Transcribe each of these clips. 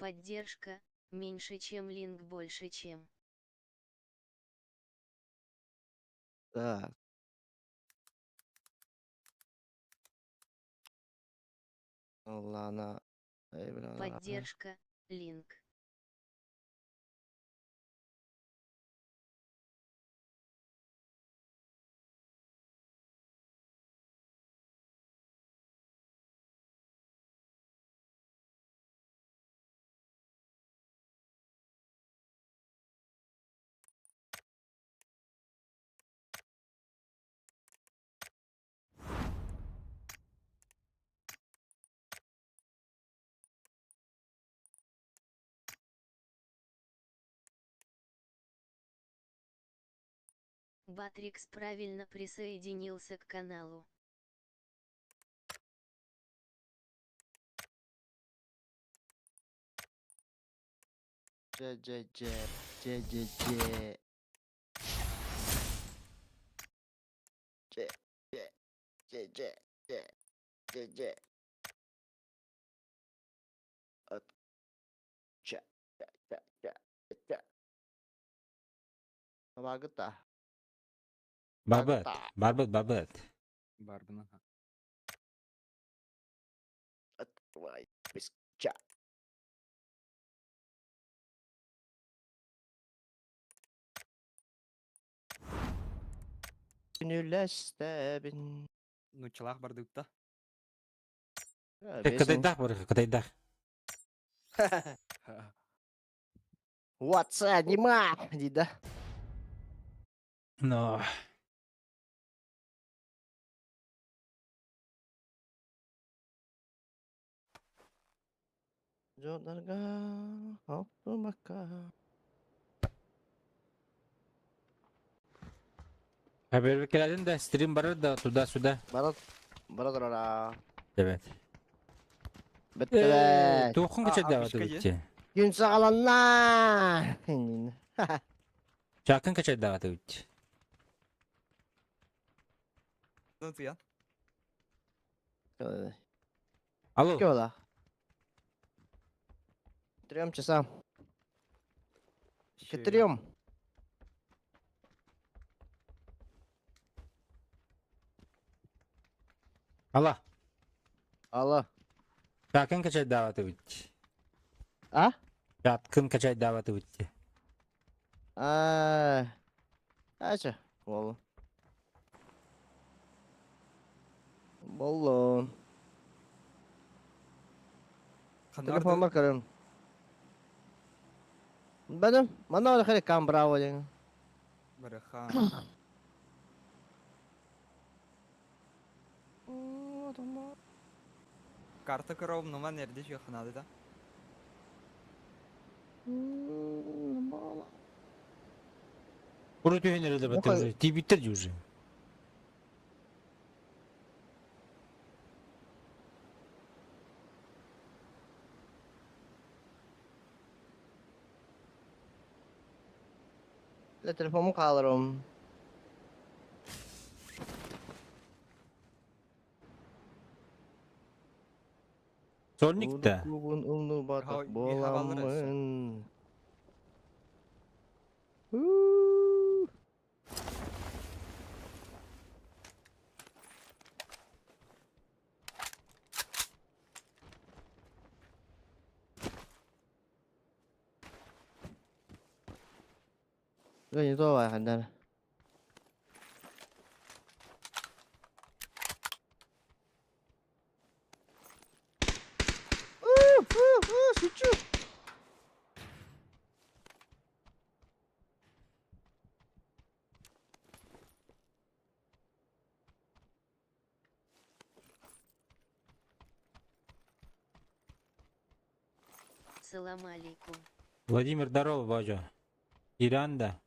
Поддержка, меньше чем линк больше чем. Так. Лана. Поддержка, линк. Батрикс правильно присоединился к каналу. Дьэ дьэ дьэ дьэ дьэ дьэ дьэ дьэ дьэ дьэ дьэ дьэ дьэ От чэ чэ чэ чэ чэ Табагыта. Барбыт, барбыт, барбыт. Барбын аха. Открывай. Ча. Күнүлэстэбин. Нуччалаах бардыбыта. Кытайдах бар, кытайдах. What's анима? Дида. Но. Дьоннорго оттумакка. Хабер да, стрим барар да, туда-сюда. Бара бара турара. Evet. Беттебет. Туохун А, качайдаҕа абышка тыбытчы. Күн саҕаланна. Чакын качайдаҕа тыбытчы. Тыян. Алло. Кёла. Трем часам. Четырем. Алла. Алло. Чакын качайдаҕа тыбытчы. А? Чаткын качайдаҕа тыбытчы. А. Ача. Болу. Боллун. Телефон көрөм. Бадым, манна олохер кам браво деген. Бараха. Карта көрөм, нума нерде жүйханады да. Урут үһүн эрэ баттар уже. Тиибиттер же уже. Ле телефонум хааларым. Сольник да. Уруккубун умнубатах буоламмын. Уу. Эй, давай, хандар. Шучу. Салам алейкум. Владимир, здорово, Бажа. Иранда.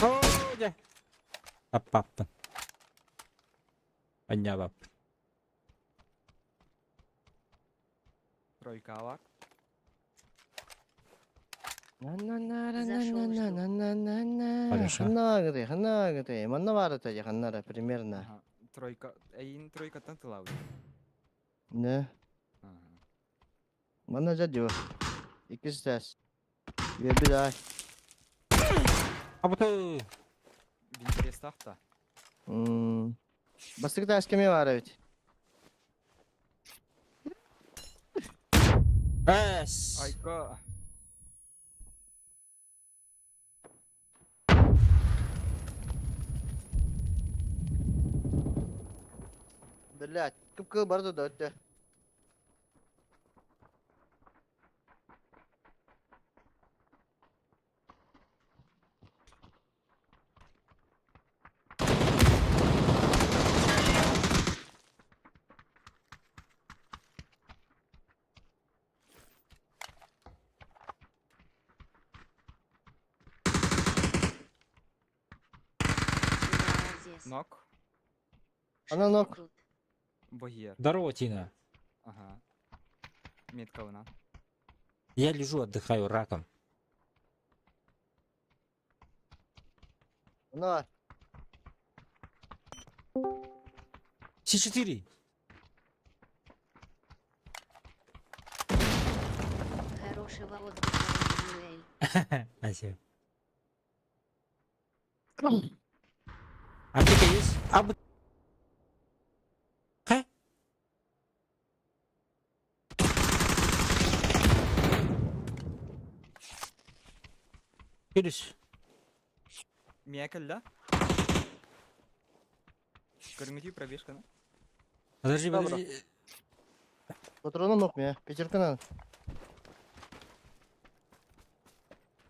О, дьэ. Аппаппын. Анньаабаппын. Тройка бар. Зашел, жду. На-на-на-на-на-на-на-на. Хорошо. Ханна ханна Манна баар этэ ханнара примерно. Ага. Тройка. Эйин тройкаттан тылабыт. Не. Ага. Манна дьэ дьуо. Иккис этээс. Үөрбүт аай. Абыты! Интересах да. М, Бастакы этээскэ эмиэ баар эбит. Эс! Айка. Блядь, кып-кыл бары да өттө. Молодец. Нок. Она Шо ты нок. тут? Богер. Здорово, Тина. Ага. Метка вона. Я лежу, отдыхаю раком. На. С4! Хорошего отдыха, Эммануэль. Спасибо. Аптека есть? Аб... Ха? Келіс. Мекель, да? Көрүҥүтүй пробежканы. Подожди, Добро. подожди. Патроном нок меня. Пятерка надо.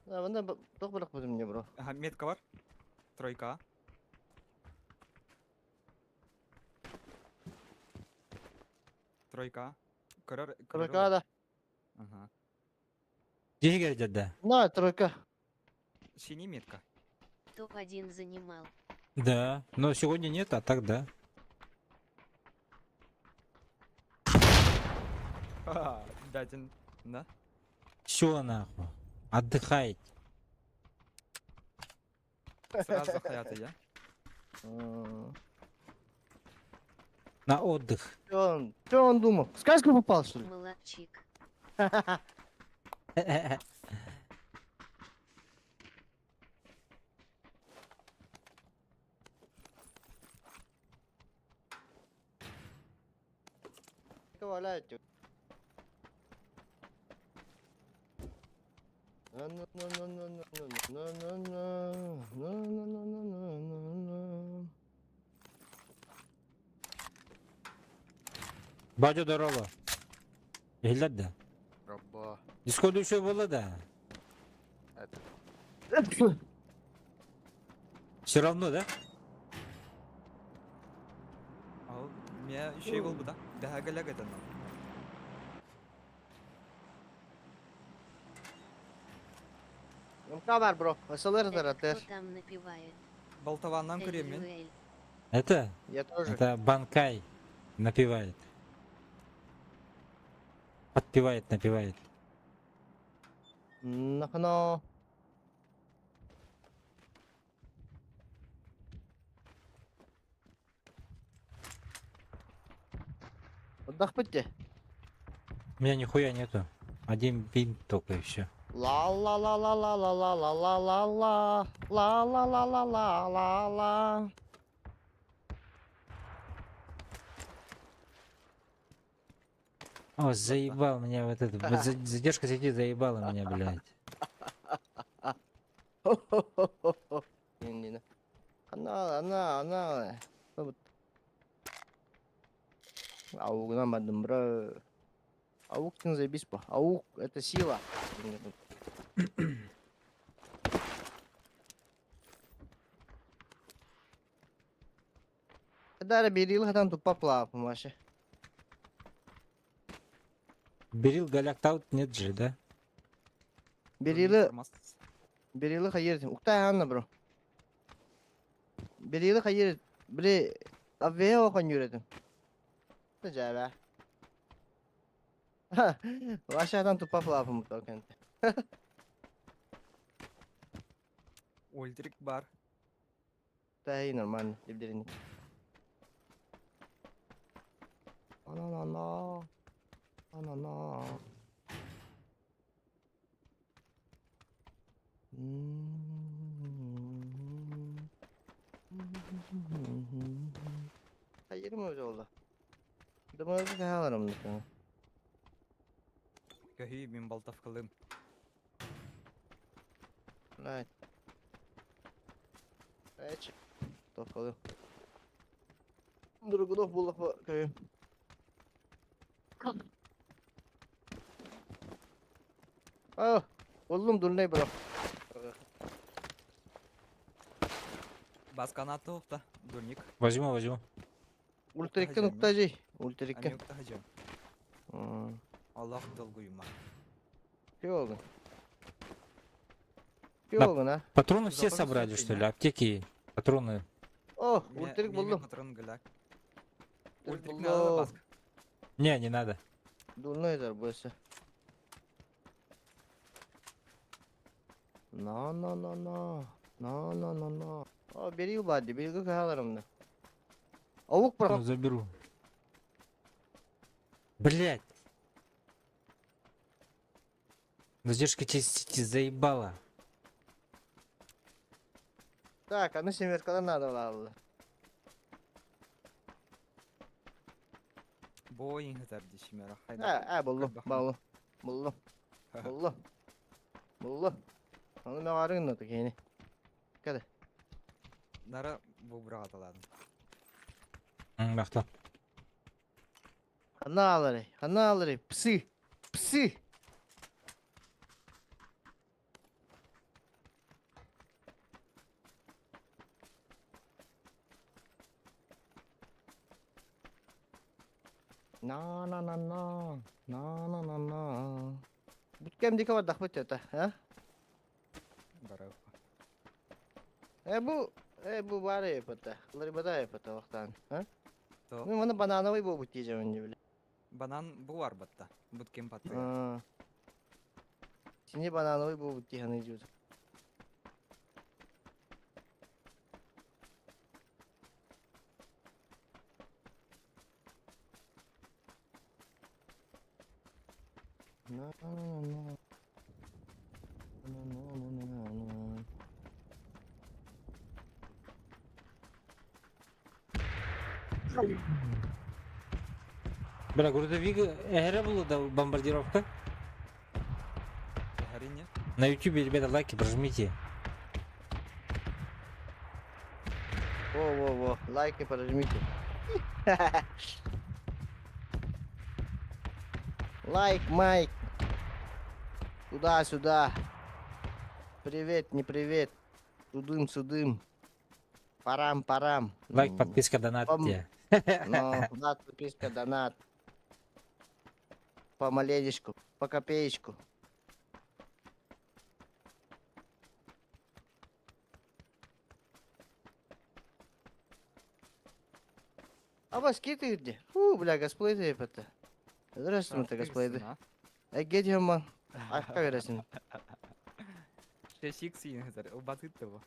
Да, вон да, тох бирок мне, бро. Ага, метка бар. Тройка. Тройка. Көрөр, көрөр Тройка да. Ага. Здесь говорят, да. На, тройка. Синий метка. Топ-1 занимал. Да, но сегодня нет, а так да. Ха, датин. Да? Все нахуй. Отдыхайте. Сразу хаята я. М. На отдых. Чё он, чё он думал? В сказку попал, что ли? Молодчик. Валяйте. На-на-на-на-на-на-на-на-на-на-на-на-на-на-на. Бадю здорово. Эллер да. Раба. Дискорд еще было, да. Это Все равно, да? Ал, меня еще и был бы, да? Да, галяга это. МК бар, бро. СЛР Это таратыр. кто там напевает? Болтаваннан көрем мен. Эммануэль. Это? Я тоже. Это Банкай напевает. Подпевает, напевает. Нахано. Отдохните. У меня нихуя нету. Один бинт только и все. Ла-ла-ла-ла-ла-ла-ла-ла-ла-ла. Ла-ла-ла-ла-ла-ла-ла. О, заебал меня вот это. Вот Задержка сети заебала меня, блядь. Хо-хо-хо-хо-хо. Не-не-не. Она, она, она. Вот. Аук нам одним, бро. Аук ты заебись, по. Аук это сила. Дара берил хатан тупа плап, Маша. Берил Галяктаут нет же, да? Берилы, берилы хайыр. Уктай анна, бро. Берилы хайыр. Бре, авео конюретим. Жара. Ваша хатан тупа плап мутокен. Ультрик бар. Да и нормально, дебдерин. На-на-на. На-на-на. Hayırım öyle oldu. Дымы каһаларым дыкы. Көһүй мин болтовкалым. Блядь. Эч. Тохолу. Другудов буллах көйүм. А, буллум дурнай бро. Баскана туохта, дурник. Возьму, возьму. Ультрикке нуктажи. Ультрикке. Ами уктахажым. Аллах долгуйма. Кем oldu? Кем Да. oldu а? Патроны все Запас собрали, всё что ли? хуйня. Аптеки, патроны. О, ультрик булдум. Патрон гляк. Ультрик Ультрик надо булдум. баск. Не, не надо. Дурной бойся. На на на на. На на на на. О, бери бади, бери каһаларымны. Авук Ну, про. заберу. Блять. Задержка через сети заебала. Так, аны семеркадан надо алды. Боинг хатар дишимера. А, а булдум, булдум. Булдум. Булдум. Булдум. Аны мен арыгын да кени. Каде. Нара бу браталадым. Махта. Хана алары, хана алары, псы. Псы. На на на на на на на на. Бүткәм дике бар дахбыт это, а? Барах. Э бу, э бу бар эпата. Ларибада эпата вақтан, а? То. Мен мана банановый бу бут дiyeceğim önce bile. Банан бу бар батта. Буткем паты. А. Сине банановый бу бут дигән идиот. На на на. На на на на на. Бля, грузовик эра была да бомбардировка. Харине. На ютубе, ребята, лайки прожмите. Во, во, во, лайки прожмите. Лайк, майк. Туда-сюда. Привет, не привет. Тудым, судым. Парам, парам. Лайк, подписка, донат. Пом- Ну, донат, подписка, донат. По маленечку, по копеечку. А вас ты где? Фу, бля, гасплейды это. Здравствуйте, гасплейды. Э, где ман? А как вересин? 6x хатар. Убатыт того.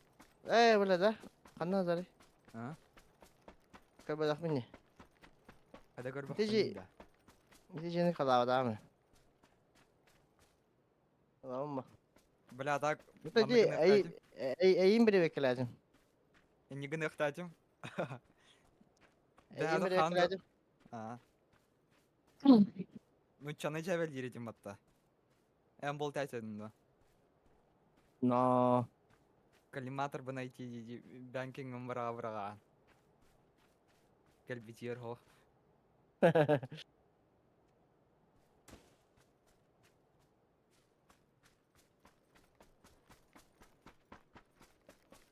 Э, бля, да? Ханна зары. А? Как бы дахмини. Хада көрбөх. Ты же- Где жени халава дамы? Халава Бля, так. Это де, ай, ай, ай, им бирек лазым. Энигин ыхтатым. Ай, им бирек лазым. А. Ну чаны жабел еретим батта. Эм бол тәтедім да. Но. Коллиматор бы найти банкингым бара браға. Кәлбитер хох.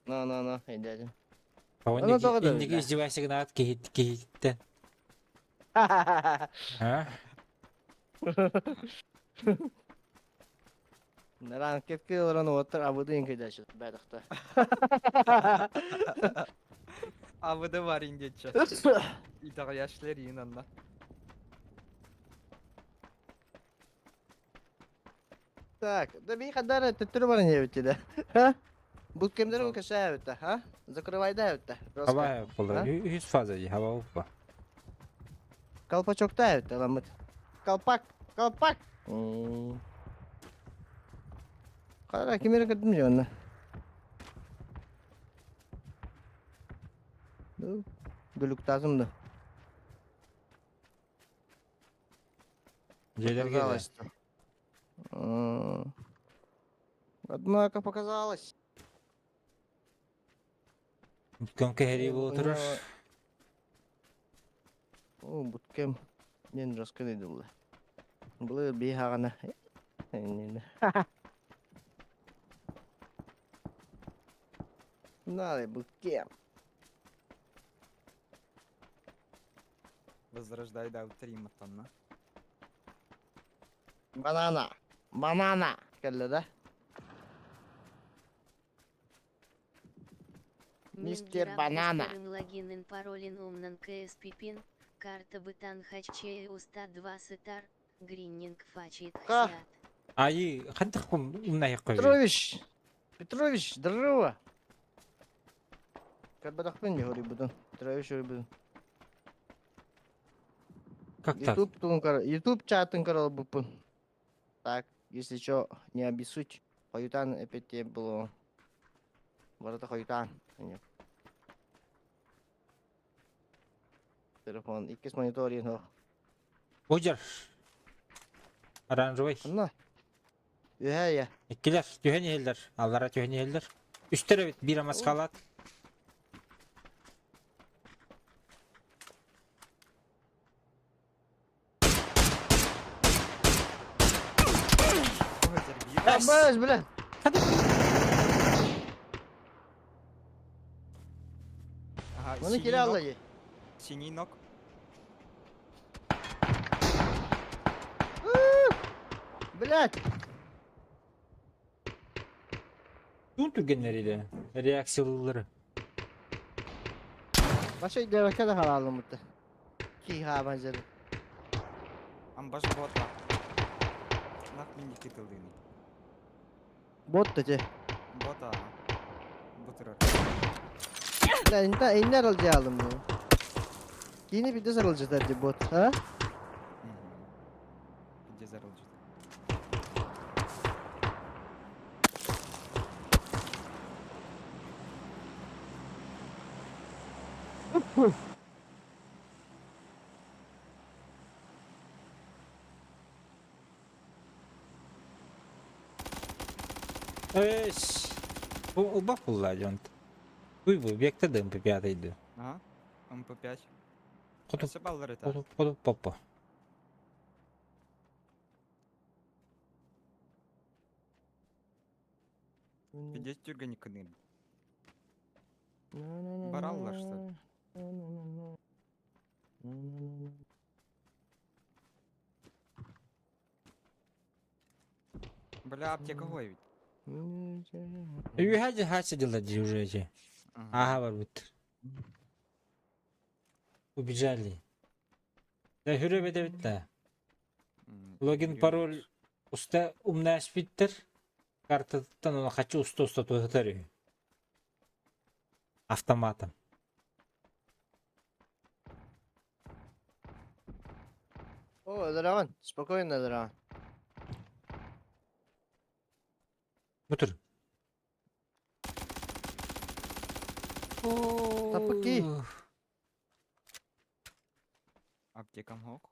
Но, но, но, дядя. А он Ну, тоҕо да инники бля. издевайся гнаат кихит кихиттен. А? Наран кетке олорон уоттар абыдын кыдачы бәдахта. АВД бар индетче. Итагаяшлер иин анна. Так, да би хадара төттөрү бар не битти да. Ха? Бу кемдер бу кәшә битте, ха? Закрывай да битте. Хаба болар. А? Үз фаза ди, хаба упа. Колпачокта эбит аламмыт. Колпак! Колпак! Хара ким эрэ көрдүм дьэ онно. Глюктазым да. Дьиэлэргэ да. Показалось. Однако показалось. Көҥкө кэһэрии буола турар. О, буткем. Мен раскыдылла. Былыр биһаҕана. Надо буткем. Возрождай, да, утриматанна. Банана. Банана. Кэллэ да? Мистер Банана. Логинын паролин умнан КСП-пин, карта бытан хачче уста 2 сытар, гриннинг фачит Ха. хсиат. Айы, хантах умнайыққой. Петрович! Петрович, здорово! Көрбөтөхпүн дьэ Петрович буду. Как так? Ютуб туун көр, Ютуб чатын көрөр. Так, если что, не обессудь. Хойутаан эпете было. Барыта хойутаан. Нет. Телефон, иккис монитор иһин. Ужар. Оранжевый. Онно. Үһэ я. Иккилэр, түһэн иһэллэр. Аллара түһэн иһэллэр. Үстэр эбит, биир амаскалаат. Абас, бля. Ага, Маны синий кире ног. алла. Синий ног. Блять. Туун түргеннер реакциялары. Баша девака да халалым мутта. Ки ха банжары. Амбаш бота. Нах мини китылдыны. Бот да те. Бота. Бутырар. Бля, инта иннер алжалым бу. Кини биде сарылжытар ди бот, ha? Где зарылжыт? Эс. Бу убак булла дьонт. Уй бу бекте ДМП5 иди. Ага. МП5. Хоту Все баллары та. хоту хоту попа. Где тюргани кыны? Бараллар, что ли? Бля, аптека гой ведь. Үйхәҗи хачы дела ди уже эти. Ага, бар бит. Убежали. Да хүрө бете бит да. Логин пароль уста умнаш биттер. Картаттан оны хочу уста уста туһатар. Автоматом. О, Драгон, спокойно, Драгон. Бутур. Тапыки. Аптекам хок.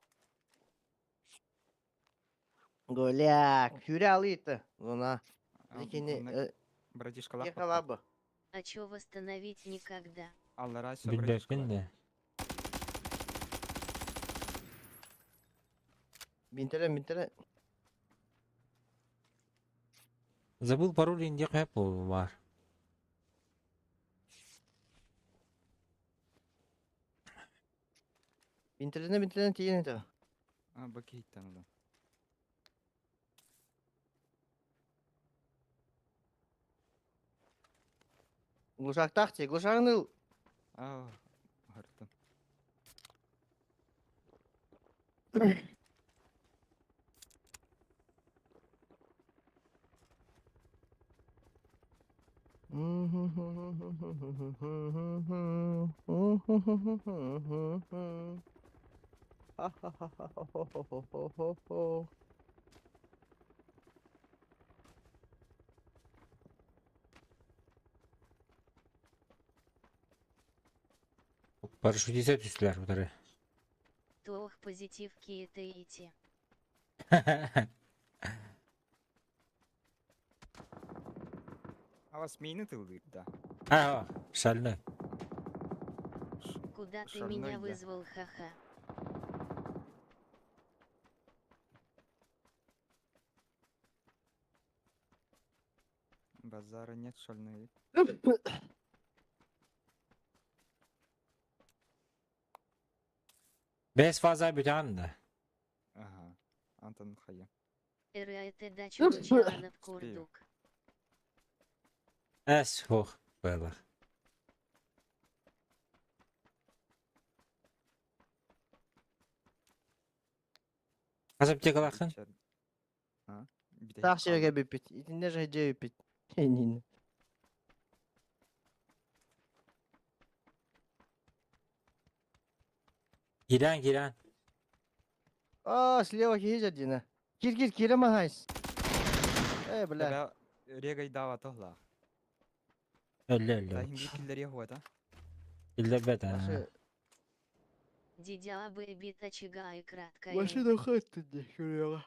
Голяк, хүрэ алыйты. Луна. Лекини, Братишка лапа. ехала бы. А чё восстановить никогда? Аллара все Билбэппин да. Бинтере, бинтере. Забыл пароль инде каяп бар. Бинтерене, бинтерене тиен это. А, бакейттан да. Глушак тахти, глушагын А, хартын. Ха-ха-ха-ха-ха-хо-хо-хо-хо-хо. Парашютист түстүлэр утары. Туох позитив киэтэйити. А вас мины тыллыыр да? А, шальной. Куда ты Шальной, меня да. вызвал, ха-ха. Базара нет, шальной. Бэс фаза бүтэн да. Ага. Антон хайа. РАТ дачу Чанов курдук. Эс хох было. Хас аптекалааххын? А? Бүтэһик Таах хаалла. сиргэ бүппүт. Итиннэ же бүппүт. Инин. Киирэн киирэн. А, слева киһи дьадина. Кир кир киирэ маһайс. Э, бля. Эбэ регайдаава тоһлаах. Өллө өллө. Таһин биир киллэриэ хуата. Иллэрбэт аа. Ваши Дидя бэби тачига и краткая. Машина хаттын де көрүөҕэ.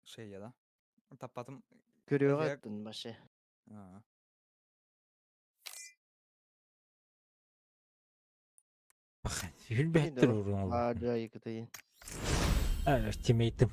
Шея да. Таппатым. Көрүөҕэ Эһиэ- аттын баше. Аа. Хүлбэһиттэр уруун Аа, да, якытайын. Тимейтим.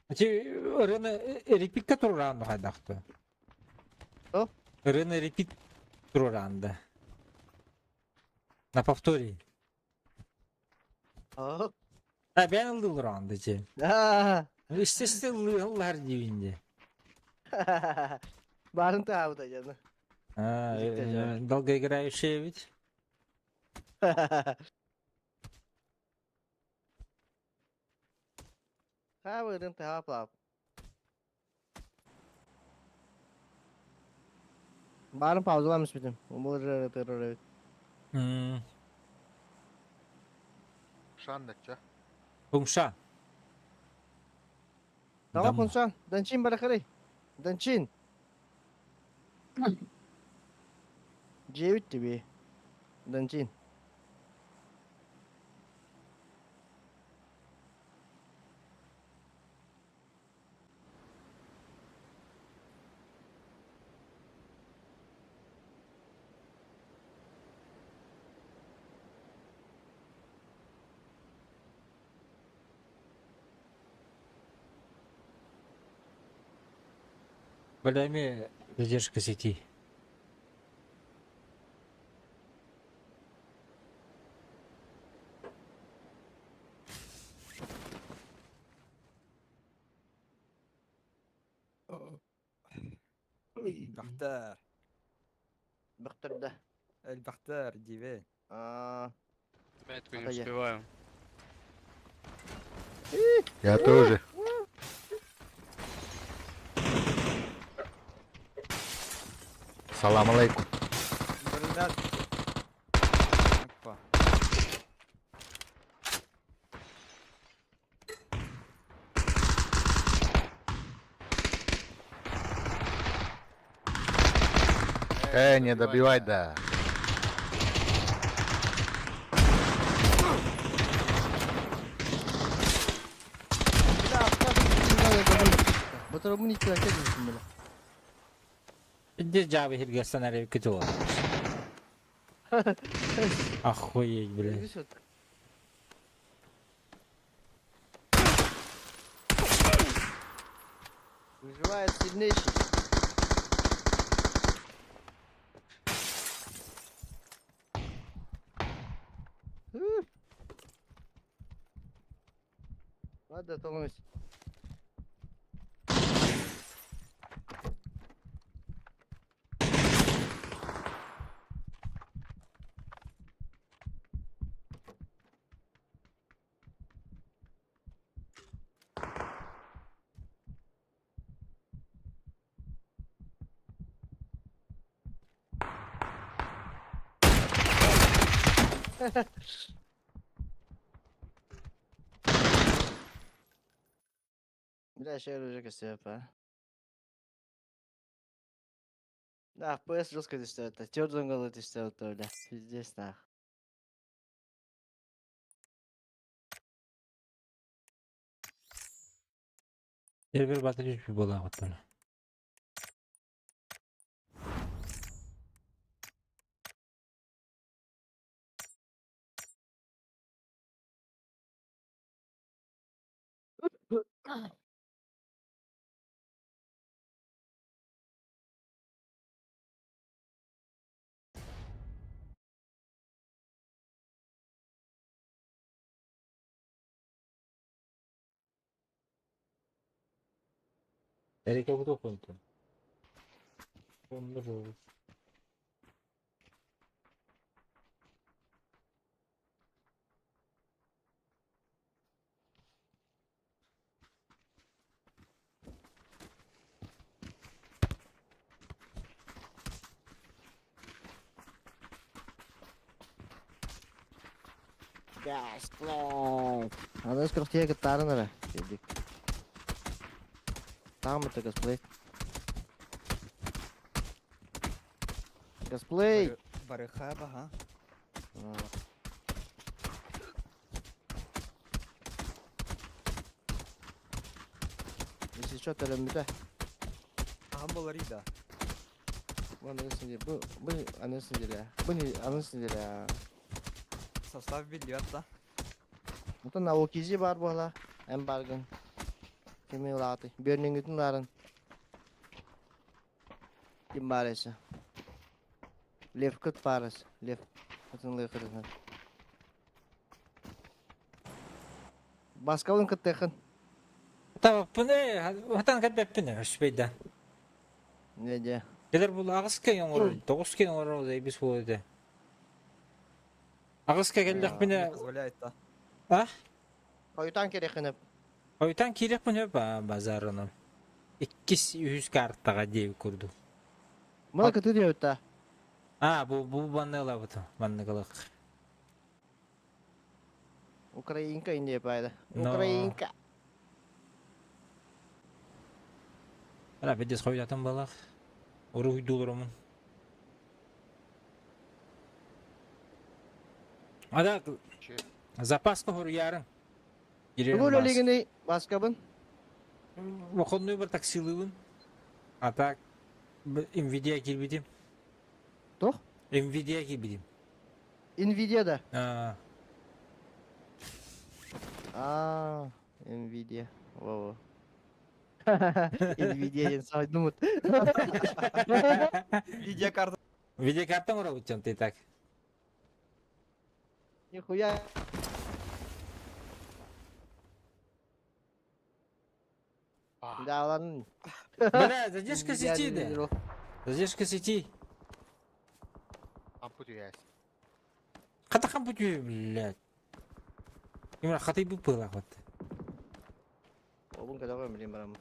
Ити ырыаны репикка турураан хайдахты. О? Ырыаны репит турураанда. На повторе. Аа. А бэйэн ыллыыллар дьэ. Аа. Естественно ыллыыллар диибин дии. Баарын таабыта дьану. А, долгоиграющая ведь. Хаабырын таап Баарын паузаламыс бүтүм. Умулар тырыр. Шаннычча. Пумша. Tamam konuşan. Данчин барахарай. Данчин. Джевит тебе. Данчин. Бля, задержка сети. Бахтар. Бахтар да. Эль Бахтар, диви. А, Метку не Отойди. успеваю. Я тоже. Салам алейкум. Здравствуйте. Опа. Э, не добивай, да. Батырымын икки ракет бля. Где жабы хиргестен әрі күтіп. Охуеть, блядь. Выживает сильнейший. Ладно, тонусь. Бля, ще уже костюм, Да, FPS жестко это. Тёрдон это, бля. Пиздец, нах. Бір батыр жүз бола қоттан. Erika bu da kontu. Onlar olur. Gasplay. Аны скоростье кыттарын эрэ. Дик. Там это гасплей. Гасплей. Барыхаба, ха. Если что, то лембите. Аһам болар ида. Бу анысын бу бу анысын деле. Бу не анысын деле. Состав биллибэт да. Онтон наукизи бар буола. Эн баргын. Кими улааты. Бөрнүңүтүн ларын. Ким бар эсе. Лев кыт барыс. Лев. Атын лыхырын. Баскалын кыттыхын. Табаппын, хатан кәппәппін, өспейді. Не де. Келер бұл ағыз кен оңыр, тоғыз кен оңыр ол бис болды. Ағыз келдік Не міне, позволяет да. а? Хоютан керехинеп. Ойтан керек міне базарынан. 200 картаға дейіп көрді. Мына кыты диэбит. А, бу баннела бұты, баннықылық. Украинка инде пайда. Но. Украинка. Ара, бедес қойтатын балақ. Ұры үйдулырымын. Ада, запаска хор ярын. Тугул өлигини баскабын. Выходной бір таксилыбын. А так, Nvidia кирбитим. Туох? Nvidia кирбитим. Nvidia да. А, А, Nvidia. Во-во. Nvidia диэн саҥа думают. Видеокарта. Видеокарта мора ты так. Нихуя. Да ладно. Бля, задержка Nvidia сети, да. диэн. Задержка сети. Ампутуясь. Хата компьютер, блядь. Именно хаты бы было вот. Обун когда блин барам.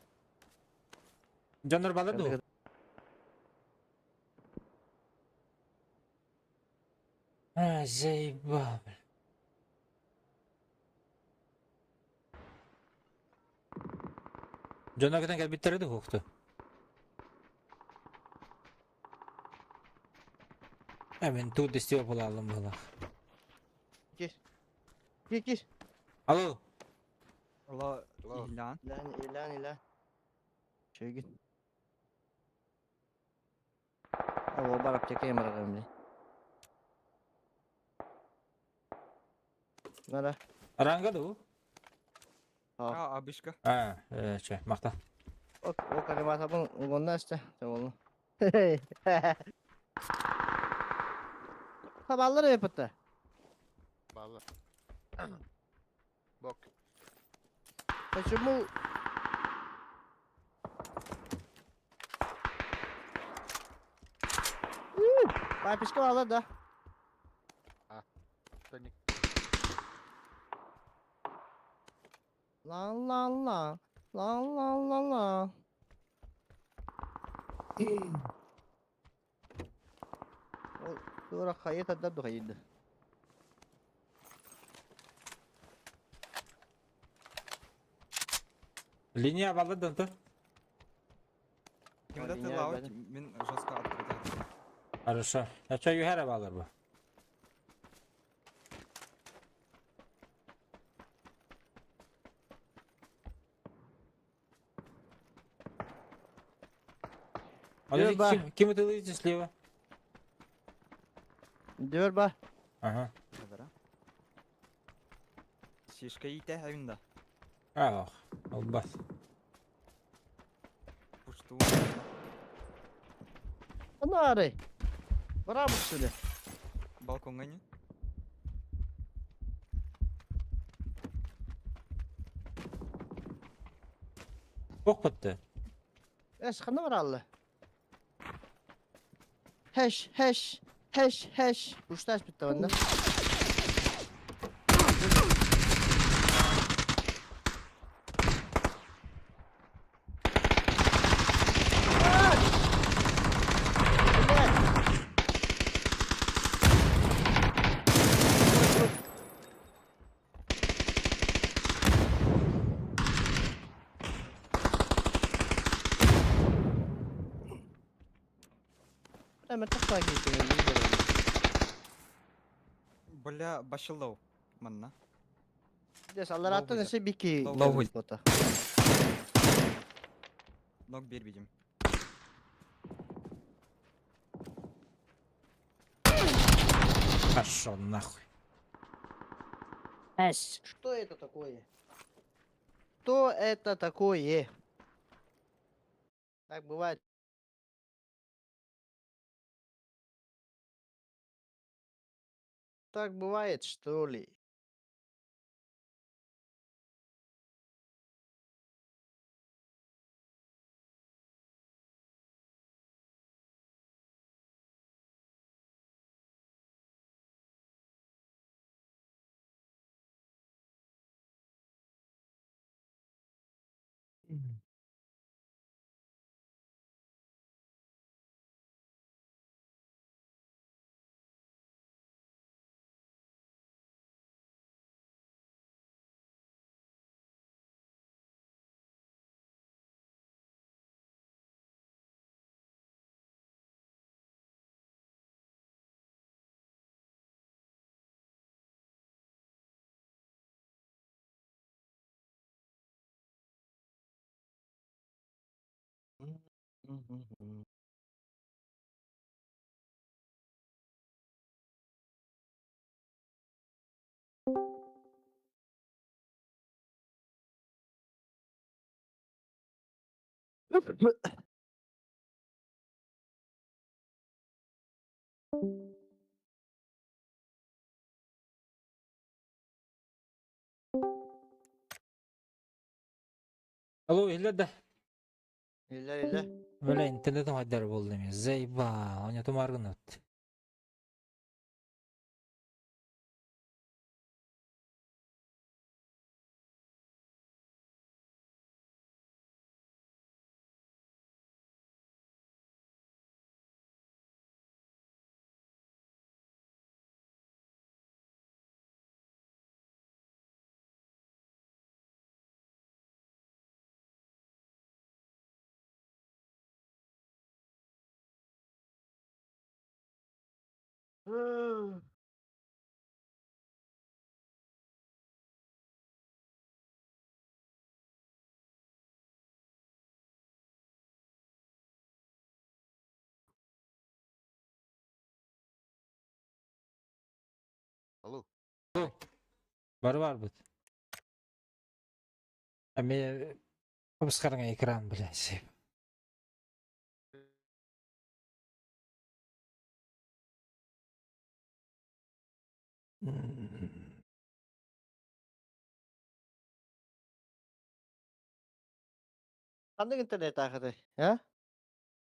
Жонор балар ду. А, заебал, бля. Жонор кытан кэлбиттерди хукту. А мен тут дестио була алым была. Кир. Кир, кир. Алло. Алло, Алло. Илян. Илан, илан, илан. Чөйгүн. Алло, бар аптека баргам блин. Нара. Ранга ду? А, абышка. А, чэ, махта. О, о, карематабын угонна истэ. Болну. Табаллар эпетте. Балла. Бок. Почему? Папишка баллар да. Тоник. Ла ла ла. Ла ла ла ла. Тура хайы тадар духайды. Линия баллар да Кимде Линия ты лаут, бәле. мин жестко открытый. Хорошо. А чё юхара баллар бу? А Люба. ким, ким это лезет слева? Дör ба. Ага. Хадара. Шишка ите хавинда. Ах, албас. Пушту. Анары. Браво сюда. Балконга не? Ох бітті. Эс хана бараллы. Хэш, хэш, хэш, хэш. Ушташ битте банда. Hemen takla geçiyor. Бля, башылау. Манна. Дес аллар аттан Лоу эсе бики. Лоу. Бота. Ног бер видим. Пошел нахуй. Что это такое? Что это такое? Так бывает. Так бывает, что ли? Алло, илле да. Илле илле. Бля, интернетім хайдар болды мен. Заебал, он ятым аргын өтті. Алло. Бары баарбыт. Эмиэ хабыс-хараҥа экран, блядь. Ханнык интернет аахытай? А?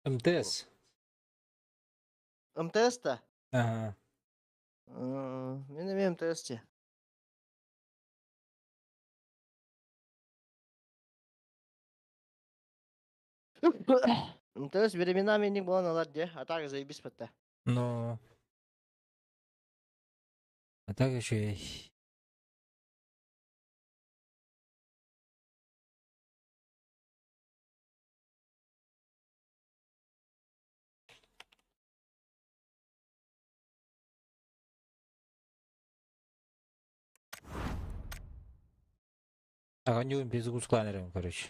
МТС. МТС да? Ага. Мин эмиэ МТС дии. МТС временами инник буолан ылар дии, а так заебись батта. Ну. А так еще и... Аҕанньугун перезагрузкалаан эрэбин, короче.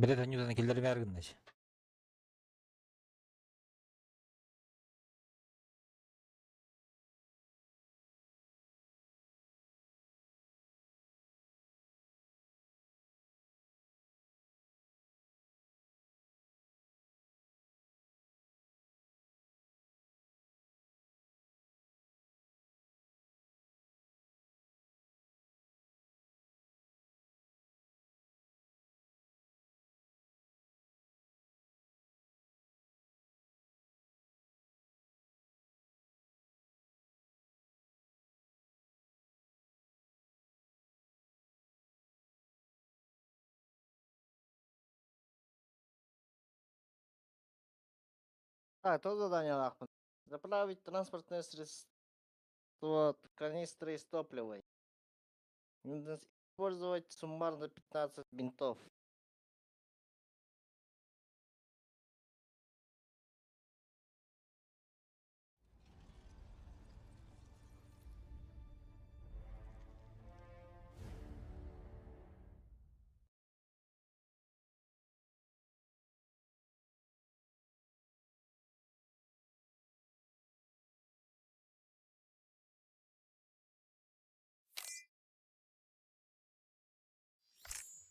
Билет анньуутан киллэримээр гынна А, то задание нахуй. Заправить транспортное средство канистрой с топливой. Нужно использовать суммарно 15 бинтов.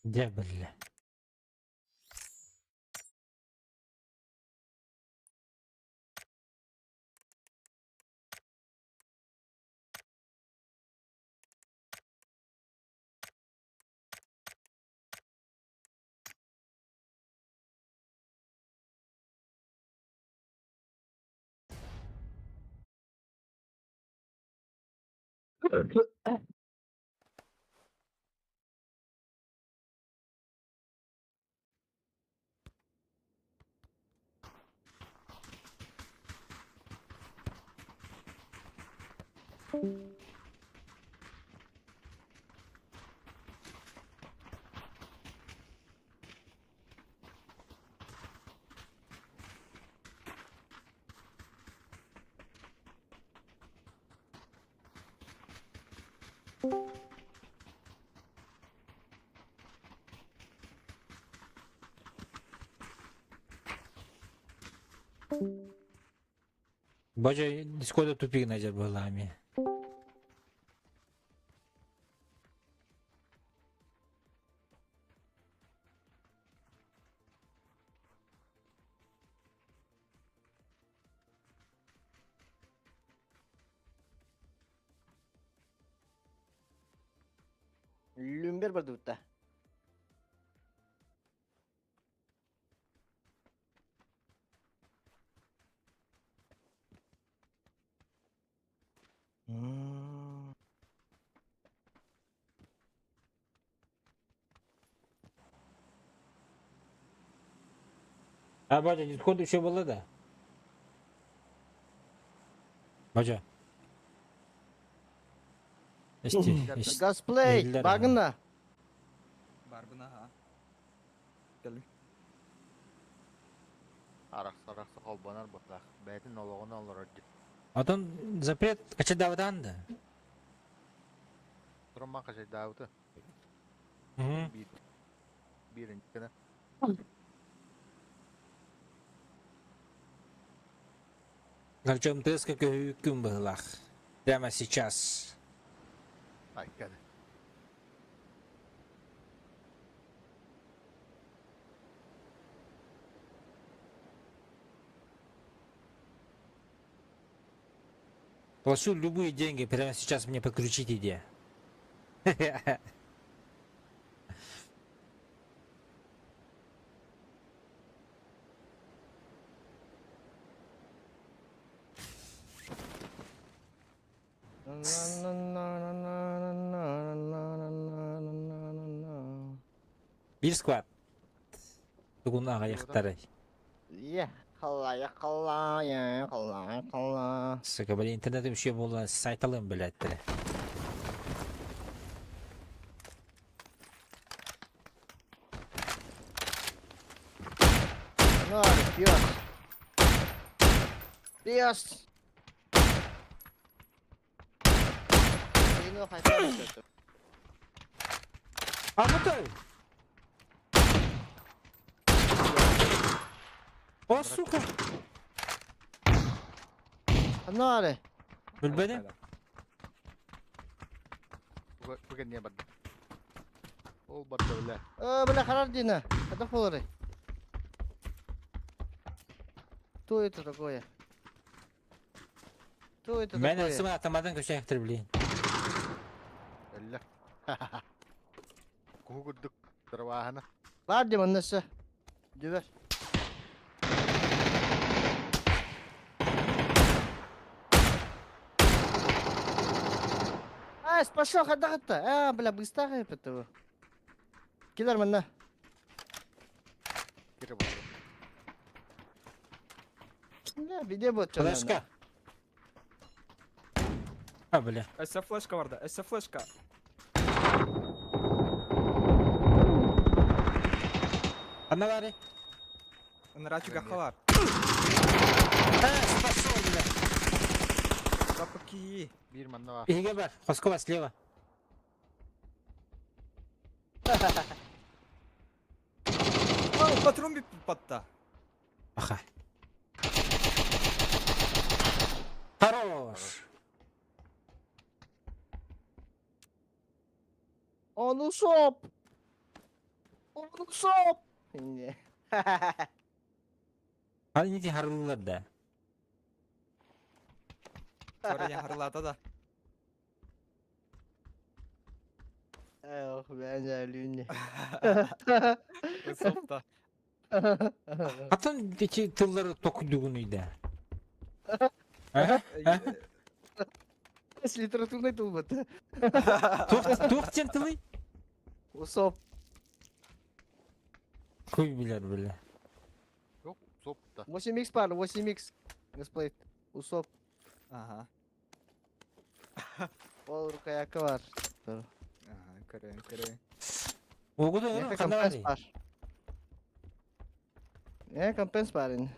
Дьэ биллэ. Боже, Дискорда тупик найдет была. Кимбер бардыбытта. А, батя, дискорд еще было, да? Батя. Исти, исти. Газплей, Эллер. багына. Барбына ha. Кэлин. Арахса-арахса холбонор быһыылаах. Бэйэтин олоҕун олорор дии. Отон запрет качадавдан да. Туран хачайдаабыта. Угу. Биир бииринчи Короче, МТС как күн быһылах. Прямо сейчас. Айкады. Плачу любые деньги, прямо сейчас мне подключить иди. Биир склад. Тугун аҕыйахтарай. Е, халая, халая, халая, халая. Сука, блин, интернет вообще буолла сайталым, блядь, тре. Ну, пес. Пес. Ну, хотя бы это. А ну той! О, сука! Анаре. Билбэни? Бу кэнниэ барда. Ол барда бля. Э, бля, харар дина. Это фолоры. Кто это такое? Кто это Мен такое? ысымын атамадан көчәктер, блин. Эллэ. Куһу курдук тарвааһына. Бар дим аннасы. Дүбер. А, пошел, хада хата. А, бля, быстро этого. Килер манна. Кире барда. Бля, беде вот Флешка. А, бля. Өссө флешка барда, өссө флешка. Анна бары. Ынырачы гахалар. Э, пошел, бля. Запаки. Биир манна баар. Иһигэ бар. Хоскова слева. Aa, патрон bir patta. Аха. Хорош. Он усоп. Он усоп. Не. Ханити харылылар да. Sonra harılada da. Эх, бля, люни. Усоп да. Атын ити тыллары токуйдугун үйдө. А? С литературной тулбат. Туох туох тен тылый? Усоп. Куй билер бля. Yok, соп да. 8х пар, 8х. Гасплейт. Усоп. Ага. Пол рукояка бар. Ага, көрөйүн, көрөйүн. Огу да Меха кандай компенс бар? бар. Э, компенс бар энэ.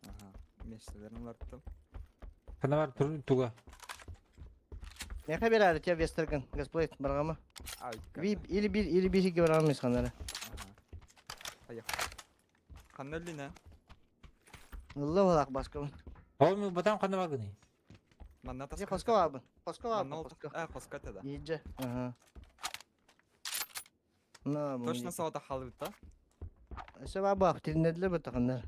Ага. Местелерин уларттым. Кандай бар тур туга. Меха берәри те вестерген. Гасплейт баргама. Ай, Би или бир или бир хиге баргама ханара. Ага. Аяк. Ханна өлүнэ. Алла балак башка. Ол мен батам кандай бар гыны? Манна Же хоска абын. Хоска Манна абын. Хоска. А, хоска да. Иже. Ага. На, Точно саата халыбыт да. Эсе баба тилнедле бит ханар.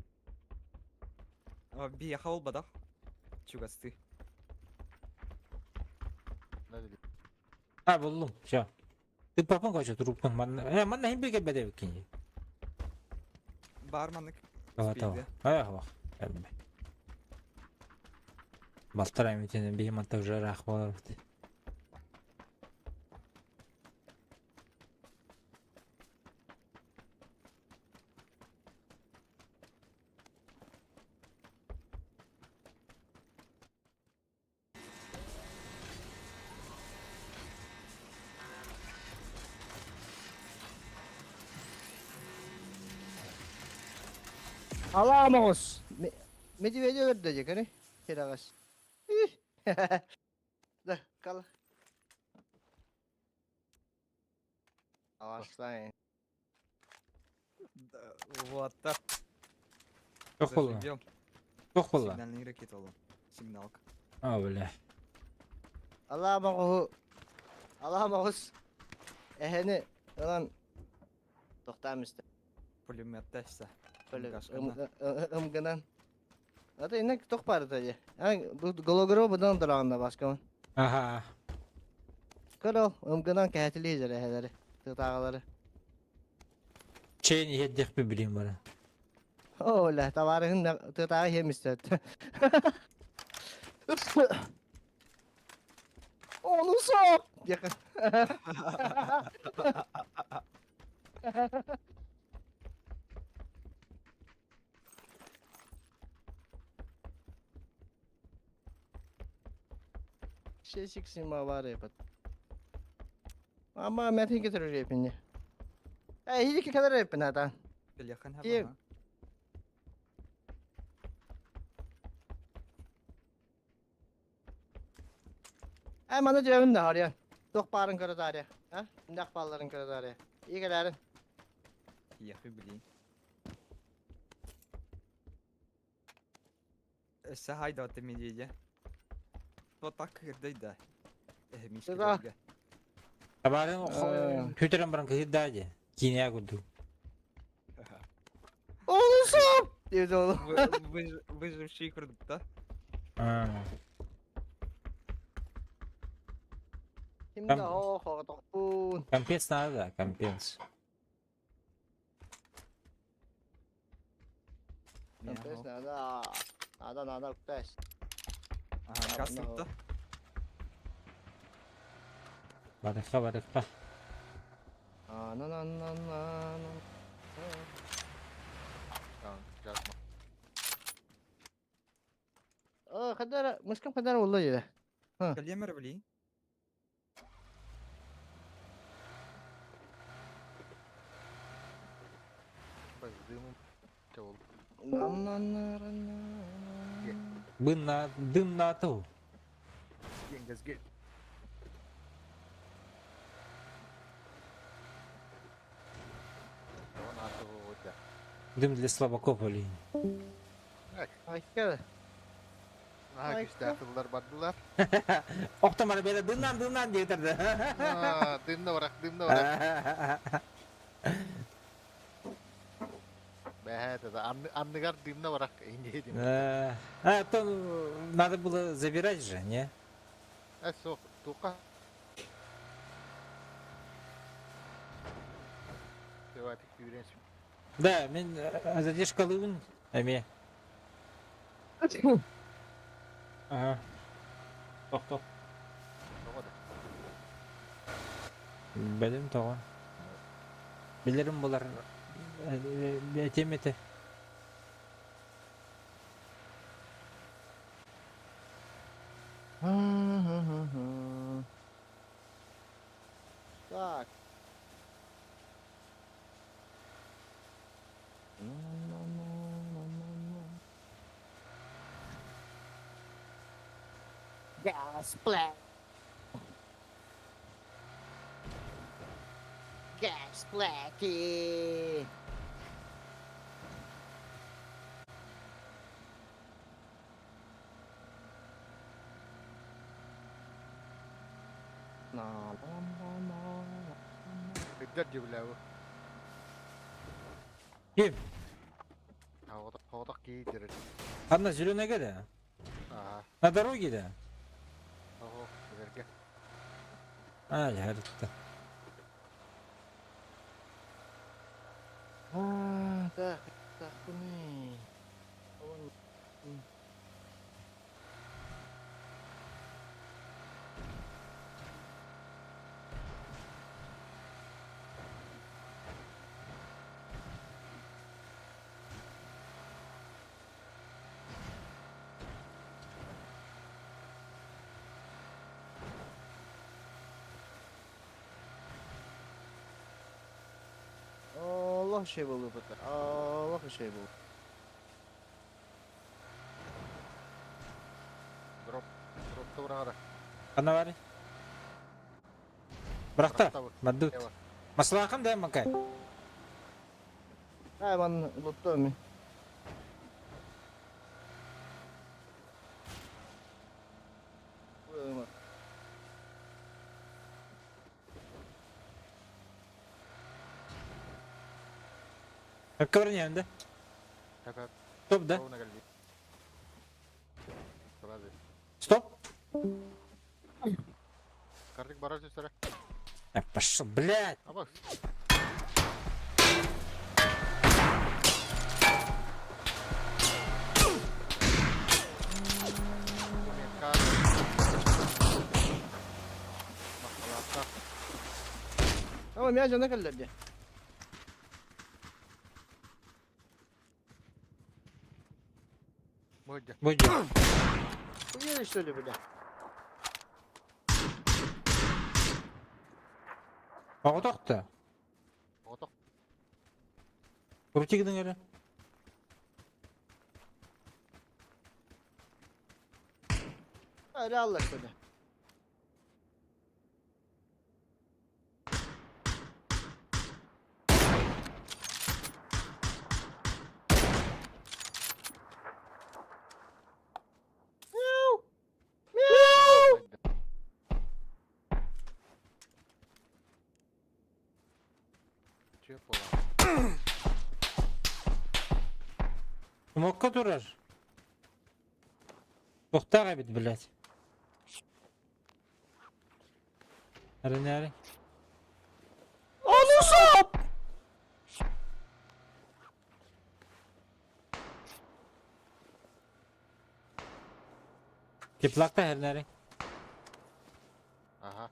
Би яха болбадах. Чугасты. Надо ли? А, буллум, все. Ты папан короче трубкун манна. Э, манна хим беге беде кини. Бар маннык. Тава тава. Ах, вах. Кәдімгі. Балтар әмитенен бейім манта уже рақ болар бит. Алаа моҕус. Медведя өлөрдө дьэ көрү. Кирэҕэс. Да, кала. Аласлай. Вот так. Туох буолла? Зажигел. Туох буолла? Сигнальный ракета ол. Сигналка. А, бля. Алаа моҕуһу. Алаа моҕус. Эһэни ылан тохтаам истэ. Пулемет тэссе. Ымгынан. Ата иннек тох баар дии. Гологро будан дораҕында баскамын. Аха. Көрө ымгынан кэһэтилии эһэлэри. Тытааҕалары. Чейин иһэрдиэхпин билиим бара. Оо, ля, табаарыһын тытааҕы иһэм истэт. Ону соп! Диэххин. Шесиксима бар епат. Ама мен кетер репинне. Эй, хидики кадar репин ата. Билиэххин Киев. хаба. Эй, мана жүрөмүн да харыян. Тох барын көрө дария. Ha? Индак балларын көрө дария. Ийгелерин. Яхы билии. Өссө хайдаты медведя. Вот так кырдай да. Э, мишка Да. дорога. Табарын күтөрөн баран кыһырдаа дии. Киинэҕэ курдук. Ону соп! Диэбит оҕолу. Выживший курдук, да? Ким да хоҕотохпун. Компенс надо, да, компенс. Компенс надо. Надо, надо, купес. Ага, газ да? Барыха, барыха. На на на на на. Хадара, мышкам хадара улла дии. Кальямер били. Бын дым на ту. Дым для слабаков, блин. Айка. Наһаа күүстээх тыллар бардылар. Охтомар бэйэ дымнан дымнан диэтэрдэ. Дымна барах, дымна барах. Бэһэ да анныгар дымна барах инде дим. А, то надо было забирать же, не? Э, суох, тука. Давайте күүрен. Да, мен задержка лыбын, эме. Ага. Тох, тох. Бэлим тоҕо. Билэрим булар этим этэ. Так. Gas black. Gas blackie. На на на на. Биддер дьүблээбу. Ким? Хоҕотох киирдэр. Одна зеленая да? Ага. На дороге да? Ого, бэргэ. Аа, дьэ, А, так, так, куны. Олох şey буолуо Олох şey буолуо. Дроп. Дроп тураара. Ханна баарый? Бырахта. Бырахта. Бардыбыт. Эва. Маслаахын да макай. Ай, ман луттуом. Өккө баран да? Хап-хап. Стоп да? Ровно кэлли. Сразу. Стоп. Картик барар түстэрэ. Пошел, блядь. Аба. Tamam ya cana kallar diye. Будь. Уели что ли, бля? Оҕотохто. Крути гының эрэ. Öyle Allah что ли. Мяу! Мяу! Мокка турар. Тохтаах эбит, блядь. Эрэнээри. Onu sop! Теплакта эрэнээри. Ага.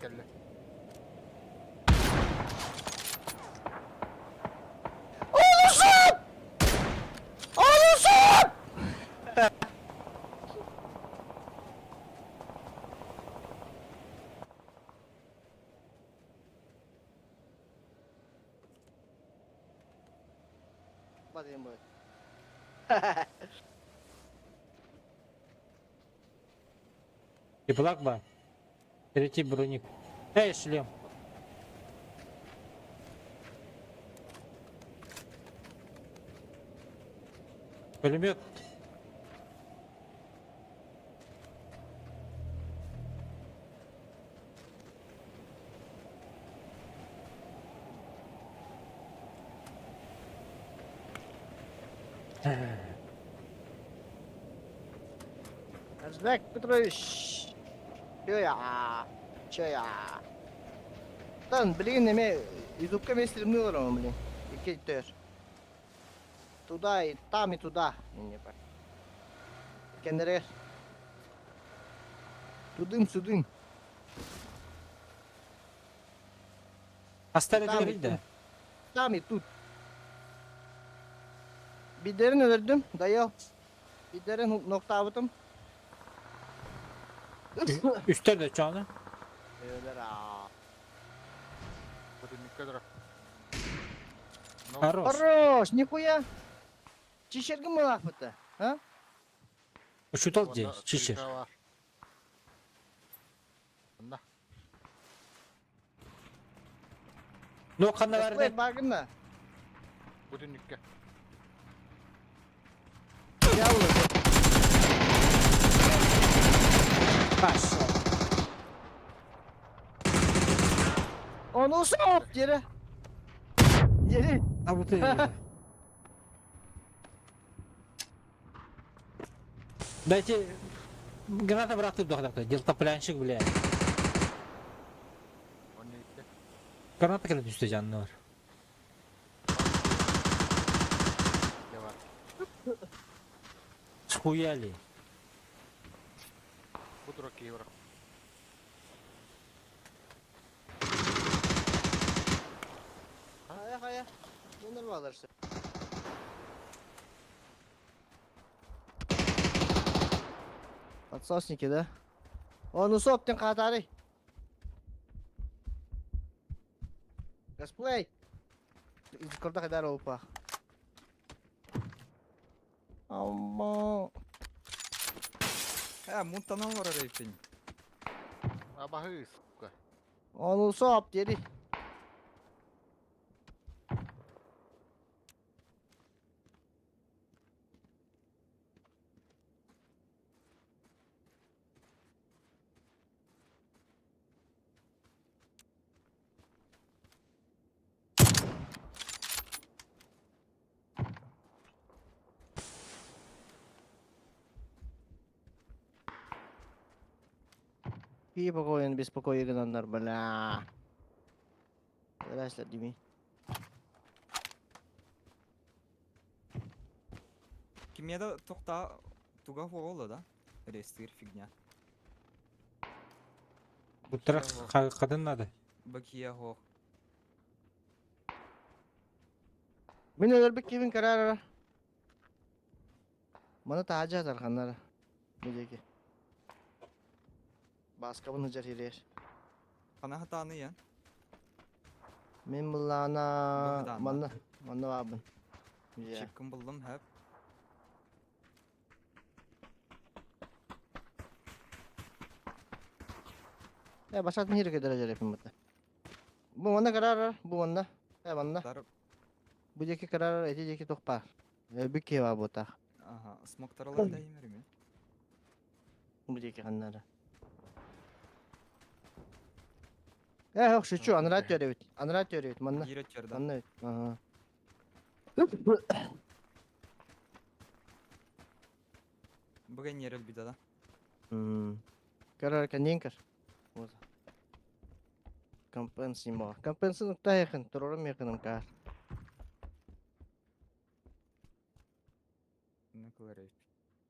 Кэллэ. Onu sop! Onu sop! Bakayım böyle. Теплак ба. Третий броник. Эй, шлем. Пулемет. Казбек Петрович. Чё я? Чё я? Тан, блин, эме ютубка мен стримнылар блин. Икки Туда и там и туда. Не так. Кенерер. Тудым-сюдым. Оставили Там и да? тут. Там и тут. Бидерин öldürdüm. Dayı. Бидерин noktavıtım. Үстер да чоны. Öyle ha. Хорош. Хорош, нихуя. Чешергин mi lafıtı? Ha? Учутал дей, чичер. Ну, ханна Бесплет барды. багында. Бу түннүккэ. Явлы. Пошел. Onu sop yere. Yere. А вот и... Дайте... Граната брат ты Дельтаплянщик, блядь. Граната кэлэн түстэ дьаннар. Схуяли. Бу дура киһи Хайа хайа. Bunlar bağlarsın. Подсосники, да? О, ну соптен катары. Гасплей. Дискорда кадар опа. Амма. Мунтанан олорор эбиппин. Абаһы, сука. Ону соп дири. Какие покоен беспокой гынаннар, бля. Здрасте, Дими. Кимиэдэ тохта туга хуола да? Рестыр фигня. Буттара қадын надо. Бакия хох. Мин өлөрбүт кимин карара. Маны таажа тарханнара. Бу диэки. Баскабын хыжар хирер. Хана хатааны я. Мин буллаана Бу манна манна баабын. Я. Чипкин буллум хэп. Э басатын хире кедер жерепин бата. Бу манна карара, бу манна. Э манна. Тар Бу диэки карара, эти диэки тохпар. Өлбүт киһи баа буотаах. Ага, смоктаралар да имериме. Бу диэки ханнара. Э, ох, шучу, анра төрөбүт. Анра төрөбүт, манна. Биир өтчөр да. Манна. Ага. Бүгін нерел биде да. Карар каненкер. Вот. Компенсимо. Компенсин тайхын, турорум якыным кар. Не кыларай.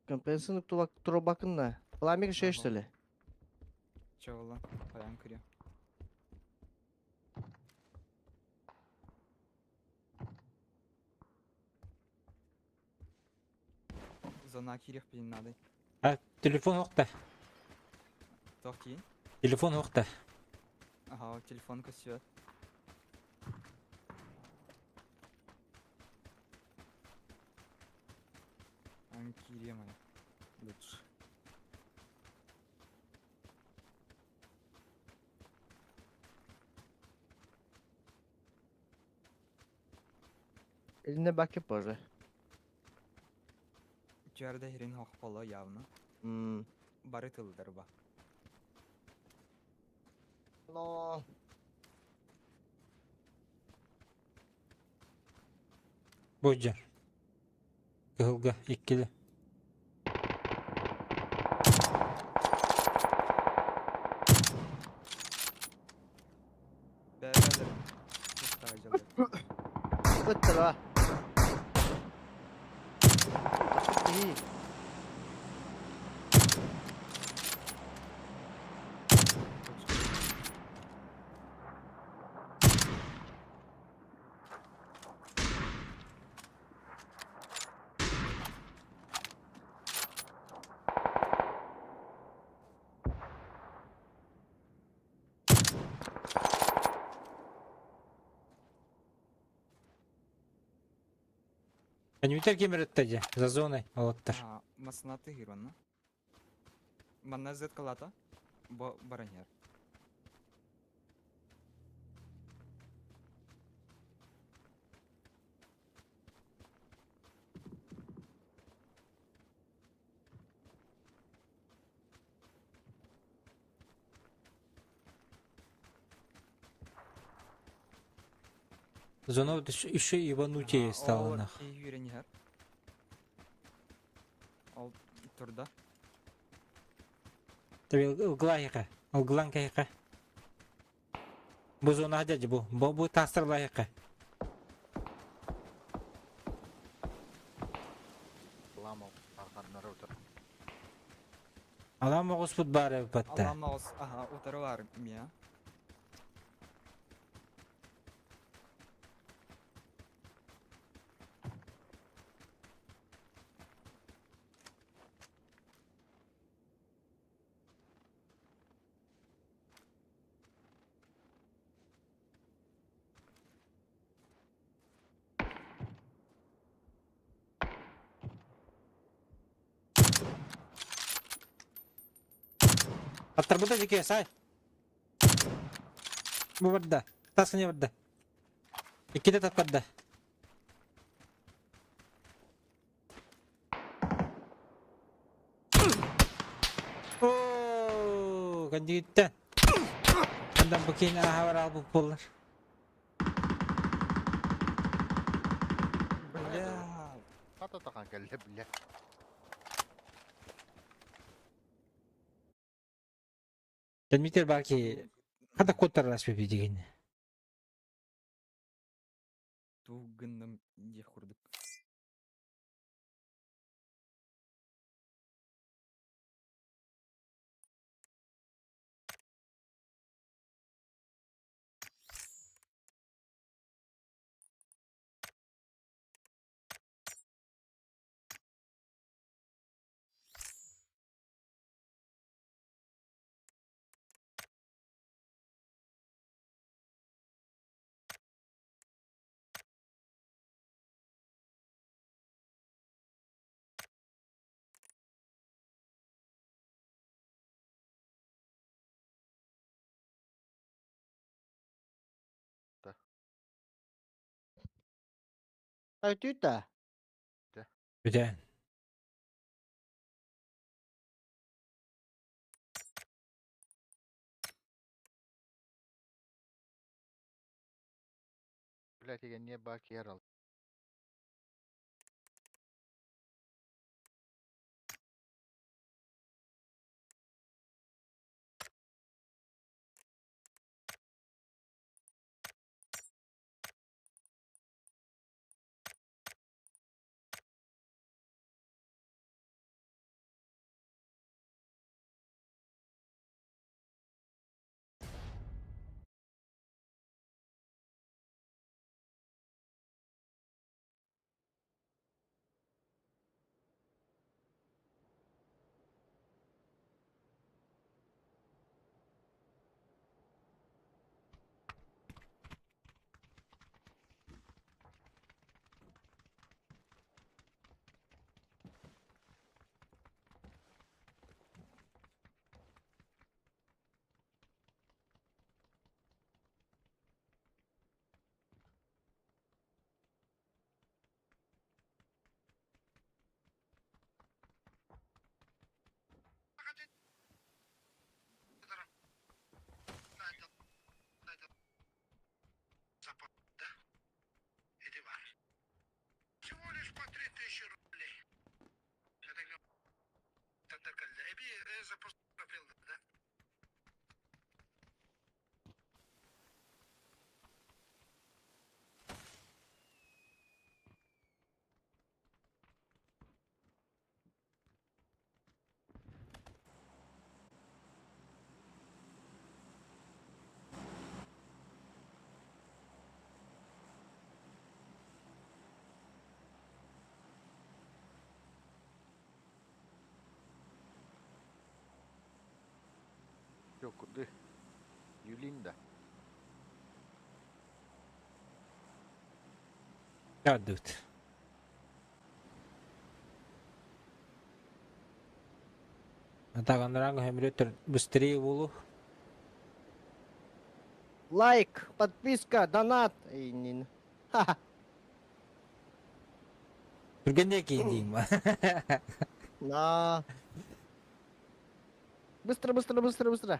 Компенсин тулак туробакын Пламик шештели. Чола, паян кыря. Зона кирех пин надо. А, телефон оқта. Тохти. Телефон оқта. Ага, телефон көсөт. Ан киремай. Лучше. Elinde bakıp боже. Жерде хирин хохполо явно. Бары тылдар ба. Но. Бойджар. Кыһылга иккили. Бәрәлер. Тустаа Ыттыра. И. Әнүтер кемереттеже, за зоной олоттар. Масынаты хиронна. Манна зет калата. Бо бараньер. Зона вот еще ебанутее стала Ол нах. киһи үүрэн иһэр. Ол турда. Таби ылгылаахыка. Ылгылан кэһиэхэ. Бу зона дядя бу. Бу бу таастарлаахыка. Лама арханнары утар. Алам оҕуспут баар эбит батта. Алам оҕус аха утары бар мия. Аттарбыта дьикиэ, сай. Бу барда. Тас не барда. Иккитэ таттарда. Оо, кандииттэн. Андан бу киин ааһа бараалбыт буоллар. Бля. Хата тахан кэллэ бля. Дмитрий Баки хата куоттарар аспипи дигин. Тугу гынным диэх курдук. Өтүүтэ. Бүтэн. Бля тигэнниэ баа киэр ал. Yok dı. Юлинда. Көрдүбүт. Таганраан көмүрөттөр быстрее буолу. Лайк, подписка, донат. Эй, Ха-ха. Түргэнде киин дейм. На. Быстро, быстро, быстро, быстро.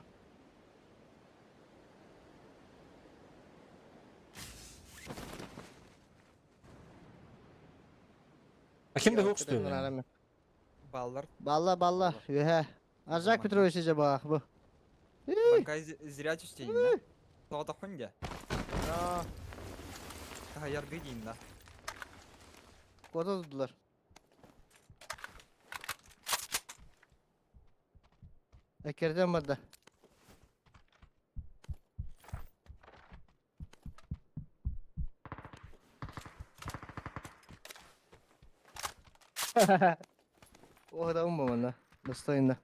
А ким да хук Баллар. Балла, балла, үһэ. Аржак Петрович же баах бу. Банкай зря чистейн да. Тоҕотоххун дьэ. Таһайаргы диин да. Куота тутдулар. Эккирден барда. Оһодоҕум бу манна. Достойно.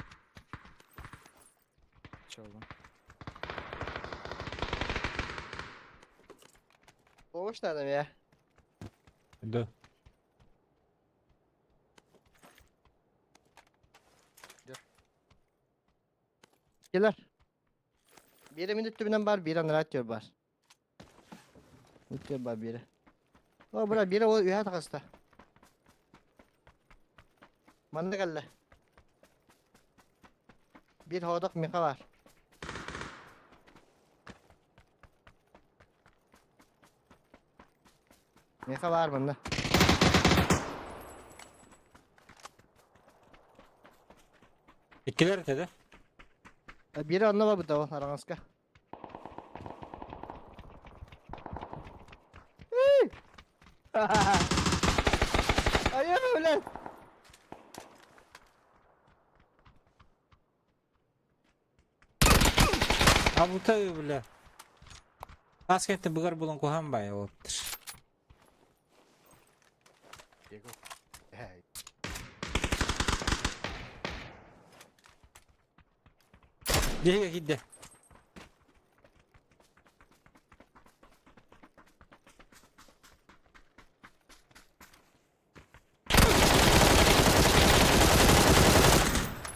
Чолу. Помощь надо мне. Да. Келер. Бири мин өттүбүнэн бар, биир анараа өттүгэр бар. Өттүгэр бар бири. О, бра, бири ол үһэ таҕыста. Манна кэллэ. Биир хоодох миха бар. Миха бар манна. Иккилэр этэ да? Бири онно барбыта ол араҥаска. Айа, блядь! Абыта бля. Ас кэнтэ быгар булан куһаан баайа буолуптар. Диего. Эй. Диэгэ киирдэ.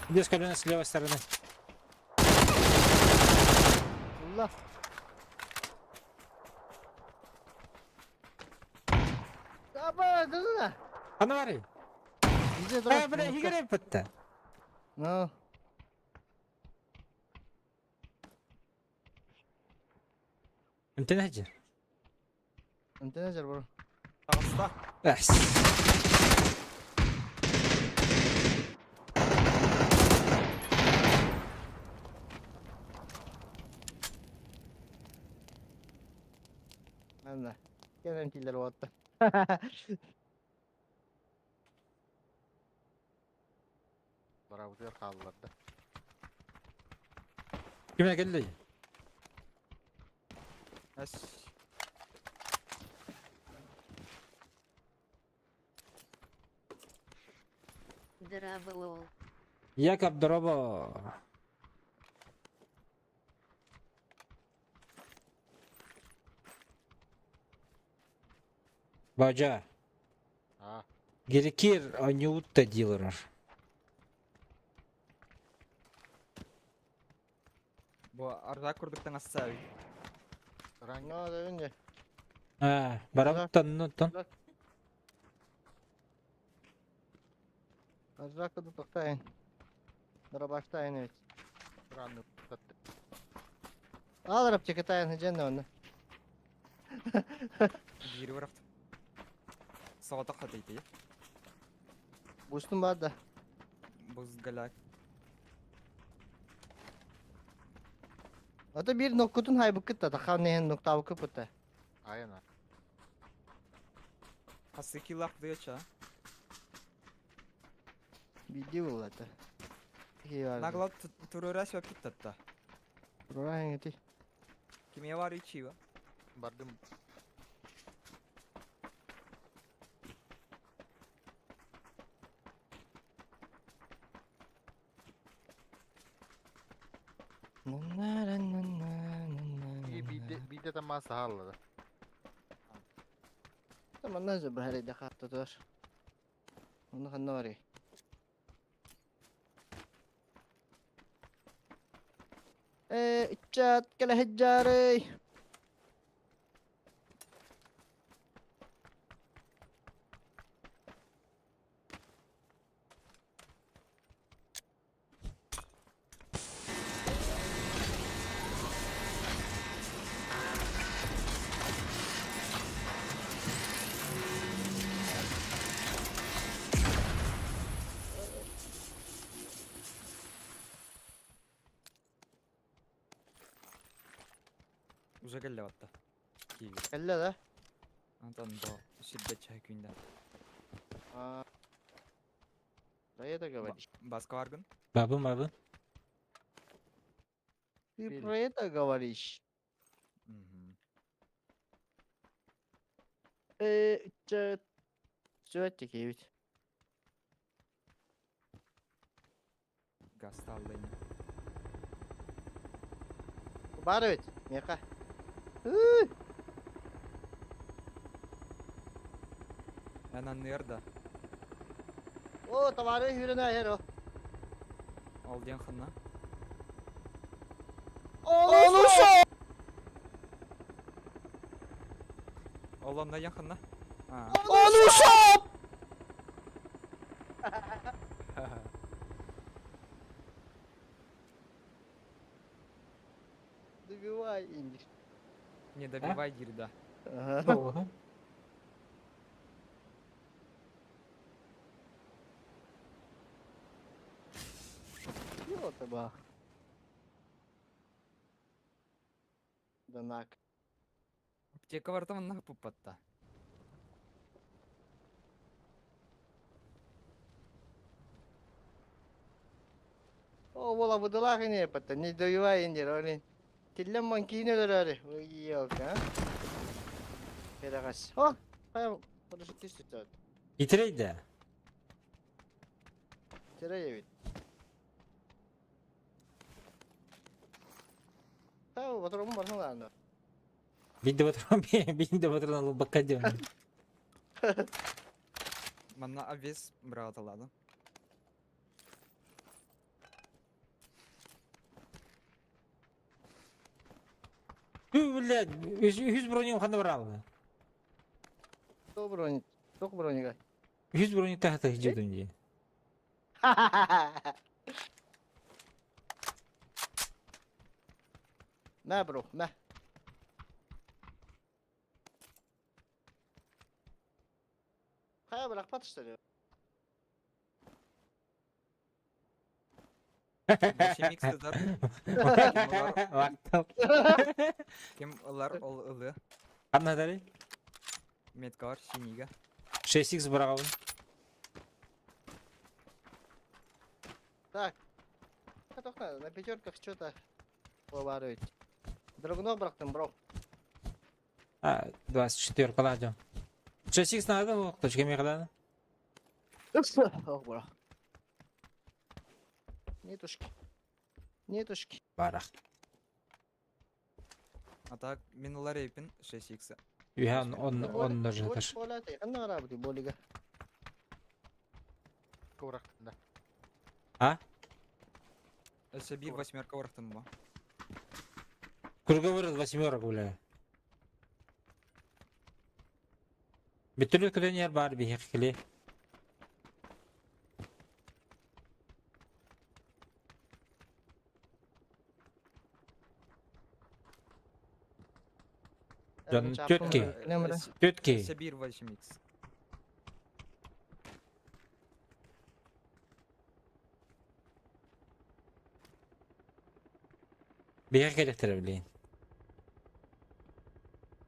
Идешь колено с левой стороны. Улла. Аба, дызына. Анары. Иде турар. Э, бля, играй бытта. Ну. Эмтэнэ сылдьар. Эмтэнэ сылдьар бро. Таҕыста. Эс. Манна. Кэлэн киллэр уолаттар. Барабытыгар хааллар да. Кимэ кэллэй? Эс. Здорово, лол. Якоб дороба. Бажа. Аа. Герикир оонньуубут да дии олорор. Бу ардаа курдук таҥассаа эбит. Но, да, Аа, барабыт тонну тон. Аржак тохтайын. Дробаштайын эбит. Ранны Ал аптекатайын хыдьан онно. Биири бырахтым. Соҕотох хатыйтый. Бустун бар да. Бузгаляк. Ата биир ноккутун хайбыккыт да тахан иһин нуктаабыккыт Айана. Хасы килах дыача. Биирдии буолла это. Наглат турура сөппүт татта. Турура эҥити. Кимиэ бар ичива. Бардым. Биирдэ тамаа саһааллара. Манна же бэһэрийдэ хааттатыар. Онно ханна барый? Ээ, ыччат, кэлэ сылдьаарый. Уже кэллэ батта. Киви. Кэллэ да? Антон бу сирбэт чаһы күндэ. А, Да это говоришь. Баска баргын? Бабын бабын. Ты Били. про это говоришь? Мгм. Че... Все, ведь. Гаста аллайны. Бар ведь, меха. Эн анныгар да. О, товары хүрен айыр. Ол диэн ханна. Ону со! Ол онно диэн ханна. А. Ону со! Добивай, Индиш. Не добивай диир да. Ага. Оҕо. Ёта ба. Данак. Аптека барта манна пуппатта. О, вола будулах не пата, не добивай, Индир, олин. Тиллен манкины дөрөрі. Ой, ёлка, а. Перегас. О, хайа, парашютист өтөт. Итирей да. Терей ведь. Та, батырым барсын ладно. Бидде батыран бидде батыран алып бакка диэн. Манна обвес браталады. Блядь, үс бронем ханна баралды. Кто броник? Кто броника? Үс броник тахта хижедун дии. На, бро, на. Хайа бырахпат, что ли? Восемь икс дар. Вактал. Ким ылар ол ылы. Ханна дары? Меткалар синига. 6x барагабын. Так. А только надо, на пятерках что-то поваривать. Драгунов брахтым, бро. А, 24 каладжо. 6x надо, точка мегадан. Ох, бро. Нетушки. Нетушки. Барах. А так мин ылар эйпин 6 икс. Үһә он он нажаташ. Болига. Курактында. А? Өсө бир восьмерка барахтым бу. Круговой восьмерок, бля. Бүтүлүк көдөн бар бихекли. Жан тетки. Тетки. Өсө бир 8 икс. Бихек керектер блин.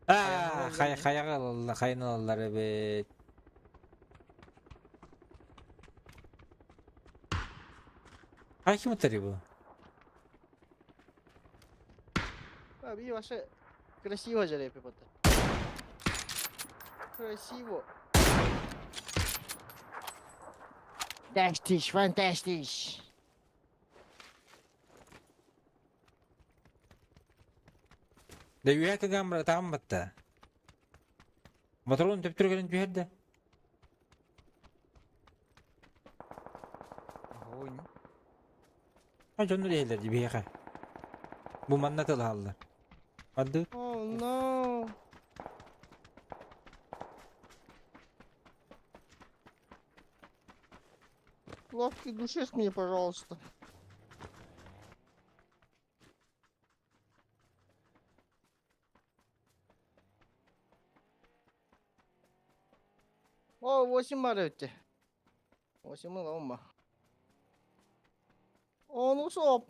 А, хай хаяга хайналар бит. Ай ким утари бу? А, би вообще красиво же репи пота. Красиво. Фантастиш, фантастиш. Да үйәкі гамра там батта. Моторун төптүргән түһәрдә. Огонь. А жонну дейлер бияка. Бу манна тылаллар. Адды Oh no. Ловкий душись мне, пожалуйста. О, 8 марете. 8 лома. О, ну соп.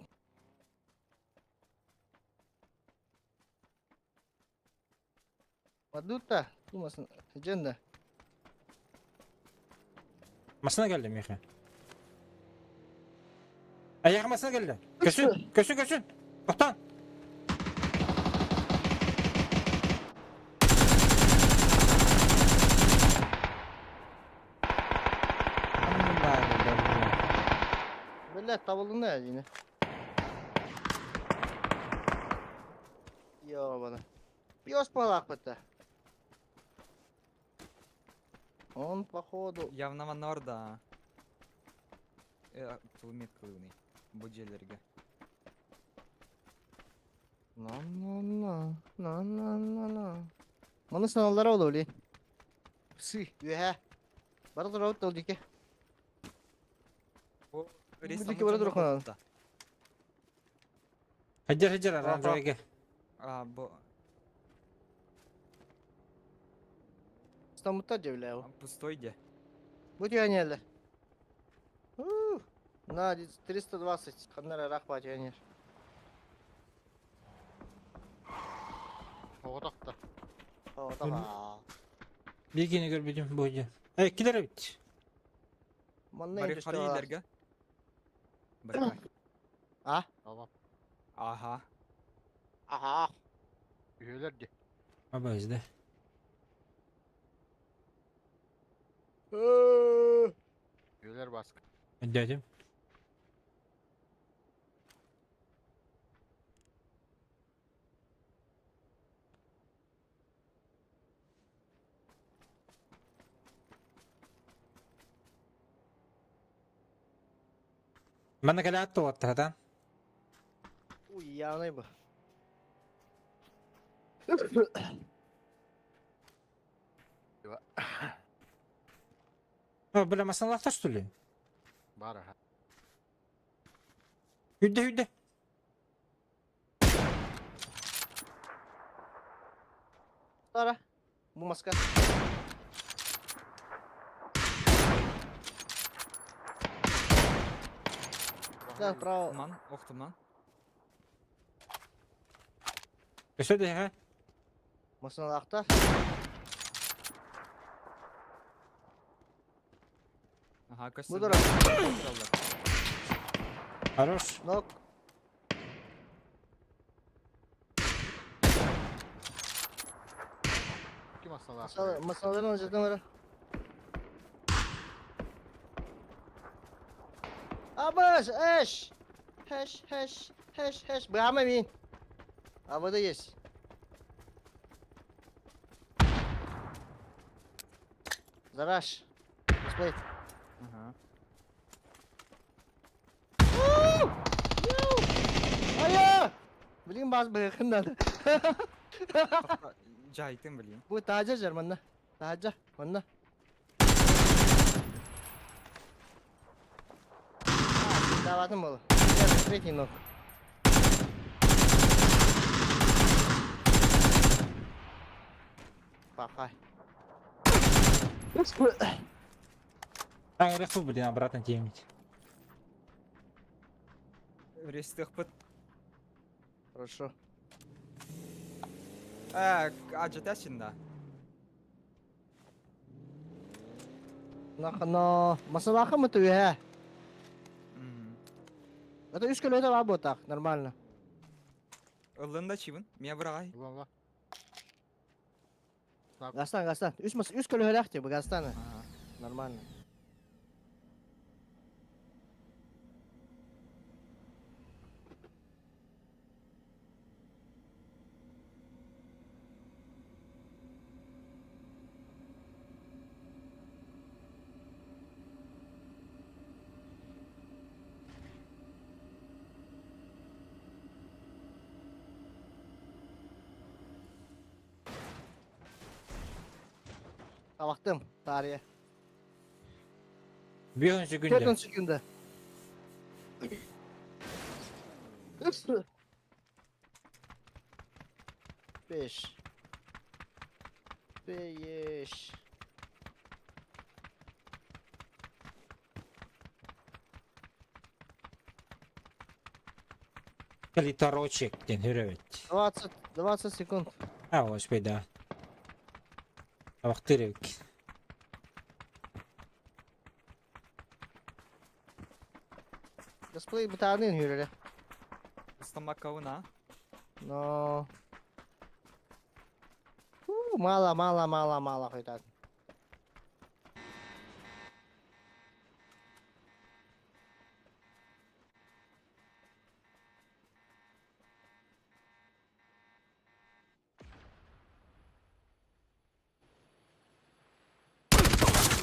Падут-то, думасын, жен да. Массыына кэллэ миэхэ. Айаҕа массыына кэллэ. Көсүн, көсүн, көсүн. Тохтоон. Бля, табылынна yine. Ёбана. Пёс палахпыта. Он походу. Явно Норда. Тулмит кылыный. Бу дьиэлэргэ. На-на-на, на-на-на-на. Маны саналлара ололи. Псы, үһэ. Бары турабыт ол дике. Бу дике бара турукунан. Хадьар хадьар оранжевыйга. А, бу Стамутта дьэбилээ. Пустой де. Бу түйэнэллэр. На, 320. Ханнар арах ба түйэнер. Оҕотохто. Биир киһини көрбүтүм бу дьэ. Э, килер эбит. Манна Бары харыйларга. Бары. А? Tamam. Аха. Аха. Үһүөлэр дии. Абазда. Үһүөлэр баска. Өйдөөтүм. Манна кэлээт туолаттаратан. Уй, явный бы. О, бля, масалаахтар что ли? Баар аха. Үрдэ, үрдэ. Тара. Бу маска. Да, право. Охтуман, охтуман. Өссө да Масалаахтар. Ага, Бу көстөн. дора. Хорош. Нок. Ким асталаах? Масаларын алжатын бара. Абаш, эш! Хэш, хэш, хэш, хэш. Бама мин. А вот и есть. Зараш. Дисплей. Ага. Ая! Блин, бас быхын надо. Жайтын блин. Бу таажа жар манна. Таажа, манна. Даватым бол. Третий ног. Папай. А, реху, блин, обратно темить. Рестых пыт. Хорошо. Э, ажатасин да. Нахано. Масалаха мы туя. Это үс көлөтө бар ботак, нормально. Ыллында чибин. Меня бырагай. Ула Гастан, Гастан. Үс мас үс көлөтө бу Гастан. Ага. Нормально. Табактым tarihe. Bir önceki günde. 4 секунда. Beş. Beş. Калиторочек, ден, хүрөбүт. 20, 20 секунд. А, господи, да. Табахтыыр эбиккин. Дисплей бытаанын үөрэрэ. Стомаккабын, а? Но... У, мало, мало, мало, мало хойутаатын.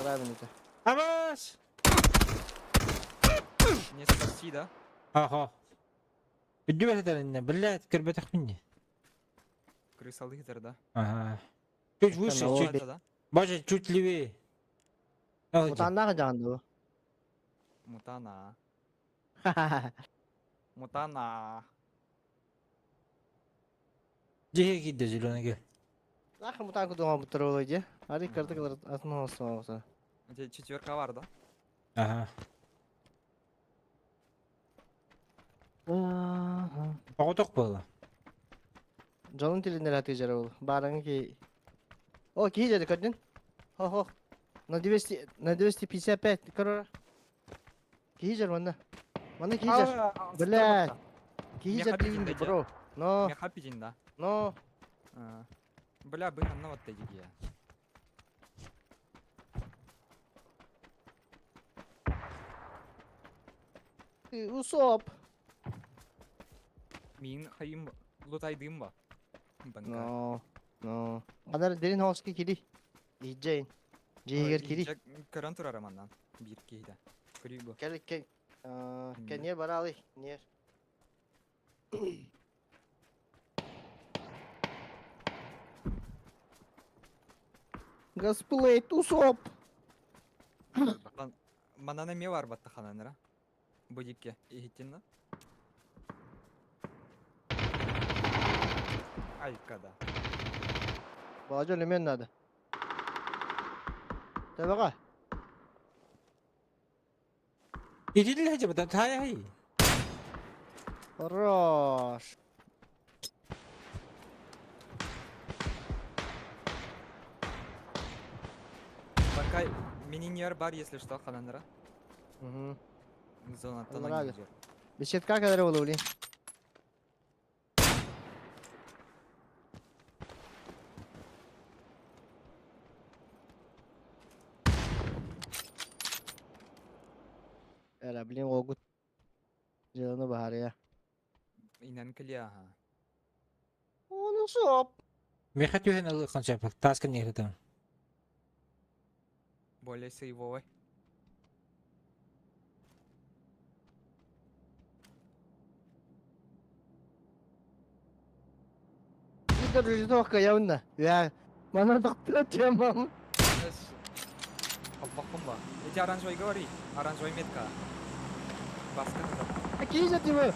Правильно. Абас! Не спасти, да? Аха. Бүддүбэт этэриннэ, блядь, көрбөтөхпүн дии. Крысалыктар, да? Ага. Чуть выше, Ой. чуть. Да? Боже, чуть левее. Ал иди. Мутаннаах дьаҕан дуо? Мутана. Мутана. Дьиэ киирдэ зеленый кел. Нахер мутан кудуҥа буттар буолуой дии. Арый кырдык ылар атын оҥостуоҥ У тебя четверка бар, да? Ага. Оҕотох буолла. Дьонун тилиннэр атыы дьара ол. Баарыҥы ки... О, киһи дьэрэ көрдүн? Хо-хо. На 200, на 255 көрөр. Киһи дьэр манна. Манна киһи дьэр. Блядь. Киһи дьэр Меха диин пидин, бро. Но, Меха пидин, да. но. А. Бля, быһанна вот дигия. Ты Усоп. Мин хайым лутайдым ба. Банка. Но, но. Анар дерин хоски кири. Иджейн. Жигер кири. Көрөн турар маннан. Бир киһи Көрүй бу. Кел, кел. Кенер баралы. Нер. Газплей, тусоп. Манан эме бар батта хананара. Бу дикке. Ихиттин Айка да. Бажа лемен надо. Табаға. Итилли хача бата тая хай. Хорош. Пока мининер бар, если что, хананара. Угу. Зона Нравится. Беседка kadar oldu блин. Эра, блин, огут. Делано бахария. Инен кэлиэ ха. Оны соп. Меха түһэн ылы кончапак таска нехтам. Более сейвовый. Видер литовка явно. Я мана доктор темам. Аллахым ба. Эти оранжевый говори. Оранжевый метка. Баска туда. Кизер ти бу.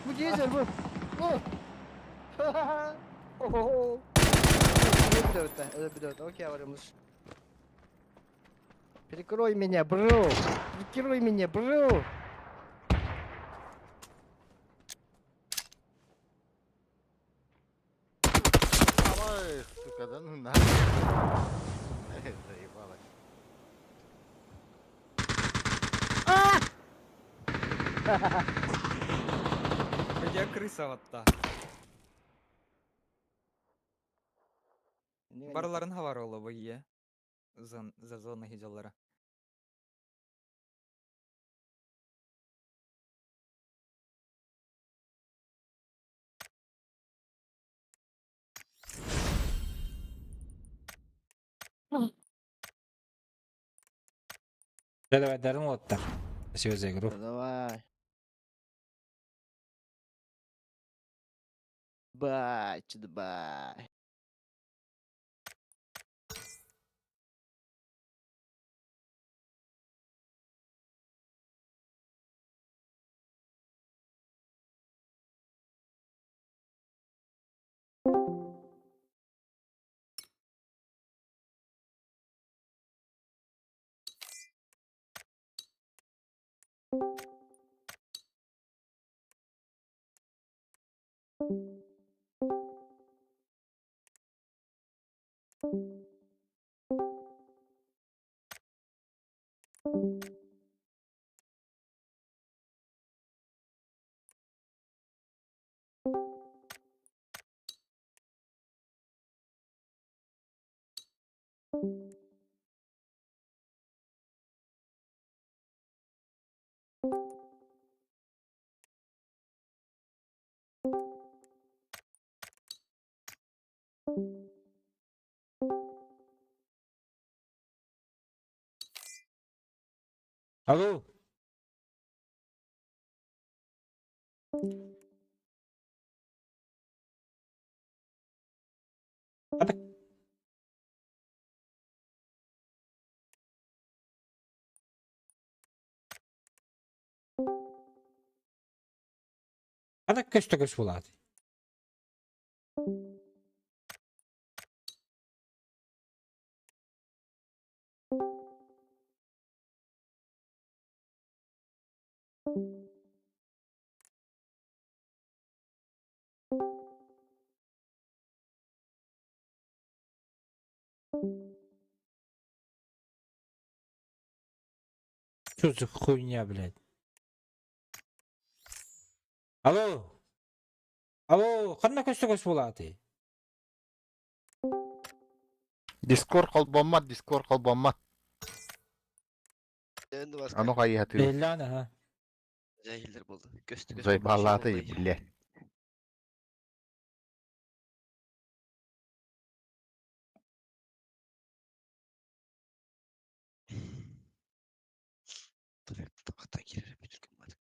Бу кизер бу. Бу. Охо. Это Окей, говорим. Прикрой меня, бро. Прикрой меня, бро. Давай, сука, да ну нахуй. Заебалась. Где крыса вот та? Барыларын хабар олы бу ие. Зон за зона хижаллара. Да давай дарым оттар. Спасибо за игру. Давай. Бай, бай. Алло. Ана көстө-көс булааты. Что за хуйня, блядь? Алло! Алло, ханна көстө-көс булааты? Дискорд холбоммот, Дискорд холбоммот. Аны хайыһатыы. Биллан, ага. Жайылдар болды. Көстө көс. Зайбаллааты, блядь. Тақта кирер бүтүркүн бар.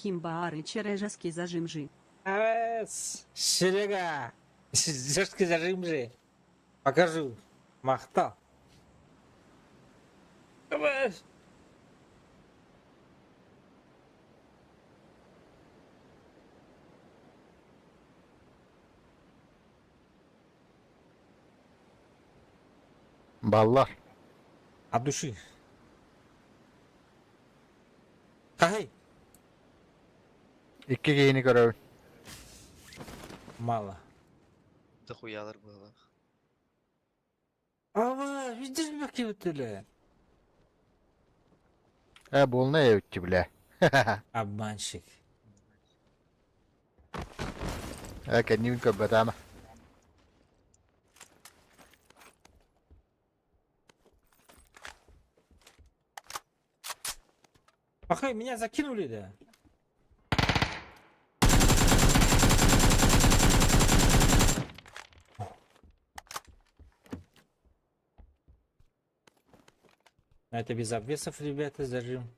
Ким баары чережески зажимжи. Авес! Серега! Жесткий зажим же. Покажу. Махта. Авес! Баллар. От души. Хай! Икки киһини көрөбүн. Мало. Дохуялар буолар. Ава, видишь, какие вот или? Э, буолна эбитчи бля. Обманщик. Э, кэннибин көрбөтөм. Пахай, меня закинули, да? Это без обвесов, ребята, зажим.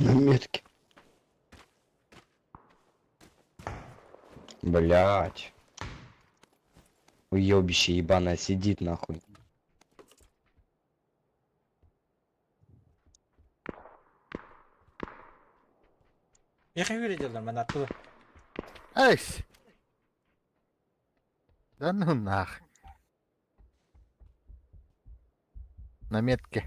На метке. Блять. Уебище ебаное сидит нахуй. Я видел, мен оттуда. Эйс! Да ну нах. На метке.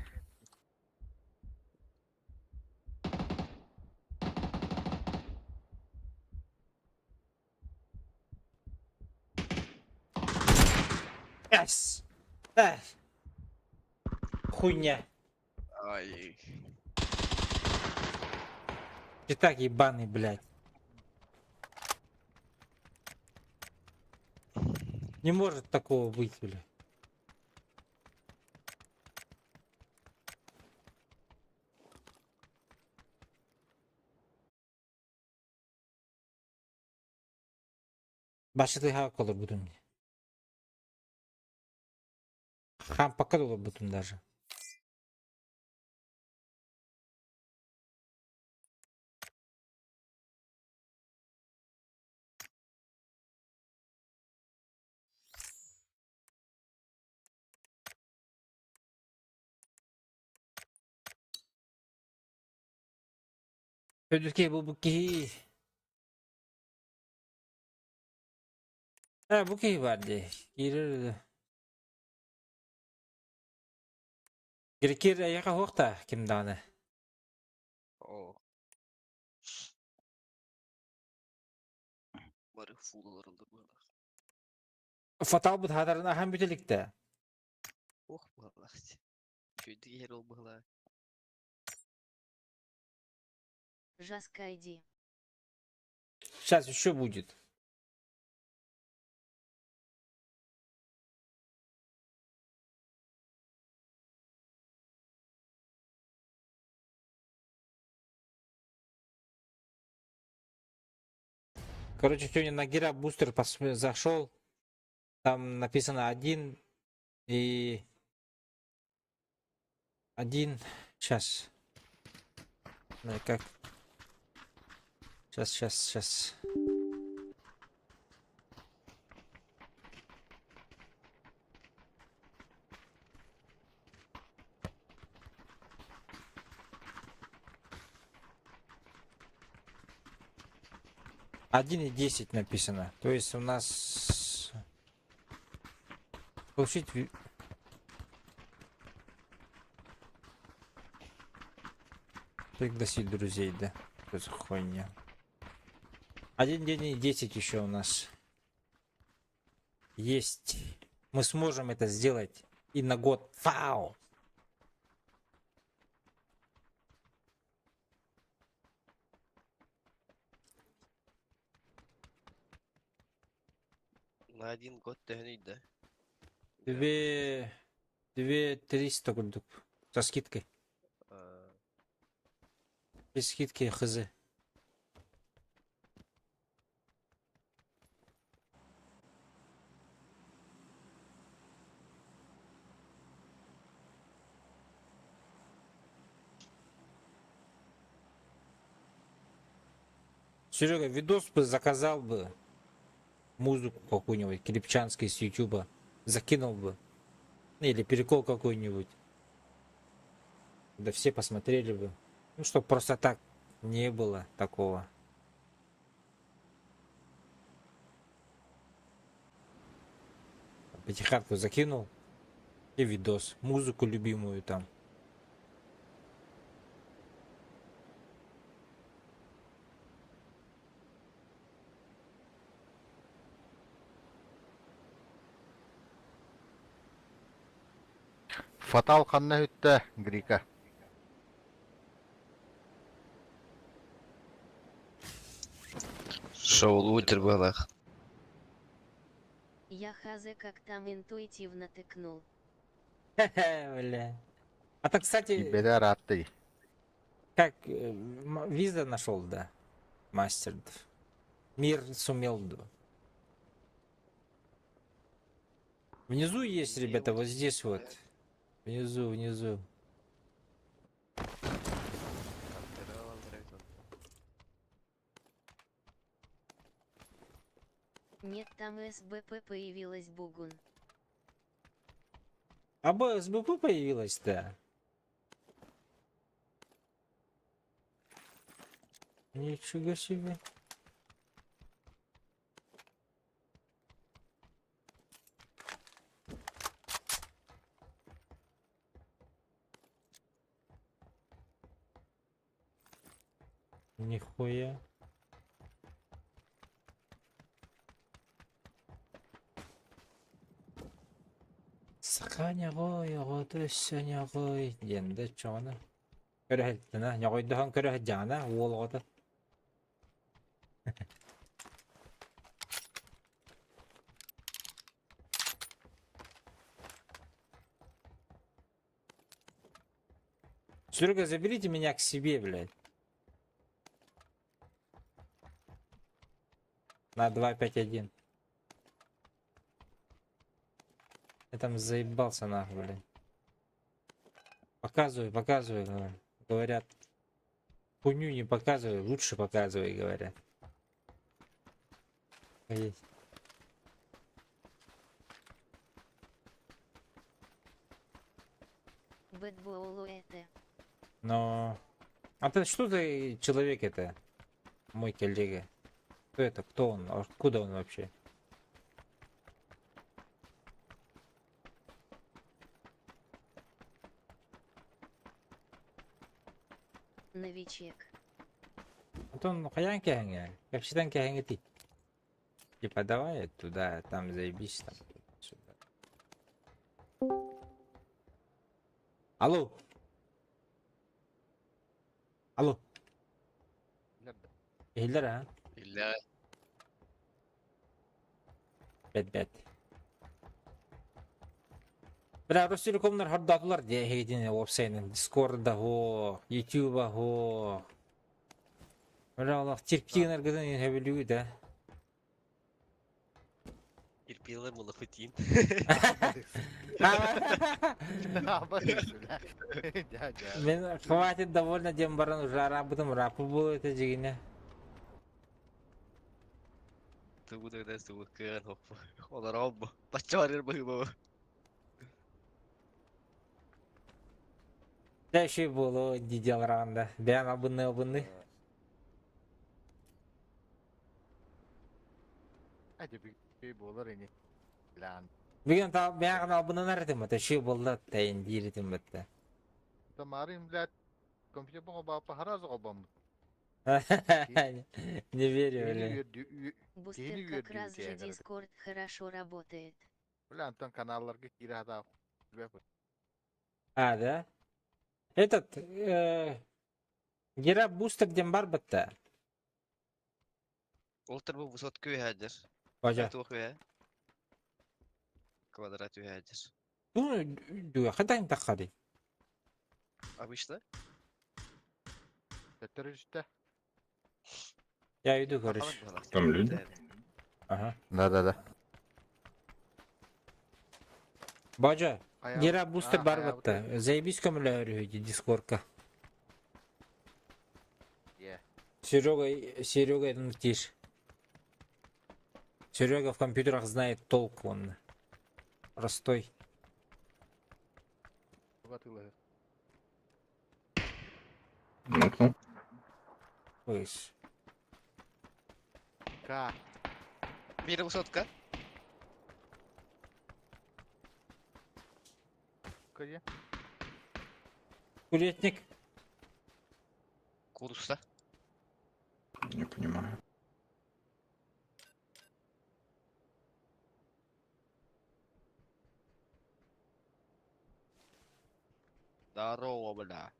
Эс! Эх! Хуйня. Ай. Ты так ебаный, блядь. Не может такого быть, блядь. Башыты колор бутун. Хам пока бутун даже. Ödülke bu bu ki. Ha bu ki vardı. Girir. Киркир эйэхэ хуохта ким даҕаны. Оо. Бары фулаларылды быһалаах. Фаталбыт хаатарын ахан бүтэликтэ. Ох быһалаах. Үчүгэйдик иһэр ол быһалаах. Жаска иди. Сейчас еще будет. Короче, сегодня на Гера Бустер зашел. Там написано один и один. Сейчас. Как? Сейчас, сейчас, сейчас. 1,10 написано. То есть у нас получить пригласить друзей, да. Что за хуйня? Один день и 10 еще у нас есть. Мы сможем это сделать и на год. Фау! На один год төһөнүй да? 2300 курдук. Со скидкой. А, Без скидки хз. Серега, видос бы заказал бы. Музыку какую-нибудь, клипчанской с Ютуба. Закинул бы. Или перекол какой-нибудь. Да все посмотрели бы. Ну, чтоб просто так не было такого. Пятихатку закинул. И видос. Музыку любимую там. Фатал ханна үттэ, Грика? Шоу лутер быһалаах. Я хазе как там интуитивно тыкнул. Бля. А так, кстати, Беде араатты. как виза нашел, да? Мастер. Мир сумел. Да. Внизу есть, ребята, вот здесь вот. Внизу, внизу. Нет, там СБП появилась Бугун. А Б СБП появилась, да? Ничего себе. Нихуя. Саха ньоҕой, оҕото өссө ньоҕой диэн да чоҕоно көрөһүттэнэ, ньоҕойдоһон көрөһүдьаҕына уол оҕото. Серега, заберите меня к себе, блядь. На 2-5-1. Я там заебался нахуй, блядь. Показывай, показывай, говорю. Говорят. Хуйню не показывай, лучше показывай, говорят. Охуеть. Бэтбоулу это. Но... А ты что за человек это? Мой коллега. Кто это? Кто он? Откуда он вообще? Новичек. Антон хайаан кэһэҥэ, кэпсэтэн кэһэҥҥитий? Типа давай туда, там заебись, там сюда. Алло. Алло. Иһиллэр а? Иллээ. Бэт бэт. Бля, Ростелекомнар хордоотулар дии эһигитини уопсайынан Дискорда һуох, Ютуба һуох. Бля, олох терпи гынаргытын иһэбилүү да. Терпила малахутин. Мен хватит довольно диэн баран уже араабытым рапы буолуо этэ дьигинэ. Тугу тогда тугу кыан хоппу. Олорон бу. Бачча барыр быһыба. Дьэ үчүгэй буолуо дии диэн да. Бэйэм абынны абынны. Буолар ини. Лаан. Бүгүн бэйэҕин албыннанар этим это үчүгэй буолла тайын диир этим бытта. Тамарин, блядь, компьютер баҕа харазы холбоммут. Не верю, бля. Бустер как раз же Дискорд хорошо работает. Бля, Антон каналларга киирэ хата. А, да? Этот, Гера Бустер диэн бар бытта. Ол бу высотка үһээдер. Бажа. Туох үһэ? Квадрат үһээдер. Ну, дуя, таххари. Обычно? Төттөрүстэ. Я иду, короче. Там люди? Ага. Да-да-да. Бажа, Гера Бустер бар бытта. Заебись көмөлөһөр Дискордка. Серега, Серега, ну тише. Серега в компьютерах знает толк, он простой. Ну, Слышь. К. Биир высотка. Где? Курятник. Курса. Не понимаю. Здорово, бля.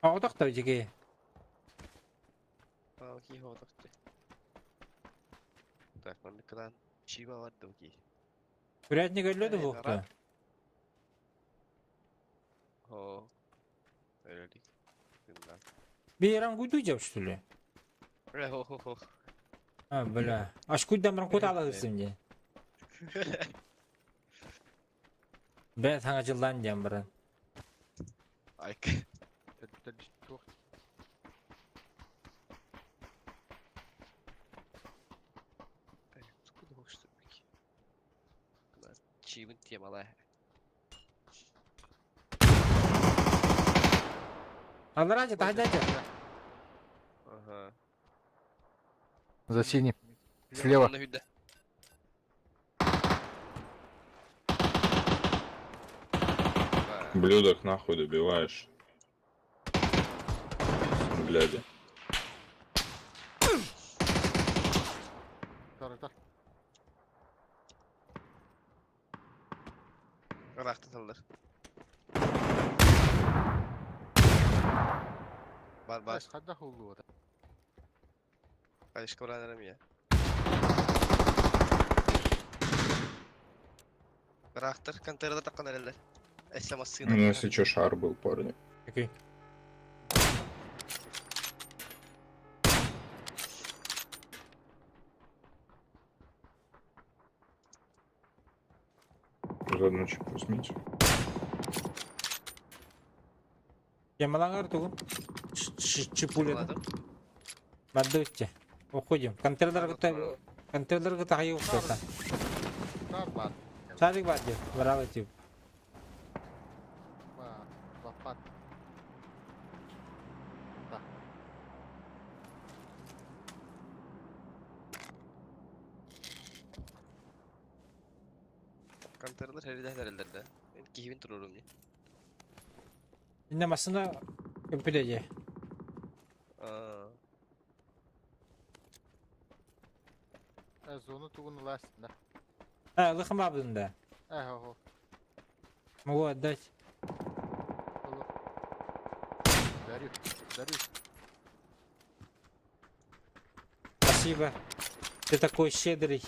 Оҕотох да дьиги. Окей, оҕотох Так, маннык кылаан чиба бар да окей. Урядник өллө да буохта. О, өлөлик. Бейран куйду жап что ли? Хо-хо-хо. А, бля. Аш куйдан баран кут аласың де. Бә саңа жылдан диэн баран. Айк. Чибин темала. Аллара таһдача. Ага. За синим. Слева. Блюдок нахуй добиваешь. Глядя. Ыраахтаталлар. Бар бар. Хайышка баран эрем я. Ыраахтар контейнерда таххан эрэллэр. Эссе У массыына. меня, если что, шар был, парни. Окей. Заодно чип возьмите. Ямалаңар тугу. Чипулин. Баддутте. Уходим. Контейнер контейнер тахайы укта. Шарик бар деп. Браво тип. Контейнерлар эридэ эрэллэр да. Мен киһибин турурум дии. Инне масына көпүлеже. Аа. Зону тугун ластында. А, лыхма да. Ага. Могу отдать. Дарю, дарю. Спасибо. Ты такой щедрый.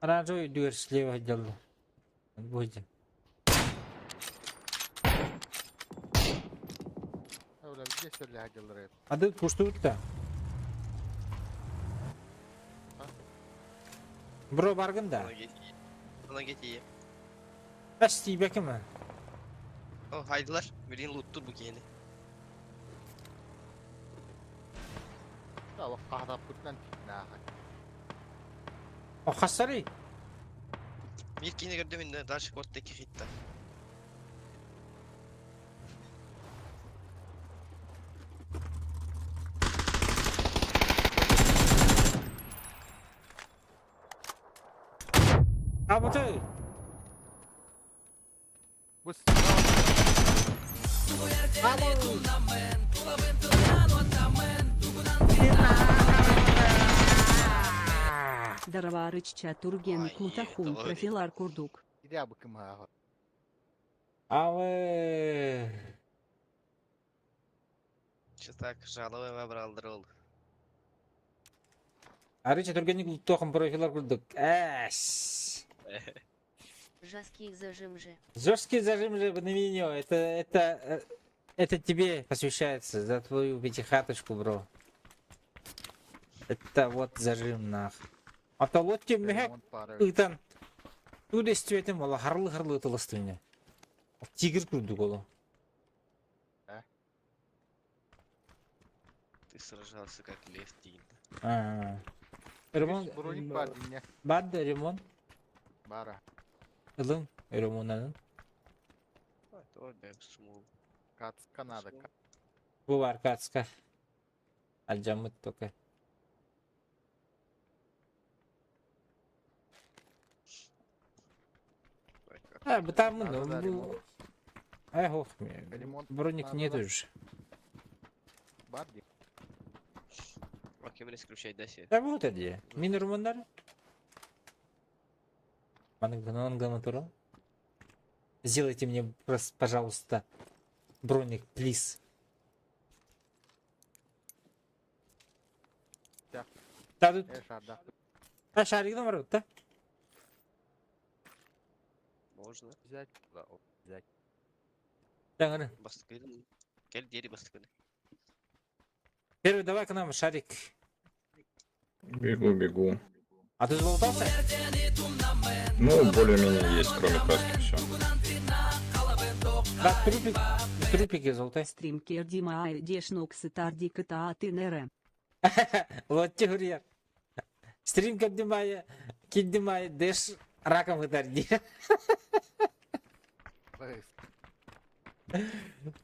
Оранжевый дверь слева отдел. Будем. А ты пуштуют-то? Бро баргын да. Спасибо, кема. О, хайдылар. Бирин луттур бу киһини. О, хасари. Биир киһини көрдүм инде дальше кортта икки хитта. А вот и. Дарварычча турген клутахун профилар курдук. А вы... Че так жалобы выбрал ол. Арыча тургенник луттохан профилар курдук. Эс. Жесткий зажим же. Жесткий зажим же на меню. Это тебе посвящается за твою пятихаточку, бро. Это вот зажим нах. А то вот тебе мехак ытан. Туда стюэтем ола харлы харлы тылыстыне. Тигр курдук олу. Ты сражался как лев дин. Ремонт. Броник бар дине. Бар да ремонт. Бара. Ылын ремонтнан. Кацка надо. Бу бар кацка. Альжамыт только. А, там, Надо, да, ну, ремонт. Ай, ох, Ремонт броник надо, нет да. уже. Барди. Окей, мен исключай даси. Да вот это. Мин румандар. Манга Сделайте мне, пожалуйста, броник, плиз. Да. Да, тут. Э, шарда. А, шарик номер, да? Можно. Взять. Да, о, взять. Да, говорю. Бастыкын. Кел диэри бастыкын. Первый давай к нам, шарик. Бегу, бегу. А ты залутался? Ну, более-менее есть, кроме каски, все. Да, трупик, трупики золотой. Стрим кердима дешнок сытарди кытаатынерэ. Вот теория. Стрим кабдимая, киддимая, дэш раком гытарди.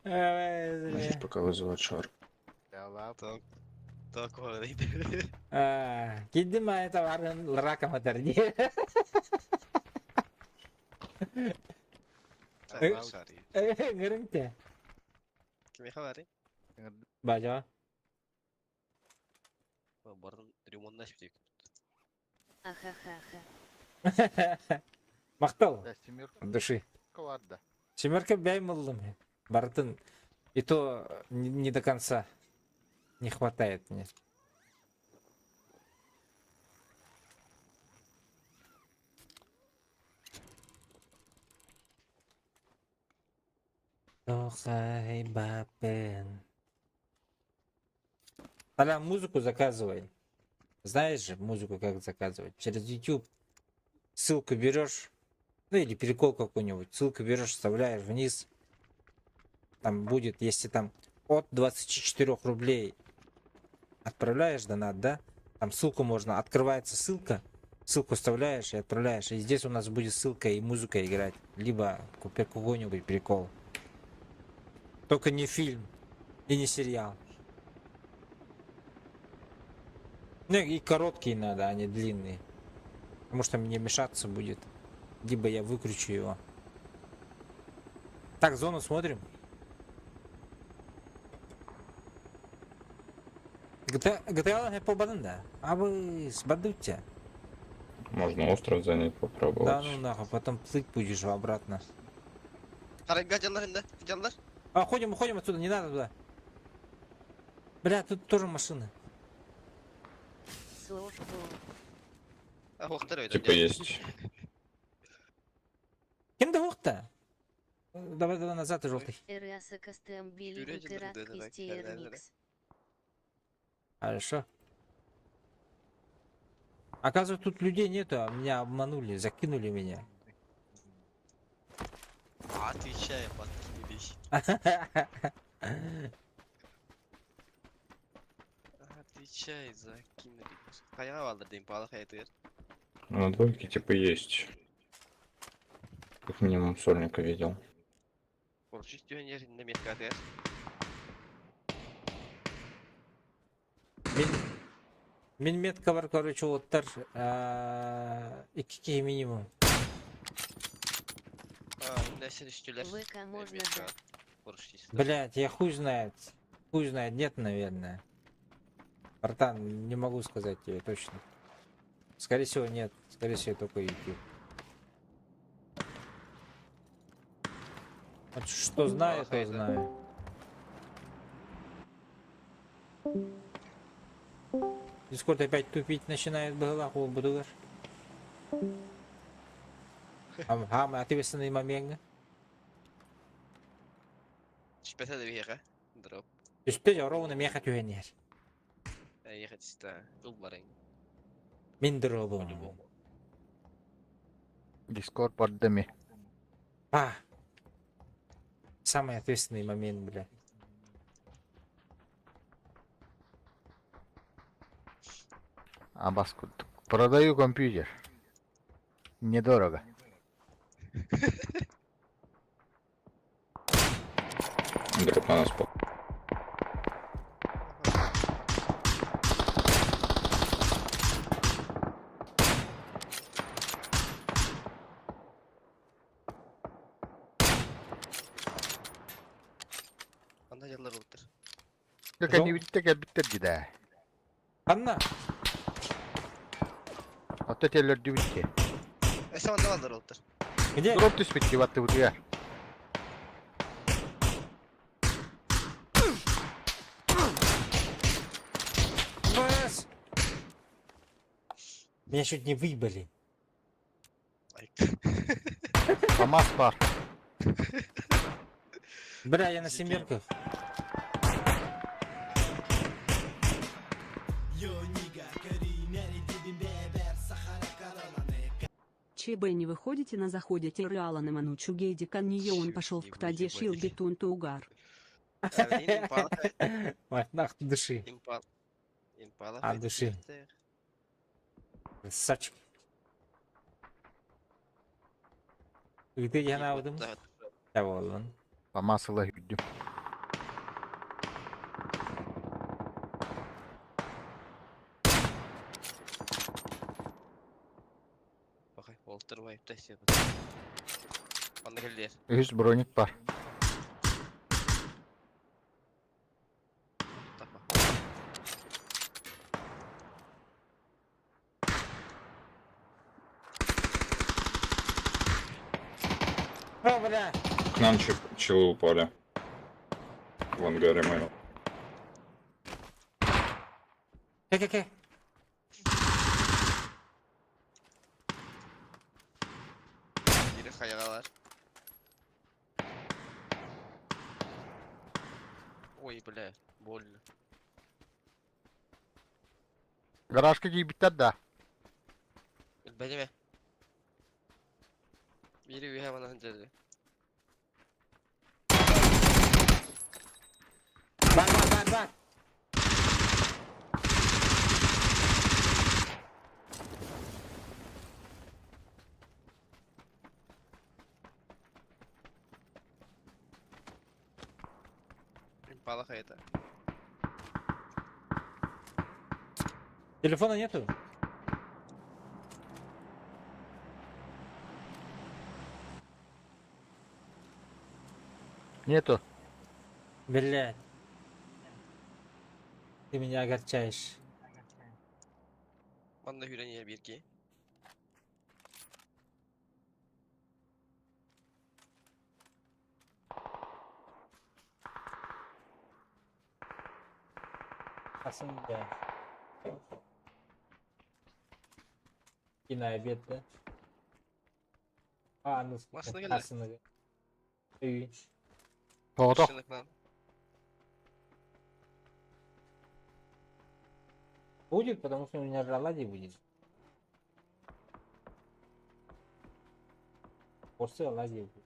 Значит, пока вызывать шар. Так. Так, Киддимая товар раком гытарди. Гөрүнте. Кимиэхэ баарый? Бажа. Барын ремонтна испитик. Ахахаха. Мактал. Да, семерка От души. барда. Семерка бәй мыллым. Бартын. И то не до конца. Не хватает мне. Тохай бапен. Толя, музыку заказывай. Знаешь же музыку как заказывать? Через YouTube ссылку берешь, ну или прикол какой-нибудь, ссылку берешь, вставляешь вниз. Там будет, если там от 24 рублей отправляешь донат, да? Там ссылку можно, открывается ссылка, ссылку вставляешь и отправляешь. И здесь у нас будет ссылка и музыка играть. Либо купи какой-нибудь прикол. Только не фильм и не сериал. Ну и короткие надо, а не длинные. Потому что мне мешаться будет. Либо я выключу его. Так, зону смотрим. GTA, GTA по да? А вы сбадуйте. Можно остров занять, попробовать. Да ну нахуй, потом плыть будешь обратно. Харайга дьаллар инде, дьаллар. А, уходим, уходим отсюда, не надо туда. Бля, тут тоже машины. Софтбол. А, хоқтар өйдө. Типа есть. Кем да Давай, давай назад, желтый. РАС Кастембили Юрий, да, да, да, да, да, да. Хорошо. Оказывается, тут людей нету, а меня обманули, закинули меня. Отвечай, подкидыш. Отвечай, закинули. Хайа алды дейм, бала хайытыр. На двойке типа есть. Как минимум сольника видел. Короче, түйен жерінде метка атыр. Мин, мин метка бар, короче, оттар 2 минимум. А, нәрсе үстілер. ВК можно да. Блять, я хуй знает. Хуй знает, нет, наверное. Братан, не могу сказать тебе точно. Скорее всего, нет. Скорее всего, только YouTube. Вот что знаю, то знаю. Дискорд опять тупить начинает было, будулар. Ам, ответственный момент. Түспәсә дә бияға. Дроп. Түспе ровно меха түйенер. Ехать ста. Ул барың. Мин дробым. Дискорд барды А. Самый ответственный момент, бля. Абас Продаю компьютер. Недорого. Дроп на нас по. Кэннибиттэ кэлбиттэр дии Ханна? Отто теллөрдүбүт дии. Өссө манна баллар олтар. Где? Дроп түспүт дии баттыбытыгар. Вас! Меня чуть не выебали. Камаз бар. Бля, я на семерках. ЧБ не выходите на заходите Реала на Манучу Гейдика не он пошел в Чуть не Ктаде выебали. Шилбитун Тугар. Импала. Мать, нах ты дыши. Импала. Импала. От души. Красавчик. Ты я на этом? Я вон. Камаз ыла үрдүм. Бакай, Волтер Вайт себе. Манна келдер. Үһүс броник бар. Тапа. О, бля! К нам челы упали. В ангаре мы. Ке-ке-ке. Бири хаялар. Ой, бля, больно. Гаражка киирбиттэр да. Билбэтим Бири үһэ манан дьэлли. Бар, бар, бар, бар. Импала хайта. Телефона нету? Нету. Блядь. Ты меня огорчаешь. Манна хүрэн иһэ биир киһи. Хасан, да. И на обед, да? А, ну, Машина келді. Хасана. Үй. Тоҕотох. Шиныкнан. Будет, потому что у меня же оладьи будет. После оладьи будет.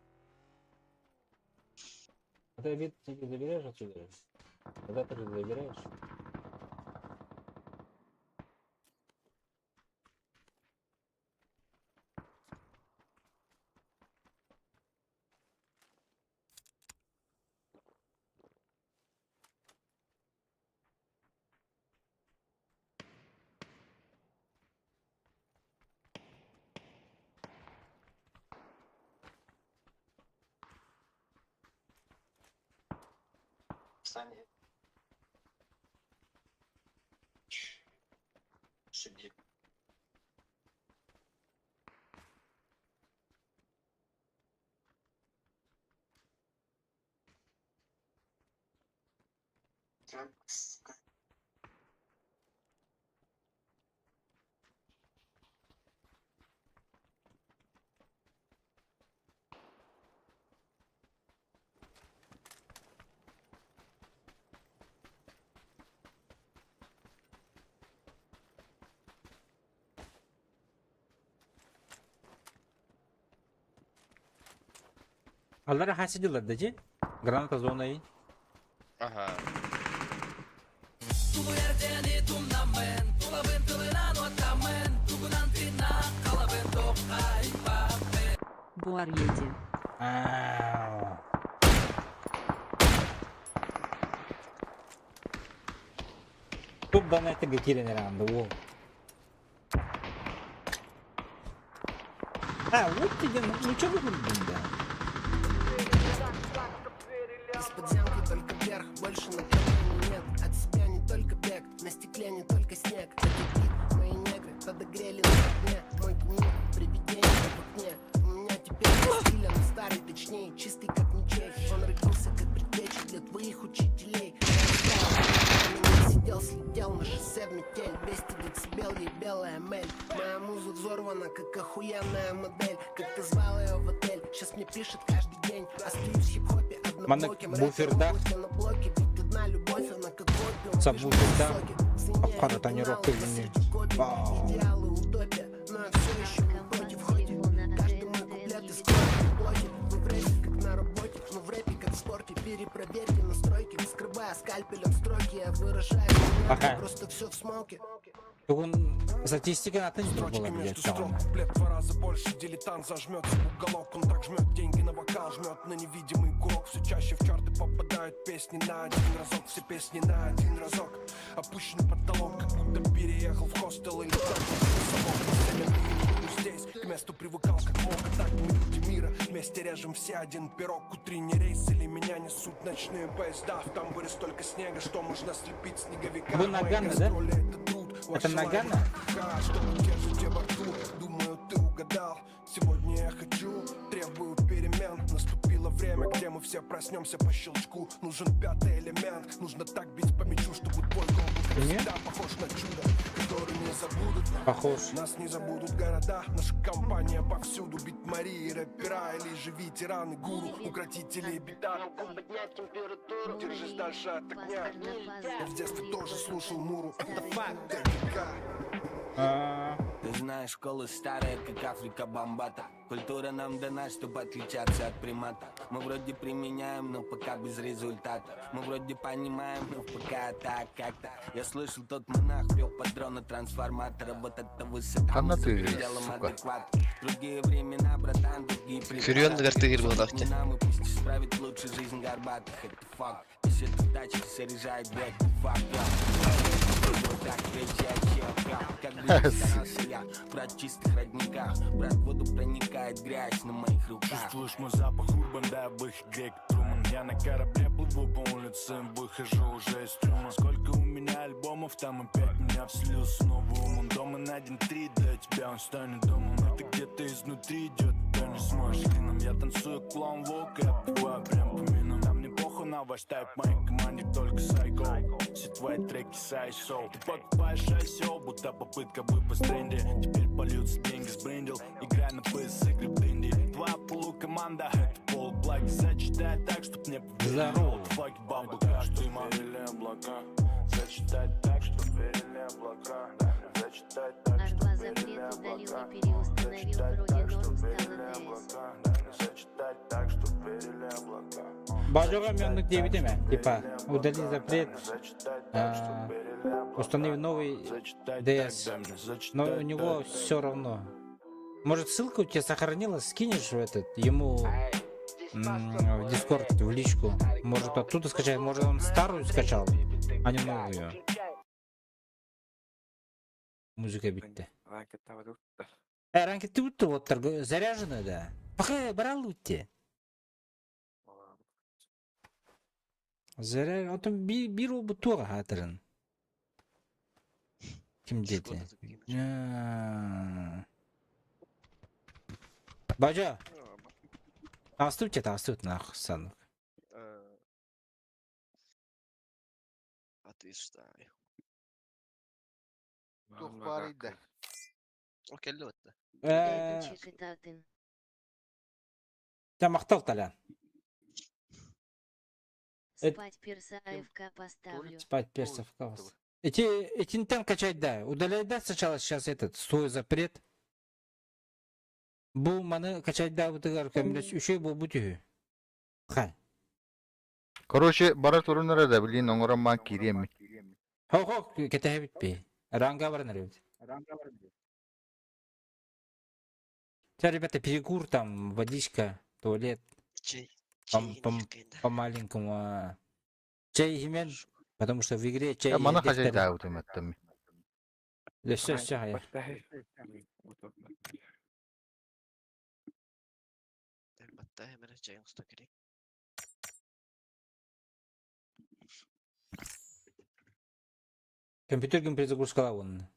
А ты обед себе забираешь отсюда? Когда ты же забираешь? Аллара хасидилар дажи. Граната зона и. Аха. Буарьеди. Ау. Тут донаты гатили ранда, во. А, вот тебе, ну что вы блин, да? Из подземки только вверх, больше на нет. лице в метель 200 децибел, ей белая мель Моя муза взорвана, как охуенная модель Как ты звал ее в отель, сейчас мне пишет каждый день Остаюсь в хип-хопе Манна однобоким буфердаах. Рэпер на блоке, ведь одна любовь, она как опиум Сабвуфердаах. Цене Апхара тонировка оригинала, или посреди копий. Вау. Идеалы утопия, но я все еще не Компакт против хоть телефона Каждый мой АТН куплет из едет. крови плоти Вы в рэпе, как на работе, но в рэпе, как в спорте Перепроверьте настройки, вскрывая скальпелем строки Я выражаю Пока. просто все в смоке Бүгүн статистика атын Строчки буолар между диэн строк, саҕана. куплет в два раза больше. Дилетант зажмется в уголок, он так жмет деньги на вокал, жмет на невидимый курок. Все чаще в чарты попадают песни на один разок, все песни на один разок. Опущен потолок, как будто переехал в хостел или так здесь, к месту привыкал как мог, а так мы люди мира. Вместе режем все один пирог, утренний рейс или меня несут ночные поезда. В тамбуре столько снега, что можно слепить снеговика. Вы Мои Нагано, да? гастроли это труд, Это ваши лайвы Нагано? ха, что вы держите во рту? Думаю, ты угадал. Сегодня я хочу, требую перемен. Наступило время, где мы все проснемся по щелчку. Нужен пятый элемент. Нужно так бить по мячу, чтобы твой гол был как Нет? всегда похож на чудо, который не забудут. Похож. Нас не забудут города, наша компания повсюду. Бит Марии, рэпера или же ветераны, гуру, укротители беда. Могу поднять температуру Держись дальше от огня. Паспорт на Я в детстве тоже слушал Муру. Это факт ТГК. А, Ты знаешь, школа старая, как Африка Бомбата. Культура нам дана, чтобы отличаться от примата. Мы вроде применяем, но пока без результата. Мы вроде понимаем, но пока так как-то. Я слышал, тот монах пел патрона трансформатора. Вот это высота, Хана мы за ты, пределом сука. адеквата. Другие времена, братан, другие Күрүөн гартыгыр буолахча. Не нам и пусть исправит лучше жизнь горбатых. Это факт. Если это в тачке заряжает блядь, факт, я. Вот так кричать, чел, я. Как бы ни старался я, брат в чистых родниках. Брат, в воду проникает грязь на моих руках. Чувствуешь мой запах урбан, да, выход Грек Труман. Я на корабле плыву по улице, выхожу уже из трюма. Сколько у меня альбомов, там опять меня вселился новый ум. Он дома на 1-3, для тебя он станет домом. Это где-то изнутри идет, ты не сможешь клином. Я танцую клоун волк, я отбиваю прям по минам. Нам не похуй на ваш тайп, моей команде только сайко. Все твои треки сайсо. Ты покупаешь ICO, будто попытка выпасть в тренде. Теперь польются деньги сбрендил. Играй на PS, игры в Дэнди. Твоя полукоманда, это полуплаги. Зачитай так, чтоб мне поверили. Здорово. Факи, баба, как ты верили облака. Зачитай так, чтоб верили облака. Зачитай так, чтоб Арба верили запрет удалил облака. и переустановил, Зачитай вроде так, норм чтоб стало верили ДС. облака. Зачитай так, чтоб верили облака. Бажога мен диэбитим ээ. Типа, удали запрет, а, установи новый DS. Но у него все равно. Может, ссылка у тебя сохранилась, скинешь в этот, ему в Дискорд, в личку. Может, оттуда скачать, может, он старую скачал, а не новую. Музыка бүттэ. Ранки тут вот заряжена, да. Пока брал утте. Заря... Отон бир ол туға хатырын. Ким дети? Бажа. Астут это, астут нахуй, санок. А ты что? Тух барыйда. Окей, лётта. Чекытатын. Тамақтал талян. Спать перса АФК поставлю. Спать персов кавас. Эти, этинтен качать, да. Удаляй, да, сначала сейчас этот, свой запрет. Бу маны качать да, бутыгар көмлөс үшөй бу бүтү. Хай. Короче, бара турунара да, блин, оңорон ман кирием. Хо-хо, кетеhe битпи. Ранга барнар бит. Сейчас, ребята, перекур там, водичка, туалет. Чей. По, маленькому. А. Чай имен, потому что в игре чай Мана хажай да утыматтым. Да все, все, я. Чайын усто керек. Компьютер перезагрузкалаа оны.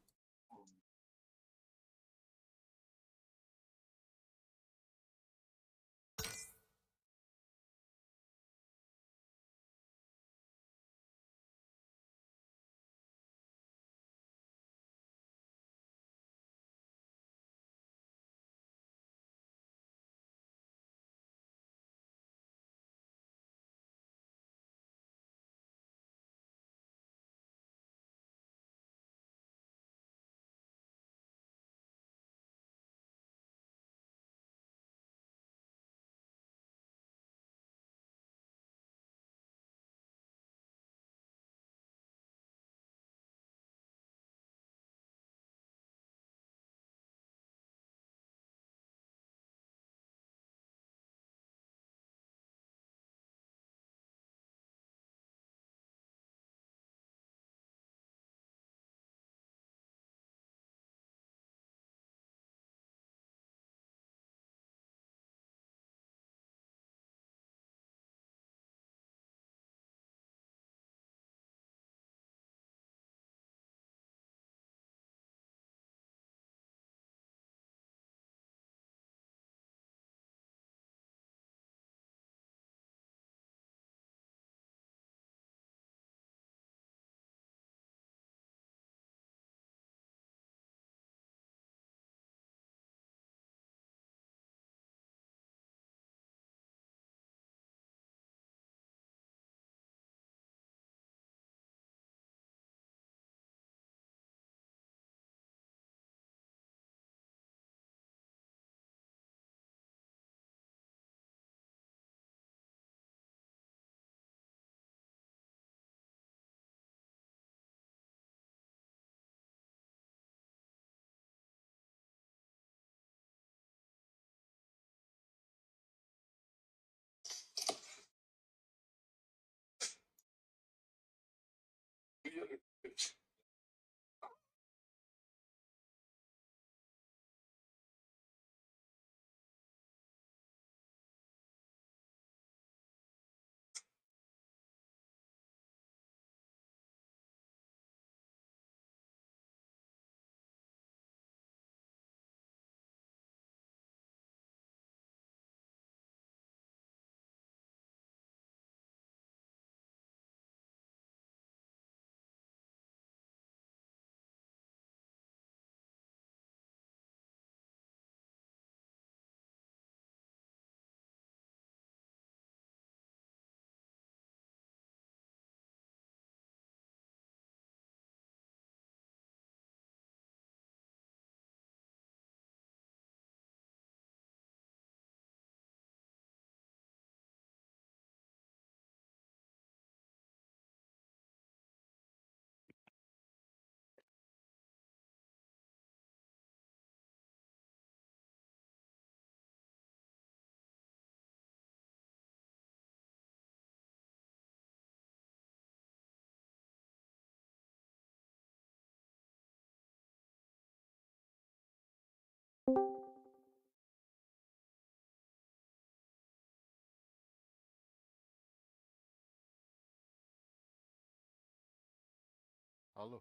Алло.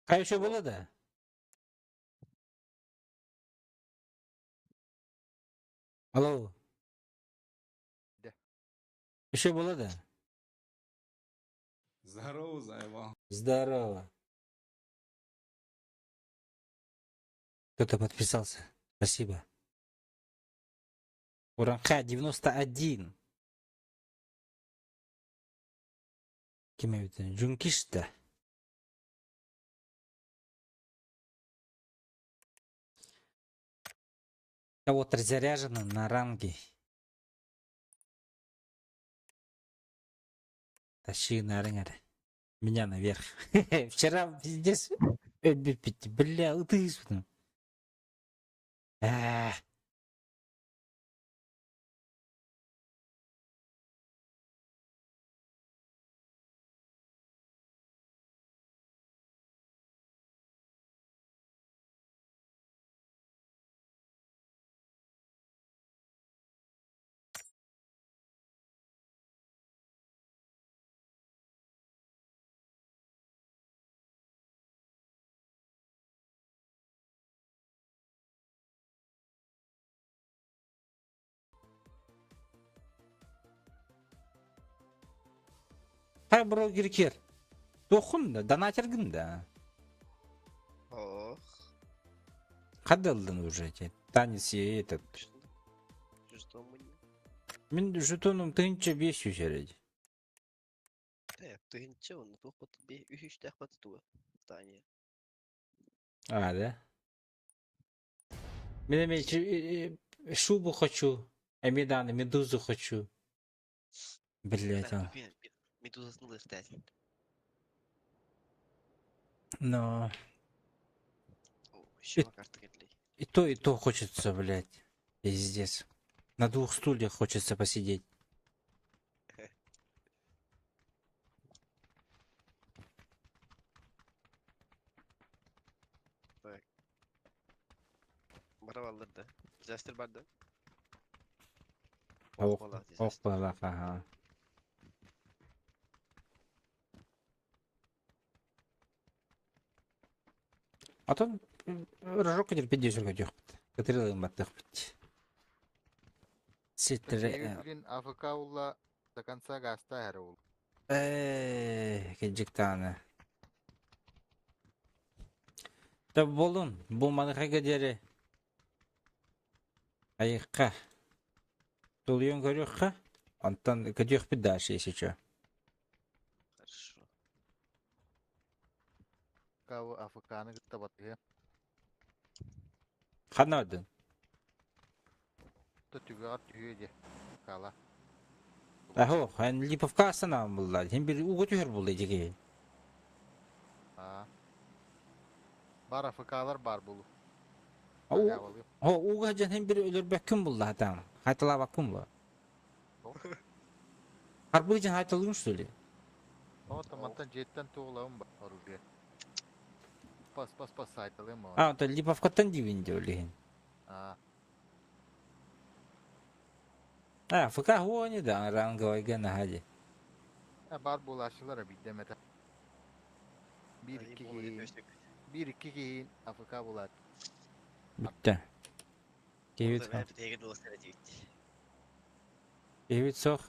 Хай еще было да? Алло. Да. Еще было да? Здорово, заебал. Здорово. Кто-то подписался. Спасибо. Уранха 91. Ким эбит? Джункишта. А вот заряжена на ранги. Тащи на ранг. Меня наверх. Вчера пиздец. Бля, ты Э. Хай брогер кер. Тохун да, донатергин да. Ох. Хадалдан уже эти. Танец и этот. Что мы не... Мин жетоном тынча бес жүз Э, тыгынча оны тух бат бе үһүштәх бат туа. Таня. А, да? Мен эме шубу хочу. Эмиданы, медузу хочу. Блять, а. Медузасын лыхтәсин. Но... О, еще карта кетли. И то хочется, блядь. Пиздец. На двух стульях хочется посидеть. Так. Барабаллар да. Disaster бар да. Ох, ох, ага. А то рожок терпеть десерге дёхпит. Катрилым баттыхпит. Ситре. Блин, АФК улла до конца гаста хэр ул. Э, кеджиктаны. Та болун, бу манхага дере. Айыққа. Тулуйон көрүөххэ. Онтон көтүөхпүт дальше, если чё. Хорошо. Кау АФК-ны кытта батыга. Ханадын. То түгәр түгә де. Кала. Ахо, хан Липовка астана булла. Хем бир уго түһөр булды диги. А. Бар АФК-лар бар булу. О, уга жан хем бир өлөрбөк күн булла хатан. Хайталабак күн бу. Харбы жан хайталгын что ли? О, тамантан жеттен туғылауым бар оружие. Пас, пас, пас сайталым. А, то Липовкаттан дивин диолихин. А. А, ФК хуони да, ранговый гена хади. Бар булашылар бидемете. Bir iki кийин, bir iki кийин АФК булат. Битте. Кебит. Кебит сох.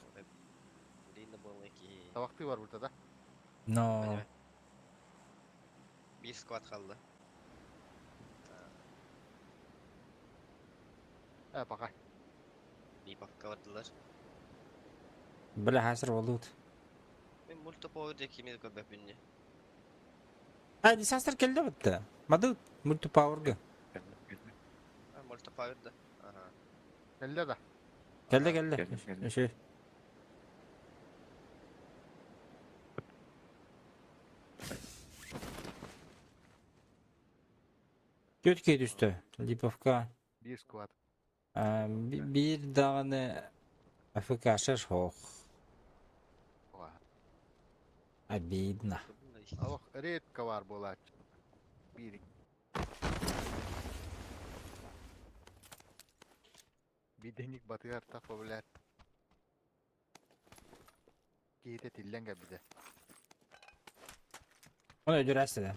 Табакты бар burada да. Но. Bir squad kaldı. Э, пока. Липовка vardılar. Бля, хасыр болут. Мен мультипауэр декимedi көбөпүнне. А, дисастер келди битте. Мады мультипауэрга. А, мультипауэр да. Ага. Келди да. Келди, келди. Ше. Төтке түсті. Липовка. Bir squad. Bir дағаны АФК шаш хох. Обидно. Ох, редко бар булат. Bir. Биденик батыгар тапа блядь. Кейте тилленге биде. Оны öldürersin.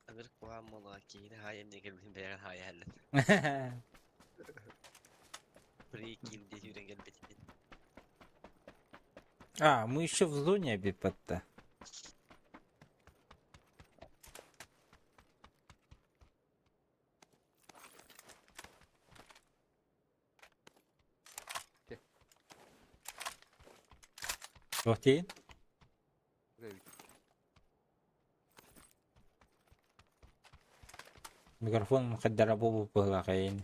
Ынырык куһаҕан буоллаҕа киһини хаайан диэн кэлбитин бэйэҕин хаайа иһэллэр. Прикинь диэн сүүрэн кэлбитин. А, мы еще в зоне бипатта. Туох диэйин? Микрофон хайдара буолбут быһыылаах эйин.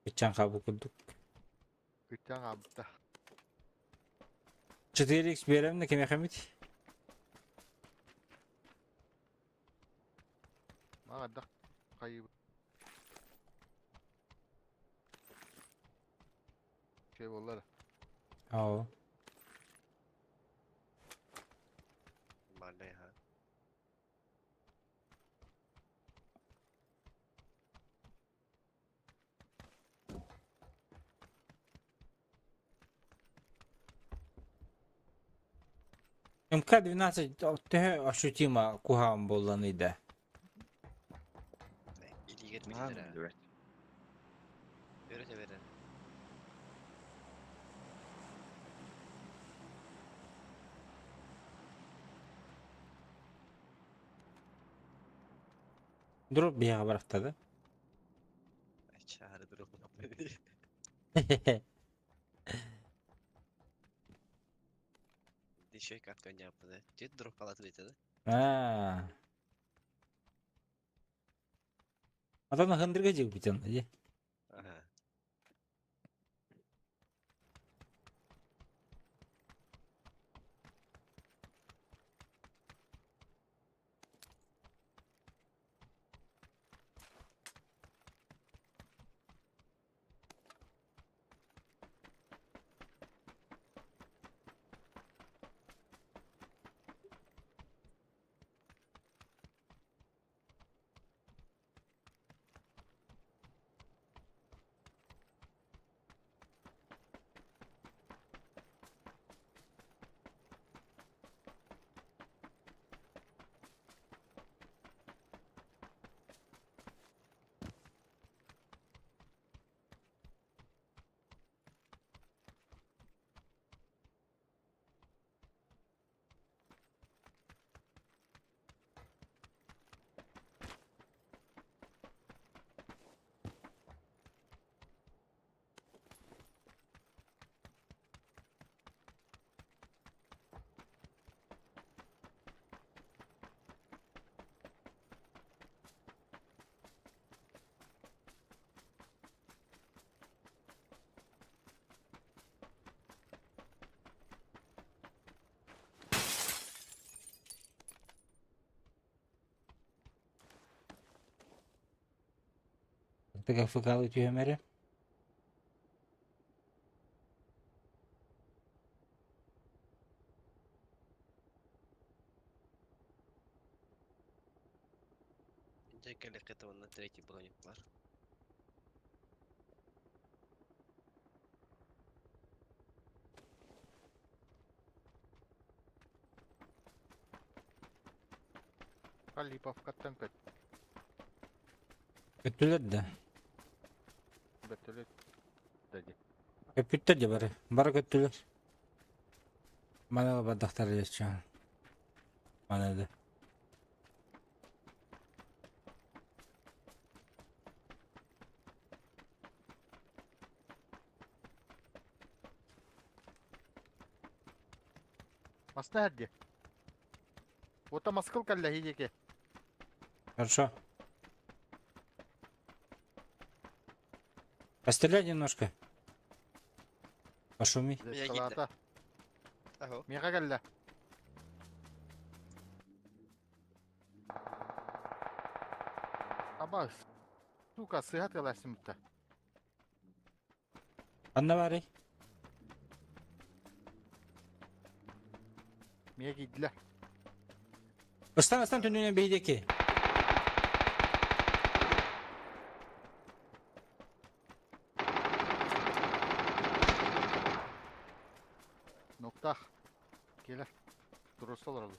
Кыччаан хаалбыт курдук. Кыччаан хаалбыта. 4x биэрэм да кимиэхэ эмит? Маҕардах хайыбыт. Şey буоллар. Оо. Нормальный, ага. МК-12 төһө ощутимо куһаҕан буолланый да? Илиигэр Наһаа билинэр аа. биллибэт. Өрө тэбэрэ. Дроп биһиэхэ барахта да? Чаары дроп. Еще как понятно, Дед дроп алат да? Аа. Атан хындырга жигбитен, ди. Ага. Тыга фыкалы түһэмэри. Дьэ кэлэххэ уонна третий броник бар. Липовкаттан көт. Көттүлэр да. Бөтөлөт. Дади. Көппүттэр дьэ бары. Бары көттүлэр. Маны бардахтар деччэ. Маны да. Маста herdi. Ота маскыл калла хидеке. Хорошо. Постреляй немножко. Пошуми. Меня гидда. Ага. Меха калла. Аба, сука, сыһат каласым бутта. Анна барый. Мега кийдилер. Ыстан ыстан түнүнэн бейдеки. Олороллор.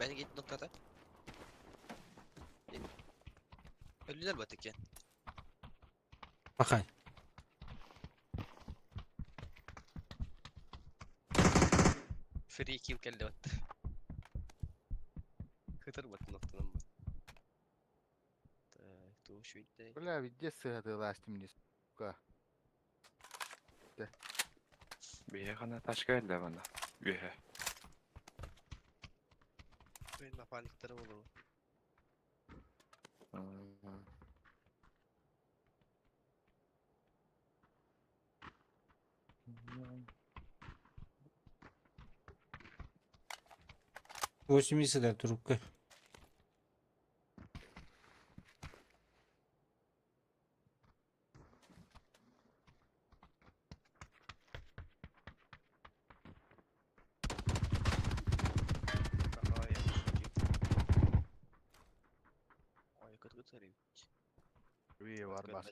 Ben git noktada. Öldüler batık ya. Пахай. Free kill geldi battı. Kıtır battı noktadan bak. Так, то шүйді. Бля, везде сыгадыластым не сука. Бияхана ташка эле бана. Үһэ. Мен напарниктары болу. 80 да трубка. Ай, Ай, кыт кыт Правее var бас.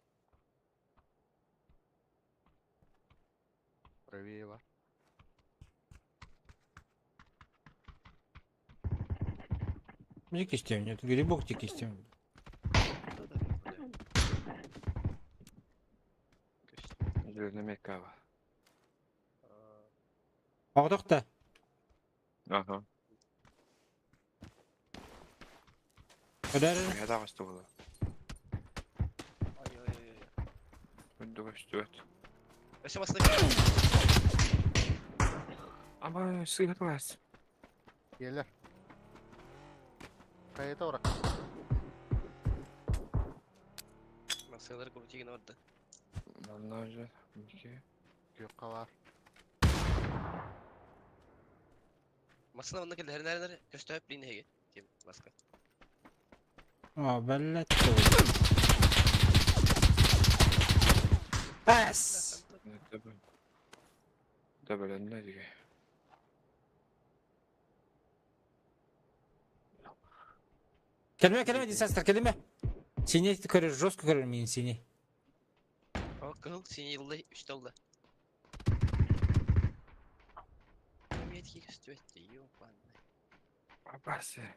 Правее var. Не кистем, нет, грибок те кистем. Дөрнемеккава. Ағдақта. Ага. Öder. Үһэ була. Ай, ай, ай, ай. Үндүгөстүөт. Өсө басты. Ама сыгытлас. Келер. Kayıta ora. Masayları komutiygen orada. Манна Iki. Yok var. Masana онна келdi. Her nerede köstöp lin hege. Kim baska. А, блядь. Пас! Дөбөлөннө диге. Келме, келме, десастр, келме. Синий көрөр, жестко көрөр мен синий. О, кыл синий yılda 3 oldu. Metki köstöp yok lan. Апасы.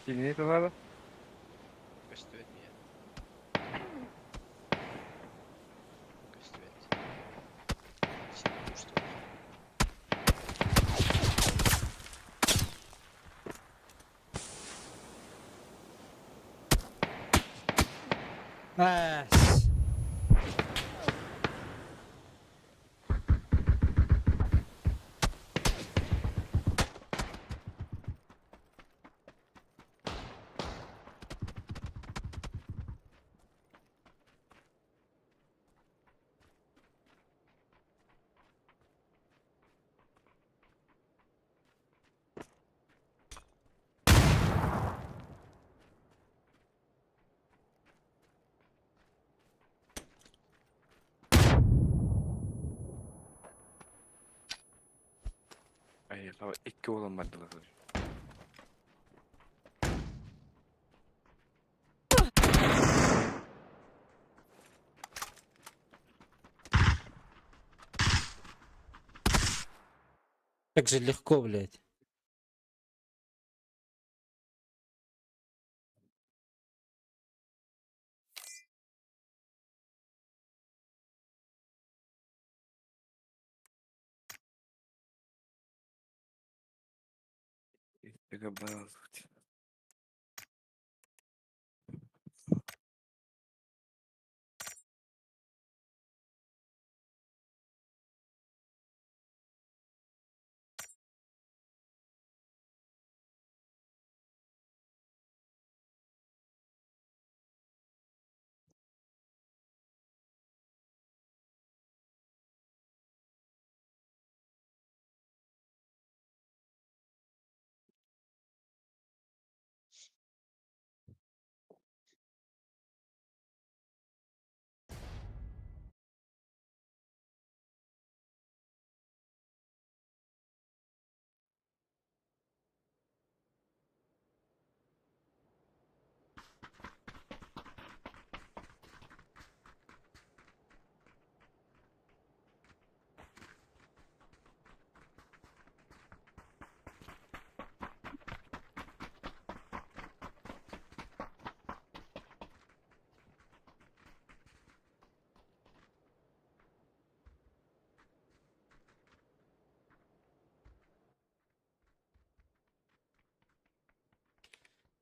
Синий тулады? Köstöp ya. Köstöp. Şimdi uçtu. Пас. Ай, лава икки болон бардылар. Как же легко, блядь. Икки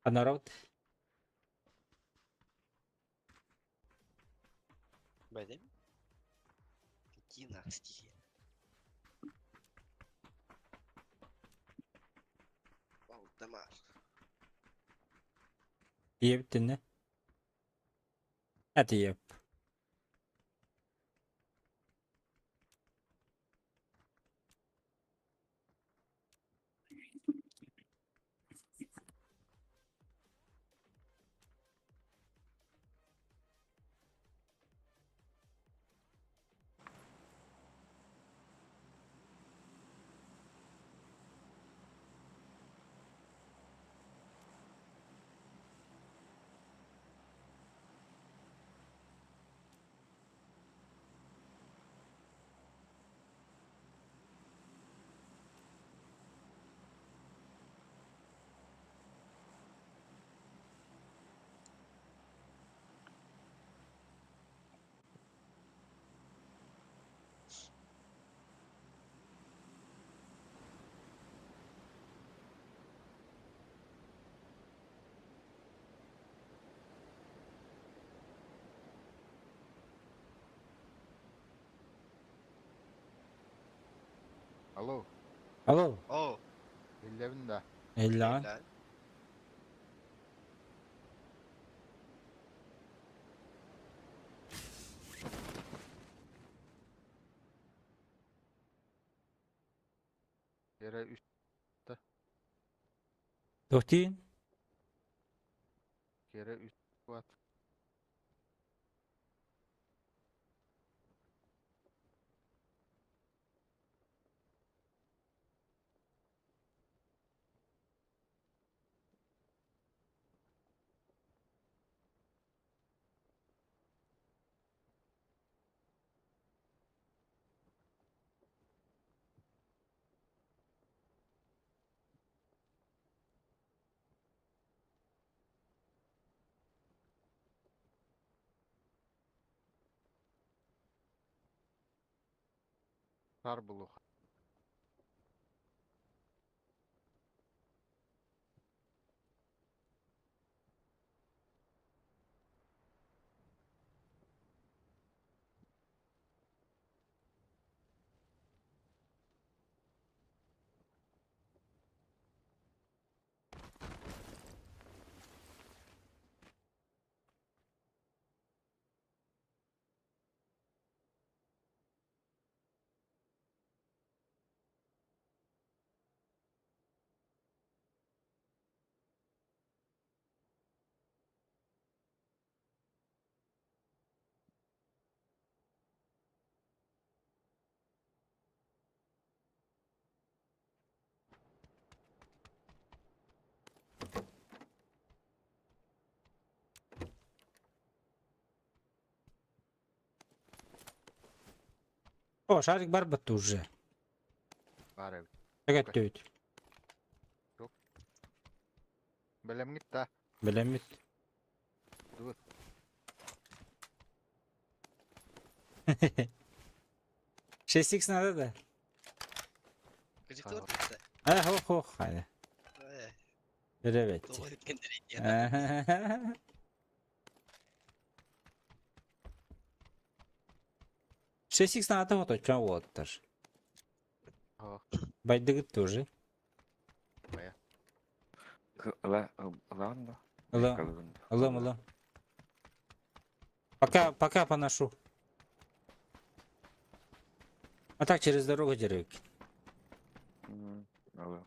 А народ? Бэлэм. Династия. Валдемар. Ийэбит Это еп. Алло. Алло. О. Иллэбин да. Иллэҕин. Эрэ үс Тохтиин. Кэрэ үс кват. Сар булух. О, шарик бар бітті уже. Бар эбит. Төгөттүбүт. Бэлэмҥит да. Билэммит. Дур. 6х надо да? Кырдьык да? А, хох хох. Хайда. Э, Ребят. тоҕо өткендерин 6х надо вот очон уоттар. О. Байдыгыт тоже. Бая. Ладно. Ылым, ылым, ылым. Пока, пока поношу. А так через дорогу деревки. Алло.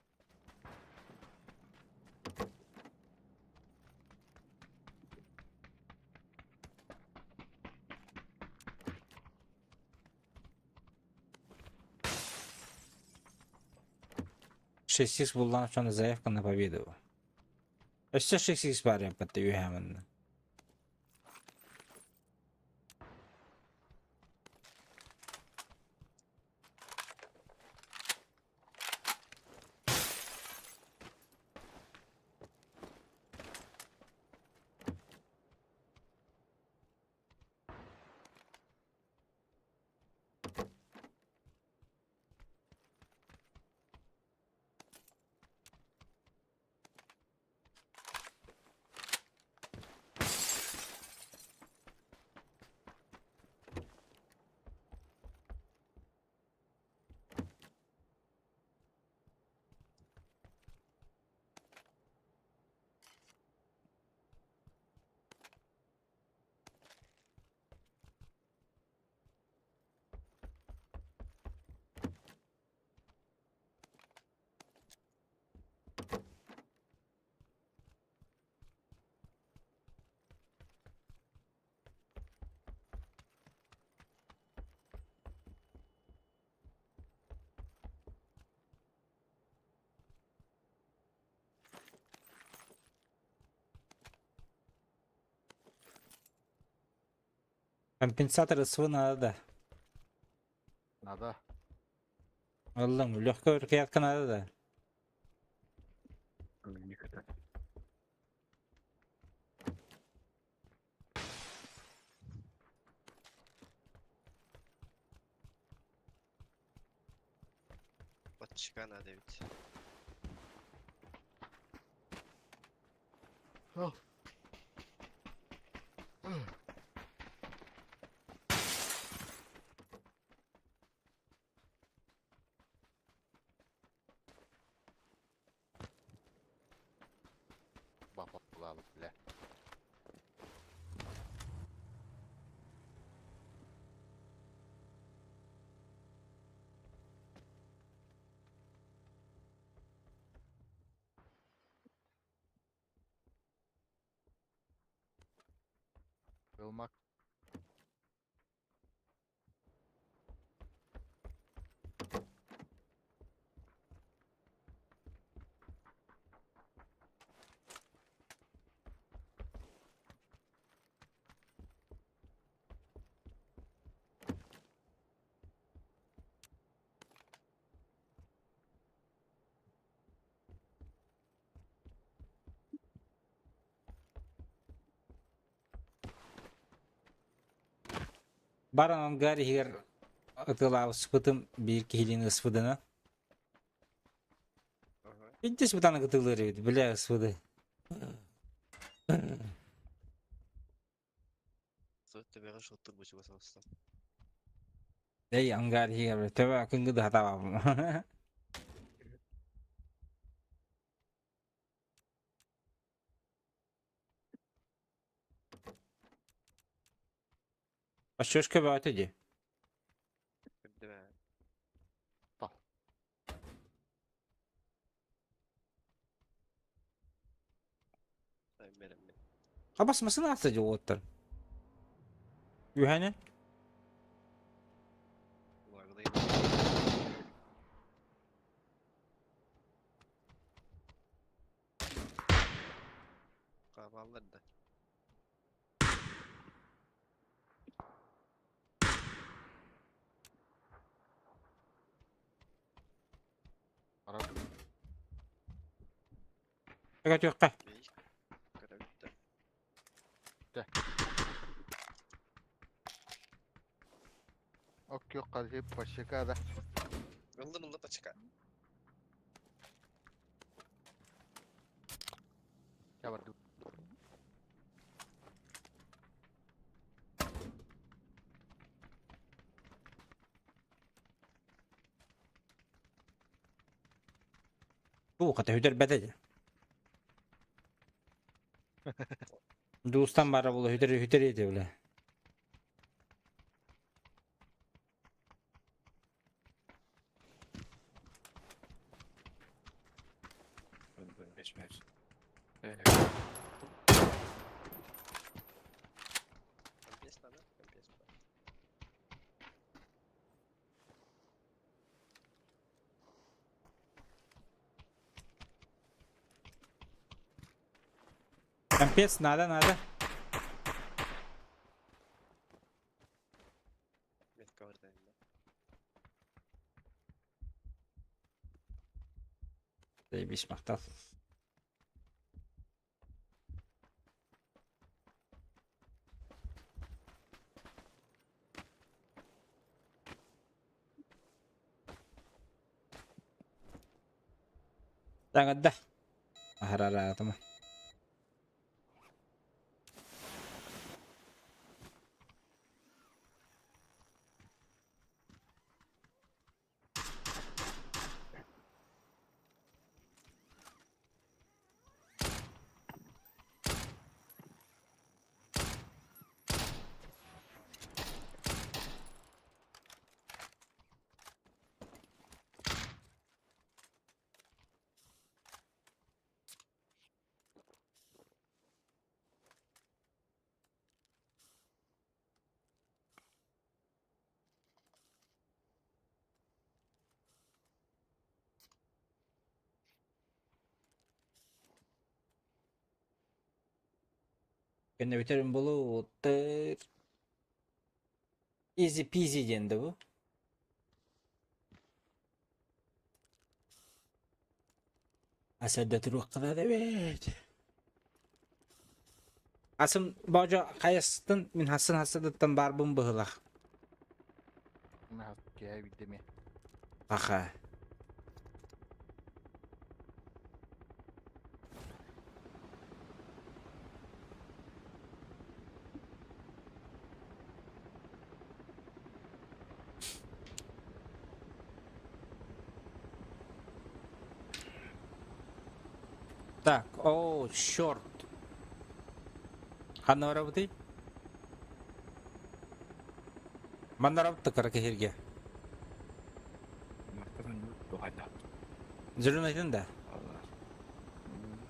6х буллан чон заявка на победу. Өссө 6х бар яппатты үһәмэнна. Компенсатор СВ надо да. Надо. Ыллым, легкая рукоятка надо да. Подчика надо ведь. Бапалабыт бля. Ылмак. Баран ангар иһигэр ытыалаабыспытым биир киһилиин ыспытына. Иккис бытаны кытылыр эбит, бля, ыспыты. Төбөҕө шоттур бучуга соҕустан. Эй, ангар иһигэр төбө кыҥгы да хатаабаппын. Оччошка бөҕөтө дии. Көрдүм ээ. Хабас масына аста дии уоттар. Үһэни? Хаабаллар да. Өтүөххэ. Оккё қалжып пашика да. Ыллым ыллым пачка. Чабарды. Бу хата хүтэр бэтэ дии. Дуустан бара була хүтэр хүтэр ете бля. Компес надо? Компес. Компес надо, надо. Метка вырдайын да. Заебись, махтал. Таҥарда. Аһарараатыма. Кэннэ бүтэрин булуу. Easy peasy диэн да бу. Асарда туруохха да эбит. Асым божо хайастын мин хассын хассадыттан баарбын быһылах. Киһи биирдэ Аха. Так, о, черт. Ханна барабытый? Манна барабыт кыра киһиргэ. Зеленый да?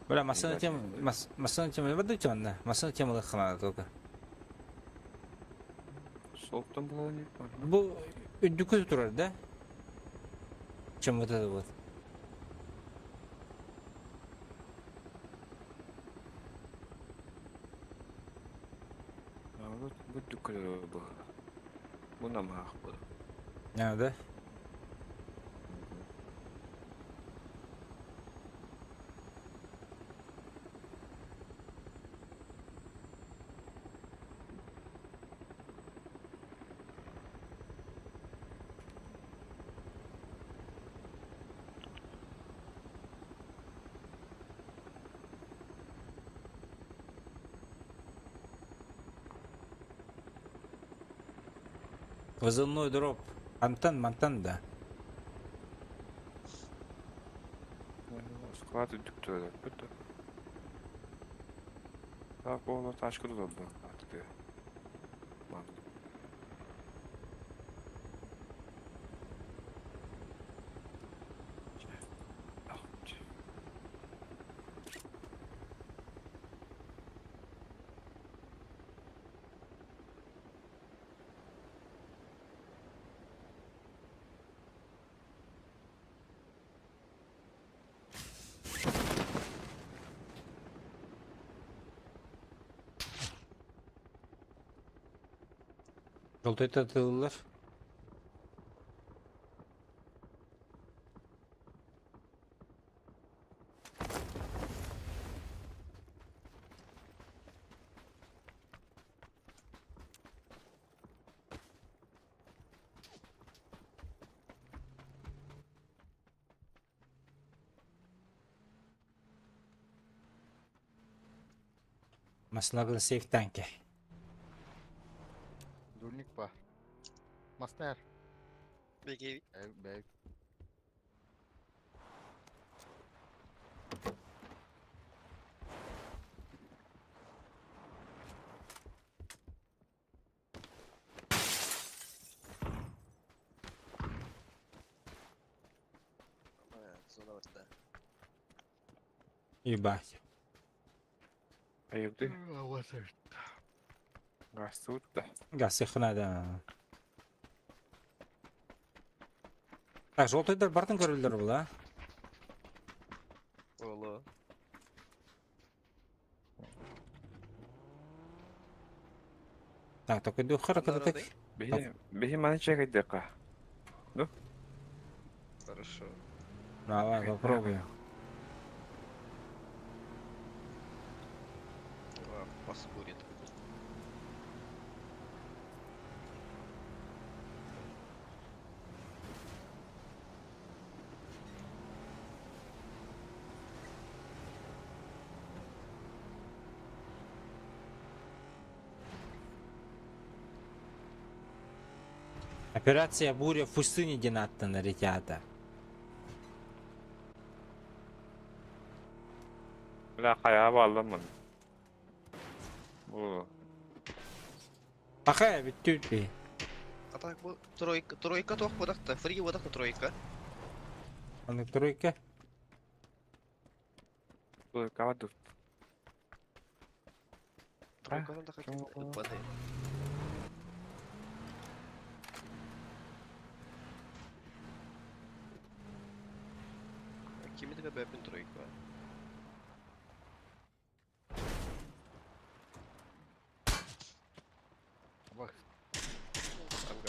Бля, массыына тем, массыына тема, бады манна. Массыына темалык ханада только. Солтан булан Бу үрдүкү турар да? Чем вот это вот? Бу дүккөлөр бу. Бу намаах бу. А, да? Вызывной дроп. Антан, мантан да. Склад үрдүктөр бүт. Так, оны ташкы да бу. Атты. Желтый татылар. Маслабын сейф танке. Дульник ба. Мастер. Беги. Бэг. Зона барда. Ебать. Айылды. Гастут да. Гасыхна да. Так, желтыйдар бартын көрүлдөр бул, а? Оло. Так, только иду хара так. Бихи бихи маны чекайдыка. Ну? Хорошо. Давай, попробуем. Поспорит. Операция «Буря в пустыне» динаттан, ребята. Бля, хая балламын. Бу. Пахая бүттүт би. А так бу тройка, тройка туох бодакта, фри бодакта тройка. Аны тройка. Бу кавадут. Тройка да хотел падает. Кими да бэпин тройка. Бак. Ага.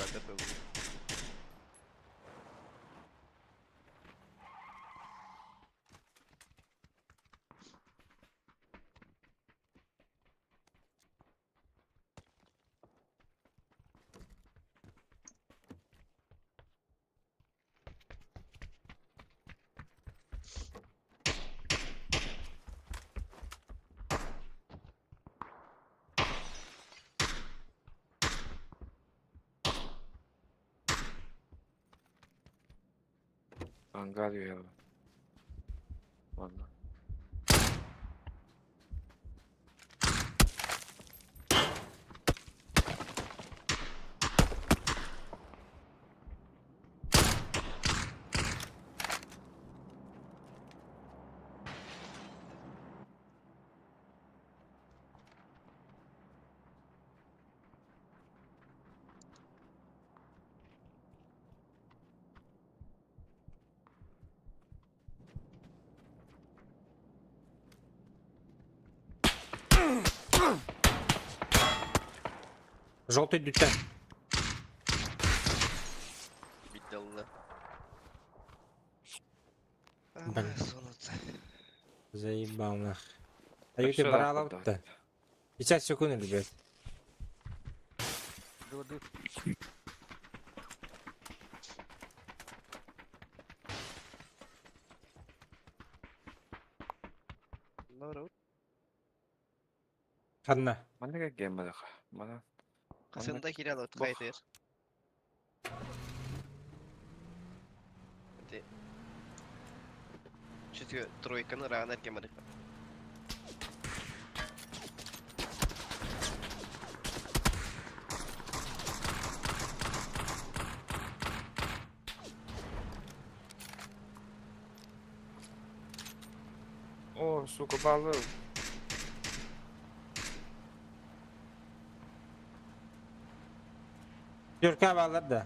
Ангар үһэ. Ладно. Желтый дүттэ. Биддалла. Блин. Заебал нах. А А ты всё нахуй, брала да. то 50 секунд, ребят. Ханна. Манна геммадаха. Мана. Касында кирәл Бох. кайтыр. Де. Чүтү тройканы раган эркемер. О, сука, баллы. Түркә баллар да.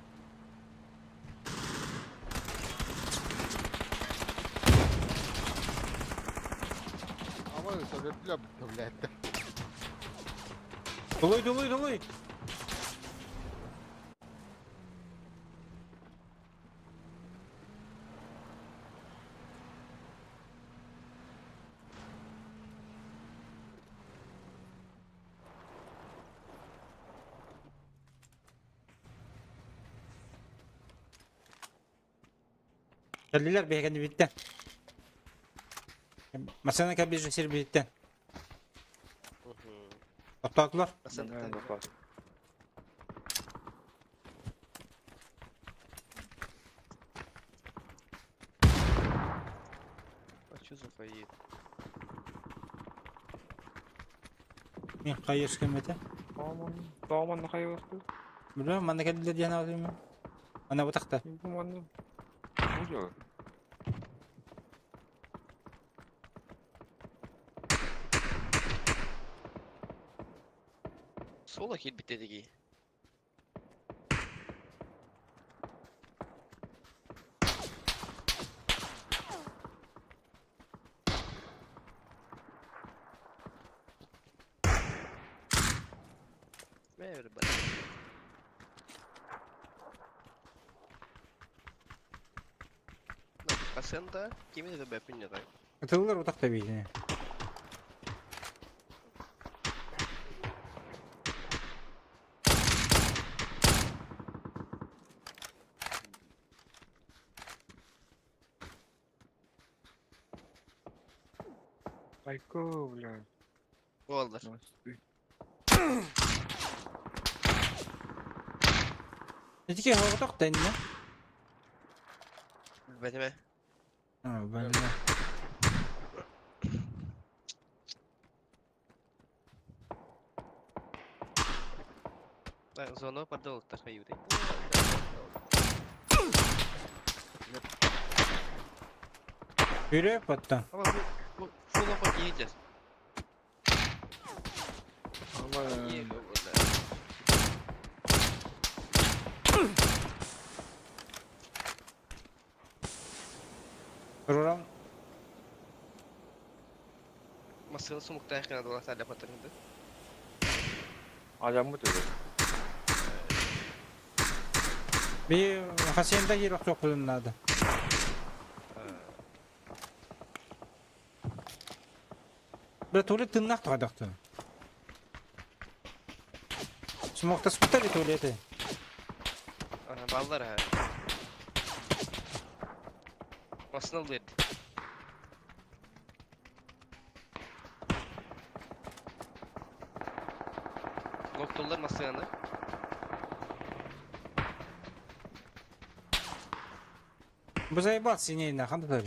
Ama söylediler блядь. Дулуй, дулуй, дулуй. Кэллилэр биһигини биттэ. Масана кэбиз сир биттэ. Оттоотулар. А что за фаит? Мин хайыс кемете. Тоомон хайылықты. Билбэм манна кэллилэр диэн аатым. Ана бутахта. Манна. Бу Соло хит битте деги. Everybody. Хасента кими да бэпин не Ытыллар утахта биитини. Айко, бля. Болдыр. Итики хоҕотох тэннэ. Бэтеме. А, блин. Зона подолтар хаюри. Yürü потом. Ama bu full up yiyeceğiz. Ama Yiyelim. Program Masını sumukta yakına dolar sadece patırındı. Адамы dedi. bir Hasan'da yer yok надо. Бля, туалет тыннах туғадақтын. Смокта спутали туалеты. Aha ballar ha. Masını aldı. Оттоллар массыынаны. Бу заебал синей нахуй тутар.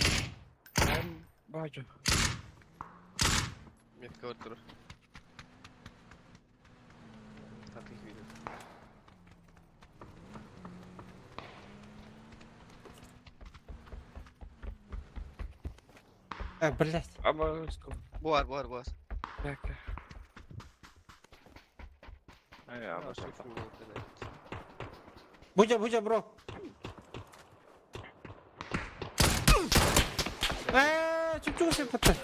Бачу. Метка бар турар. Атых видно. А, блядь. Абаска. Буар, буар, буар. Так. Ай, А, абаска. Будя, будя, бро. Э, чуть-чуть сеппэтэ.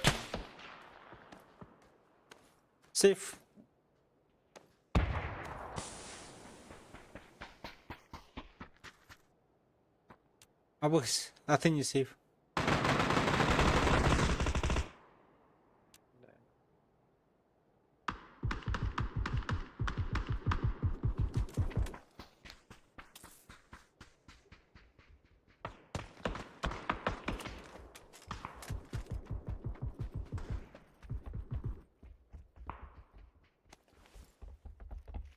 Сейф. Абыс, а ты не сейф.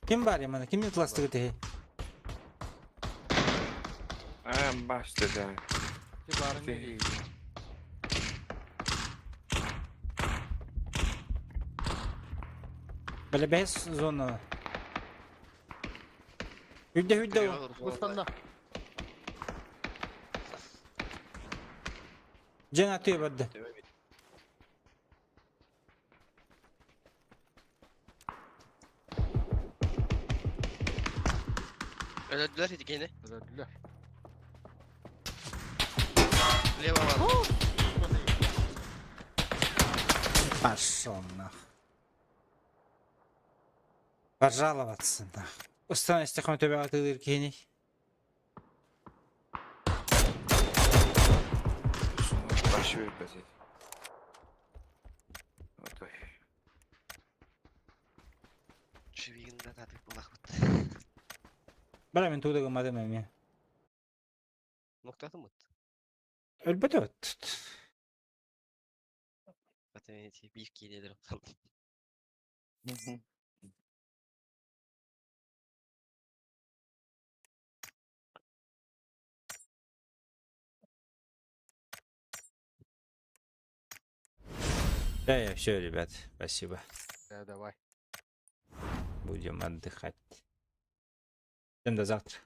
Ким бар мана? Ким тластыгы теһи? Аа, басты да. Барын Ти. Бля, бэс зона. Хүдде хүдде. Бустанда. Жен атыы барды. Öldüler gene. Öldüler. Лево var. Пошел нах. Пожаловаться нах. Останешься хоть тебя атыыр кини. Башы бер Отой. Живигин да татык булах бит. Бля, мен туда гымадым эми. Ноктаты мыт. Өлбөтө. Zaten bir кийлелер. Да, я все, ребят, спасибо. Да, давай. Будем отдыхать. Всем до завтра.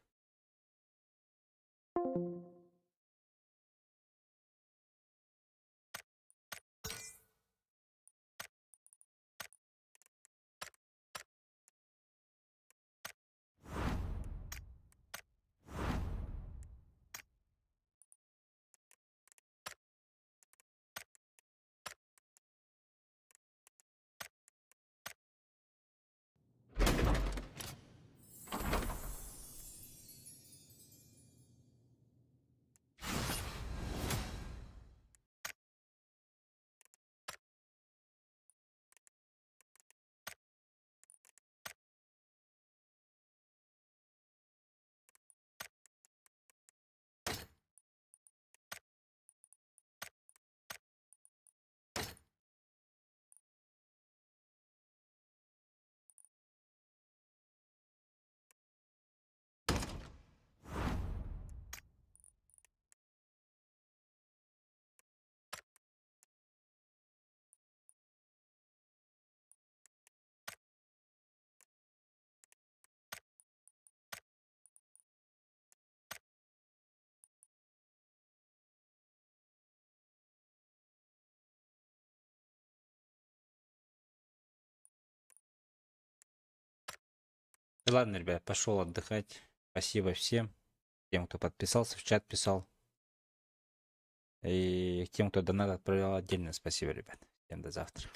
Ладно, ребят, пошел отдыхать. Спасибо всем. Тем, кто подписался, в чат писал. И тем, кто донат отправлял отдельно. Спасибо, ребят. Всем до завтра.